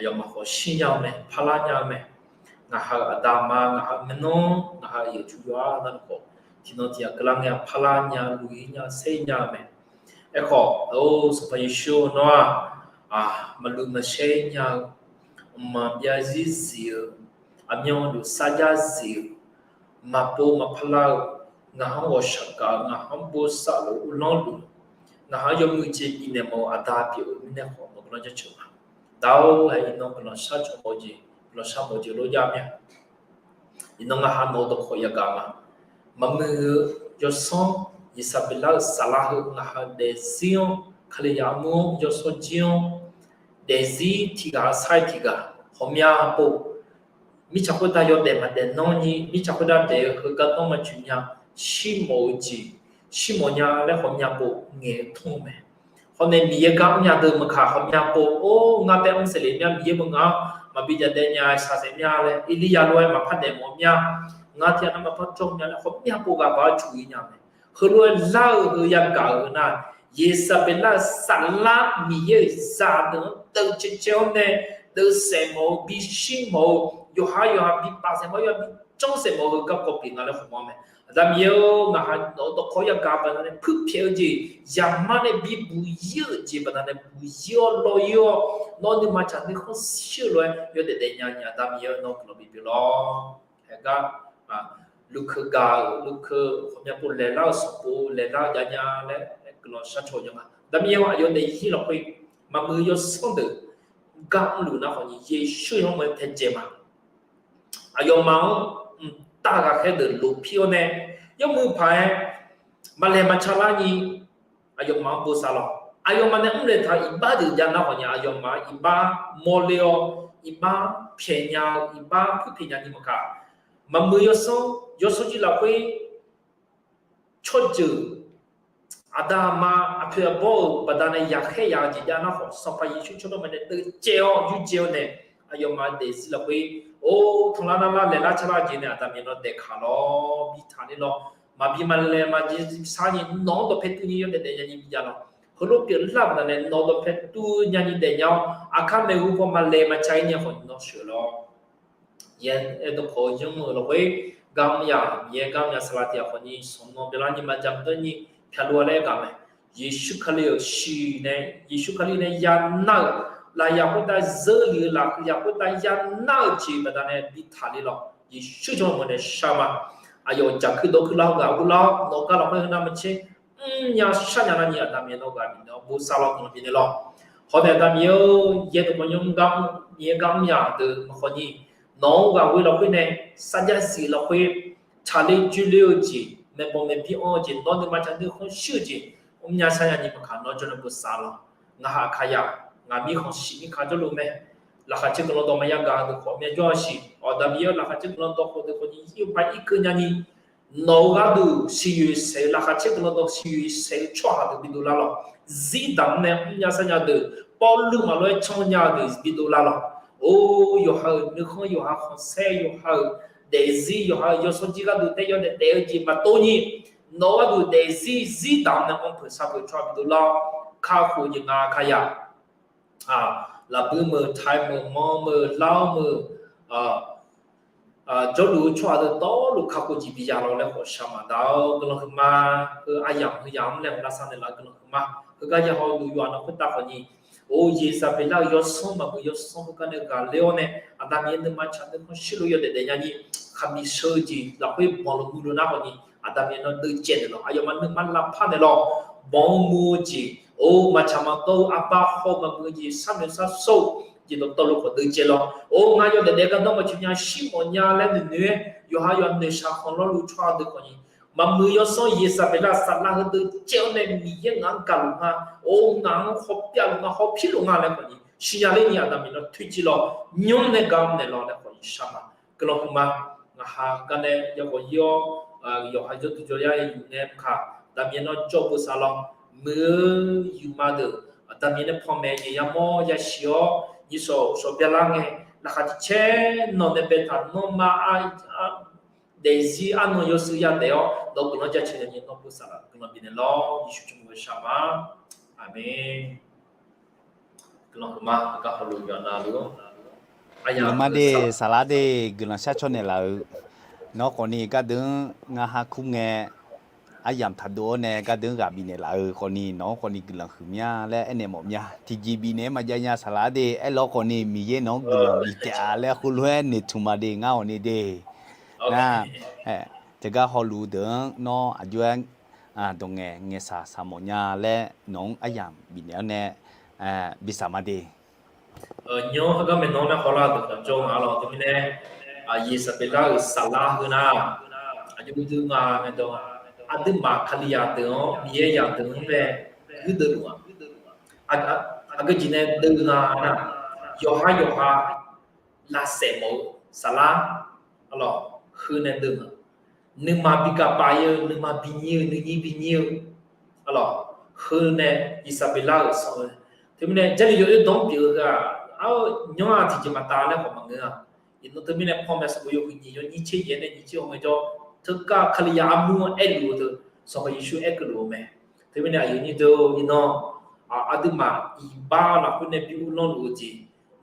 aqyawfmaf khawf shir nya-eu mae, parlar nya-eu mae. Ngaq ha-euq aqda aqma, ngaq ha-euq maeqnan, ngaq ha-euq yawqtsuif yawqha nar khawf, tiqnan tiq ghaq keuvlar ngae-a parlar nya, luq-ir nya, saer nya-eu mae. Aerkhawf, or Sanqpaq Yeqsur nawr-aq, maqluq maqsaer nya-eu, mqmaq byav zir zif-eu, aqmyanluf sarjax zif-eu, maqpov maqpar lar-eu, ngaq-anr ghawqshaq gaq-eu, ngaq-anr bosav-euq uvlanr luf, ngaq-anr yawmuiq jeq bifnaeq mawf-eu aqda pyeuf-eu mirnae khawf nawq guiqlanq jaceuq ma. Daq-or, aer iqnan guiqlanq shar caw mawf-eu jeq, guiqlanq shar mawf-eu jeq lof jav mir-a. Iqnan ngaq ha nawq-eu dawqkawq yagaq ma. Maqmuiq-eu yawsanr Yeqsaqbeqlar-euq saflar heu ngaq ha-eu daefzir-anr, Kalizaq armur-anr, yawshawr jir-anr, daefzir tiq ghaq sar-iq tiq ghaq, ghawqmya pov, mirtsaq khoertav yawdaef maqdaef nanr ni, mirtsaq khoertav daef-eu heugar danr maqtsoeq nya, shir mawf-eu jeq, shir mawf nya laer ghawqmya pov ngaeq-eu tmr-eu mae. Hawr nae Miqyaer gar mrnya deuq maqkaq, ghawqmya pov, or, ngar tae mr saeqle mya, Miqyaer beu ngaq-anr maqbi jadaev nya, shaqsaef mya laer, Erlirya lof-aer maqpar daef mawf mya, ngar tiq ghaq nar maqpar jawr mya laer, ghawqmya pov ghaq baq-awr cuq-ir nya mae. Heulof-aer lar-eu heu yagaq-euq heu nar, Yeqsaqbeqlar-euq saflar Miqyaer-euq zaqdeuq-anr deuv caev caev-awr nae, deuv saef mawf-eu, bishir mawf-eu, yawqha yawqha bi paf saef mawf-eu, yawqha bi janr saef mawf-eu heu garkawv pyeuf nga laer khawf mawr mae. Aqda Miqyaer-or, ngaq ha nawq-eu dawqkawq yagaq baqdanae puirpyaeq-eu jeq, yaqmar nae bibuq ir-euq jeq baqdanae buq ir-awr lawr ir-awr, nawr nuima tsaq nuikhanr shir-eu lof-aer yawdaef daef nya ni, Aqda Miqyaer-or, nawr guiqlanq bipyeuf lawr. Haegar lukeuq gaq-euq lukeuq ghawqmya pov laeqlar-euq sanqpov laeqlar-eu jav nya laer guiqlanq shar caw-eu jav nga. Aqda Miqyaer-or, aqyawf nae yir lafkhoer maqmuiq-eu yawsanr deuq gar mrluf nar khawf ni, Yeqsur yawmuiq-aer taedzae ma. Aqyawfmaf-anr mqtav ghaqkhaer deuq lof pir-awr nae, yawmuiq paq-aer maqlaeq maqtsa lar ni, aqyawfmaf-anr bosav lawq. Aqyawfmaf nae mrlaeq taq-euq iqbax deuq jav nar khawf ni, aqyawfmaf-anr iqbax mawrler-awr, iqbax pyaeq nya-eu, iqbax puirpyaeq nya ni maqkaq, maqmuiq yawsanr, yawsanr jir lafkhoer tsawrjeuq, aqda aqma aqpoeq aqbawr-euq baqdanae yaqkhaer yaq-eu jeq jav nar khawf, Sanqpaq Yeqsur tsawrmyanr mae nae deuvcaev-awr yurdzae-awr nae, aqyawfmaf daefzir lafkhoer, or, tanqlar nar lar laeqlar carlar jeq nae, Aqda Miqyaer nawr daeqkaq lawr, bi taqler lawr. Maqbi maqlaeq maqjeq sar ni nawq-anr dawqpae tuv ni yawdaef daef nya ni bi jav lawr. Heulof pyeuflar baqdanae nawq-eu dawqpae tuv nya ni daef nya-awr, aqkar maeqhu paw maqlaeq maqtsa-ir ni khawf ni nawr sheuq lawr. Yaer aer dawqkawq-eu yanr-euq lafkhoer gar mr yaq, Miqyaer gar mr yaq saqlaq tiq ghaq khawf ni sanqnan byanlar ni maqjaq maqdawr ni pyaq luf-a laer gaq mae. Yeqsur Kali-euq shiq nae, Yeqsur Kali nae yanar-euq lafyaq khoertav zeur lef-eu lafyaq khoertav yanar-euq jeq baqdanae bi taqler lawq. Yeqsur tsawrmyanr mae nae shar ma. Aqyawf jaqkuir dawrkuir lar-awr ghaq ur lar-awr, nawq gar lafkhoer heunar maqtser mrnya sharnya nar ni, Aqda Miqyaer nawr ghaq bifnaeq-awr bosav lawr guiqlanq bifnaeq lawq. Hawr nae Aqda Miqyaer-or, yaer dawqkawq yanr gar, Miqyaer gar mr yaq deuq maqkhawf ni, nawq-anr ghaq ghoe lafkhoer nae, sarjax zif lafkhoer, tsaqler joerler-eu jeq, maeqbawq maeqbir anr-eu jeq, nawr nuima tsaq nuikhanr shir-eu jeq, mrnya sharnya ni maqkaq nawr jawrnae bosav lawq. Ngaq ha kaq yaq, ngaq mirkhanq shiq mirkhanq jawrluf mae. Laqkhaq caer guiqlanq dawq maqya gaq deuq khawf mya jawr-a siq. Aqda Miqyaer-or, laqkhaq caer guiqlanq dawq khawf deuq khawf ni yir-eu paq ir keuv nya ni, nawq-eu gharduq siqyoeq saeq-eu, laqkhaq caer guiqlanq dawq siqyoeq saeq-eu tsawrhaq deuq bidov lar lawq. Zir damq nae mrnya sharnya deuq, pawrluv maqlof-aer cannya deuq bidov lar lawq. Or, yawqha-euq nuikhanr, yawqha khanqsaer, yawqha-euq daefzir, yawqha-euq yawsanr jir gharduq tae yawdaef daef-eu jeq maqtov ni, nawq-eu gharduq daefzir zir damq nae anr peuq shar peuq tsawrhaq bidov lar-awr, kakhof-eu jeq nga kaq yaq. Lafbui meuq, tai meuq, man meuq, lar meuq, jawrluf-eu tsawrhaq deuq tawvluf kakhof jeq bi ya lawq laer khawf shar maqdaq-awr guiqlanq huiqma. Heu aryamq heu yamq-anr laer lavsav naeqlaf guiqlanq huiqma. Heugar ya haw luf yawqha nawq khoertav khawf ni, or, Yeqsaqbeqlar-euq yawsanr maqmuiq yawsanr heugar nae ghaqler-awr nae, Aqda Miqyaer nuima tsaq nuikhanr shir luf yawdaef daef nya ni, khaqmiq sheu-eu jeq lafkhoer banq luf muiq luf nar khawf ni, Aqda Miqyaer nawr deuvcaev naeqlaf, aqyawfmaf nuima lavpar naeqlaf, banq-anr muiq-eu jeq, or, maqtsaq maqdawr-eu arbar haw maqmuiq-eu jeq, sharnoeq sharsawr-eu jeq dawqtawvluf khawf deuvcaev lawq. Or, ngar yawdaef daef gardanr maqtsoeq nya, shir mawf nya laer noeq noeq-aer, yawqha yawq noeqshaq khanq lawrluf tsawrhaq deuq khawf ni, maqmuiq yawsanr Yeqsaqbeqlar saflar heu deuvcaev-awr nae Miqyaer ngaq-anr gaqluf nga, or, ngaq-anr hawpyav luf nga, hawpir luf nga laer khawf ni siqnya ler ni, Aqda Miqyaer nawr toeqciv lawq, nymr nae gar mr naeqlaf laer khawf ni shar ma. Guiqlanq huiqma. Ngaq ha gar nae yakhawf yir-awr, yawqha jawrduq jawryar yuf nae kaq, Aqda Miqyaer nawr jawr-eu bosav lawq. Muiq-eu yufma deuq Aqda Miqyaer nae panmaeq jeq yamawr yasiq-awr, nyiq shawq shawq byalar ngae, laqkhaq caer caer nawq nae baetaq nanrma-a, daefzir arnan yawshuif yadaef-awr nawq guiqlanq jaceuq nya ni nawr bosav laf guiqlanq bifnaeq lawr. Yeqsur tsawrmyanr shar ma. Aqmeq. Guiqlanq huiqma. Heugar hawluf yawqha navluf-awr Guiqlanq ma de, saqlar de, guiqlanq shar caw naeqlaf-euq. Nawq-anr khawfni gardeuv-anr ngar ha kur ngae, aryamq taqdov-awr nae gardeuv-anr ghaq bifnaeq laf-euq khawfni nawq-anr khawfni guiqlanq huiq mya laer aernaeq mawf mya. Tiqjeq bifnaeq-aer maqjav nya saqlar de, aerlawr khawfni Miqyaer nawq-anr guiqlanq biftaef-a laer heulof-aer noeqtmq ma de ngar hawq ni de. Nar, teugar hawluf deuq-anr nawr aqjox-aer dawq ngaeq ngaeqshaq shaq mawf nya laer nawq-anr aryamq bifnaeq-awr nae bi shaq ma de. Nymr heugar maeqnan nae hawlar deuq khanqjawr nga lawq. Teumirnae, Yeqsaqbeqlar-euq saflar heu nar, aqjox dui nga ngae dawq, aqduimaf Kalizaq deuq-anr Miqyaer zaqdeuq-anr bae guirdeuv luf-a. Aqgeu jeq nae deuv nga nar, yawqha yawqha lavsaef mawf-eu saflar, alawq, heu nae deuv nga. Nuima bi gaqpav-ir-eu, nuima bi nyir-eu, nuinyir bi nyir-eu, alawq, heu nae Yeqsaqbeqlar-euq sanr-eu. Teumirnae Jarlif yawoer dawq-anr pyeuf-eu heu-aq, ar, nymr-aq tiqjeq maqtav laer khawf maqngeur-a. Iqnan teumirnae panmaeq sanqbof yawhuiq nyiq yawnyir tser yaef nae nyiq tser-awr ngaejawr, teugar Kalizaq armur-anr aerluf-eu teu, Sanqpaq Yeqsur aerkeuv luf-eu mae. Teumirnae aqyuif nyir deuq-or, iqnan aqduimaf iqbax lafkhoer nae bi uvlanr luf-eu jeq,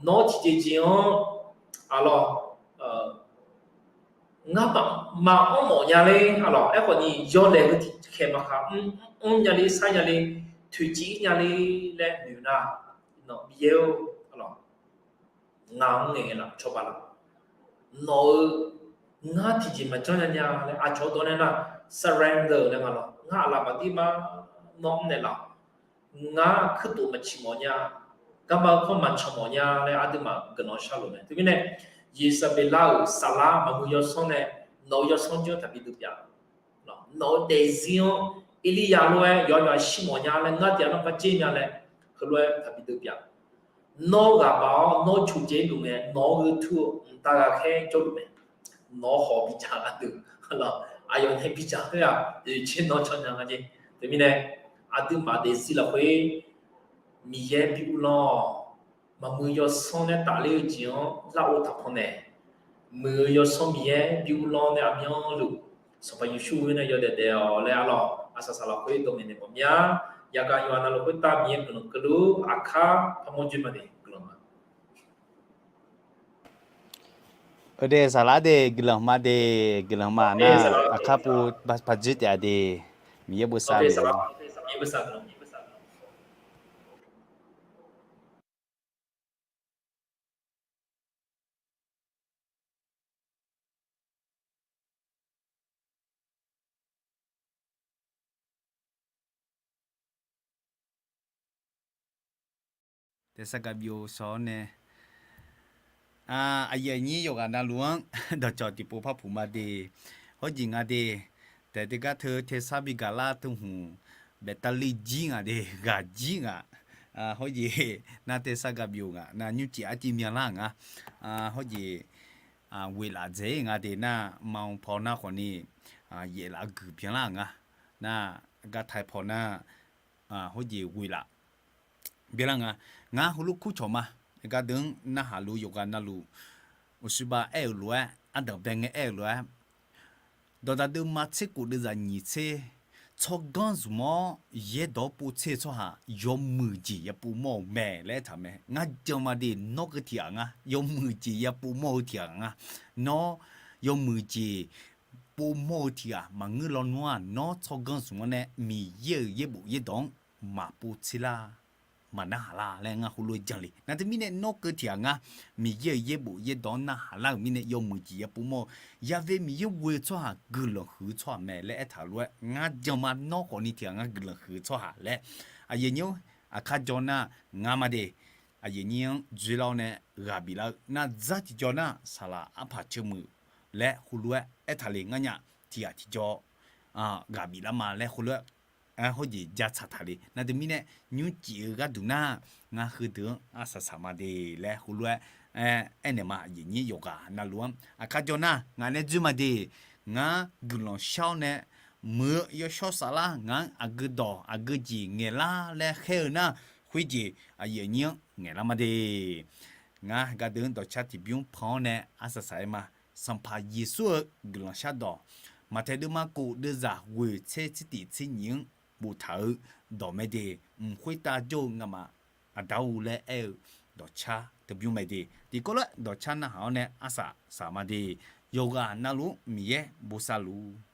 nawr tiqjeq jeq-anr, alawq, ngar maqanr mawf nya ler, alawq, aerkhawfni yawlaeq heu tiqkhaeq maqkhaq mr, mr nya ler, sar nya ler, toeqciv-ir nya ler laer noeq nar, iqnan Miqyaer-or, alawq, ngaq-anr ngaeq ngaeq laf cawba laf. Nawq-eu ngar tiqjeq maqjanr nya nya laer aqcawq-anr dawq nae nar, surrender laer nga lawq. Ngar aqlaf maqdir ma, nawr mrnaeq laf-awq. Ngar kuirtof maqciq mawf nya, garma-eu kanr maqcanq mawf nya laer aqduimaf guiqlanq sharluf mae. Teumirnae, Yeqsaqbeqlar-euq saflar maqmuiq yawsanr nae nawq-eu yawsanr jir-anr taqbi deuv pyaf. Nawq-eu daefzir-anr Erlirya lof-aer yawqha yawqha shir mawf nya laer ngar tiq ghaq nar par jer nya laer, heulof-aer taqbi deuv pyaf. Nawr ghaq baq-awr nawr coqdzae-ir luf ngae, nawq-anr gheutmr-eu mqtav ghaqkhaer jawrluf mae. Nawq-anr hawq bidzaq gharduq, aqyawf nae bidzaq khoer-aq, oeqtser nawr caw nya nga jeq. Teumirnae, aqduimaf daefzir lafkhoer Miqyaer bi uvlanr-awq. Maqmuiq yawsanr nae tafler-eu jeq-anr larghov taqpan naeq. Muiq-eu yawsanr Miqyaer bi uvlanr nae aqmyanluf Sanqpaq Yeqsur-anr nae yawdaef daef-awq laer arlawq, aqsaqsaq lafkhoer dawq maeqnaeq mawf mya. Yagaq yawqha navluf khoertav Miqyaer guiqlanq keuvluf-ur. Aqkar parmawr joe ma de guiqlanq ma. Aqdui saqlar de guiqlanq ma de, guiqlanq ma nar, aqkar pov paqdzoer taef-a de, Miqyaer bosav-eu. Tersar gaqbyov shawr-awr nae, aqyuif aqnyir yawqghaq navluf-anr dawqcawq tiqpov par puq ma de. Hawrjeq nga de, taef teugar teu tersar bi gaqlar teu hmq, baeqtavli jir nga de, ghaq jir nga. Hawrjeq nar tersar gaqbyov nga nar nymrcif arciv myanlar nga. Hawrjeq ghoeqlaf dzaeq-ir nga de nar, ma paw nar khawfni yaeflaf guiq byanlar nga. Nar, gartai paw nar, hawrjeq ghoeqlaf byanlar nga. Ngar heulof kurcawq ma. Gardeuv-anr narhaq luf yawqghaq navluf, uqshoebav aer-euq lof-aer, ardanq bae ngae aer-euq lof-aer, dawqdaq deuvma tser khof deuvzaq nyiq tser, tsawrganr zmq-awr yaerdawq-anr pov tser-eu tsawrhaq yawmuiq jeq yapovmawr-eu mae laer aertaq mae. Ngar jan ma de, nawr keuv tiq ghaq nga. Yawmuiq jeq yapovmawr-eu tiq ghaq nga. Nawr yawmuiq jeq povmawr-eu tiq ghaq maqngeur lawnmr-aq, nawr tsawrganr zmq-anr nae Miqyaer-euq yaerbof yaerdawq-anr maqpov tser lar, maqnarhaq lar laer ngar heulof-aer jan le. Nar teumirnae nawr keuv tiq ghaq nga. Miqyaer-euq yaerbof yaerdawq-anr narhaq lar-euq mirnae yawmuiq jeq yapovmawr-eu, yave Miqyaer ghoe-eu tsawrhaq guiqlanq huiq-eu tsawrhaq mae laer aertaq lof-aer, ngar jan ma nawr khawfni tiq ghaq ngar guiqlanq huiq-eu tsawrhaq laer, aqyuif aqnyir-anr aqkar jawr nar, ngar ma de, aqyuif aqnyir-anr dzoerlar-awr nae ghaq biflar-eu nar, dzar tiqjawr nar saqlaq arpaq ceuv muiq laer heulof-aer aertaq le. Ngar nya tiq ghaq tiqjawr ghaq biflar ma laer heulof-aer hawrjeq ja tsaq taq le. Nar teumirnae nymrcif-eu gharduq nar, ngar heudeuq-anr arsaq saq ma de laer heulof-aer aernaeq ma. Aqyuif aqnyir yawqghaq navluf-anr aqkar jawr nar ngaq nae dzoer ma de. Ngar guiqlanq shar-awr nae muiq-eu yawshawr saflar ngaq-anr aqgeu dawq aqgeu jeq ngaeqlar laer khaer-eu nar, khoerjeq aqyuif aqnyir-anr ngaeqlar ma de. Ngar gardeuv-anr dawqcar tiqbymr pan-awr nae arsaq saq-aer ma. Sanqpaq Yeqsur-euq guiqlanq shardawq, Maqtaeq deuvma khof deuvzaq ghoeq tser tser tiq tser nyiq-anr boftaq-eu dawq mae de. Mq khoertav jawr-eu ngamaf aqda-or laer aer-eu dawqcar taqbymr mae de. Tiqkawv lof-aer dawqcar narhaq-awr nae arsaq saq ma de. Yawqghaq navluf-anr Miqyaer bosav luf.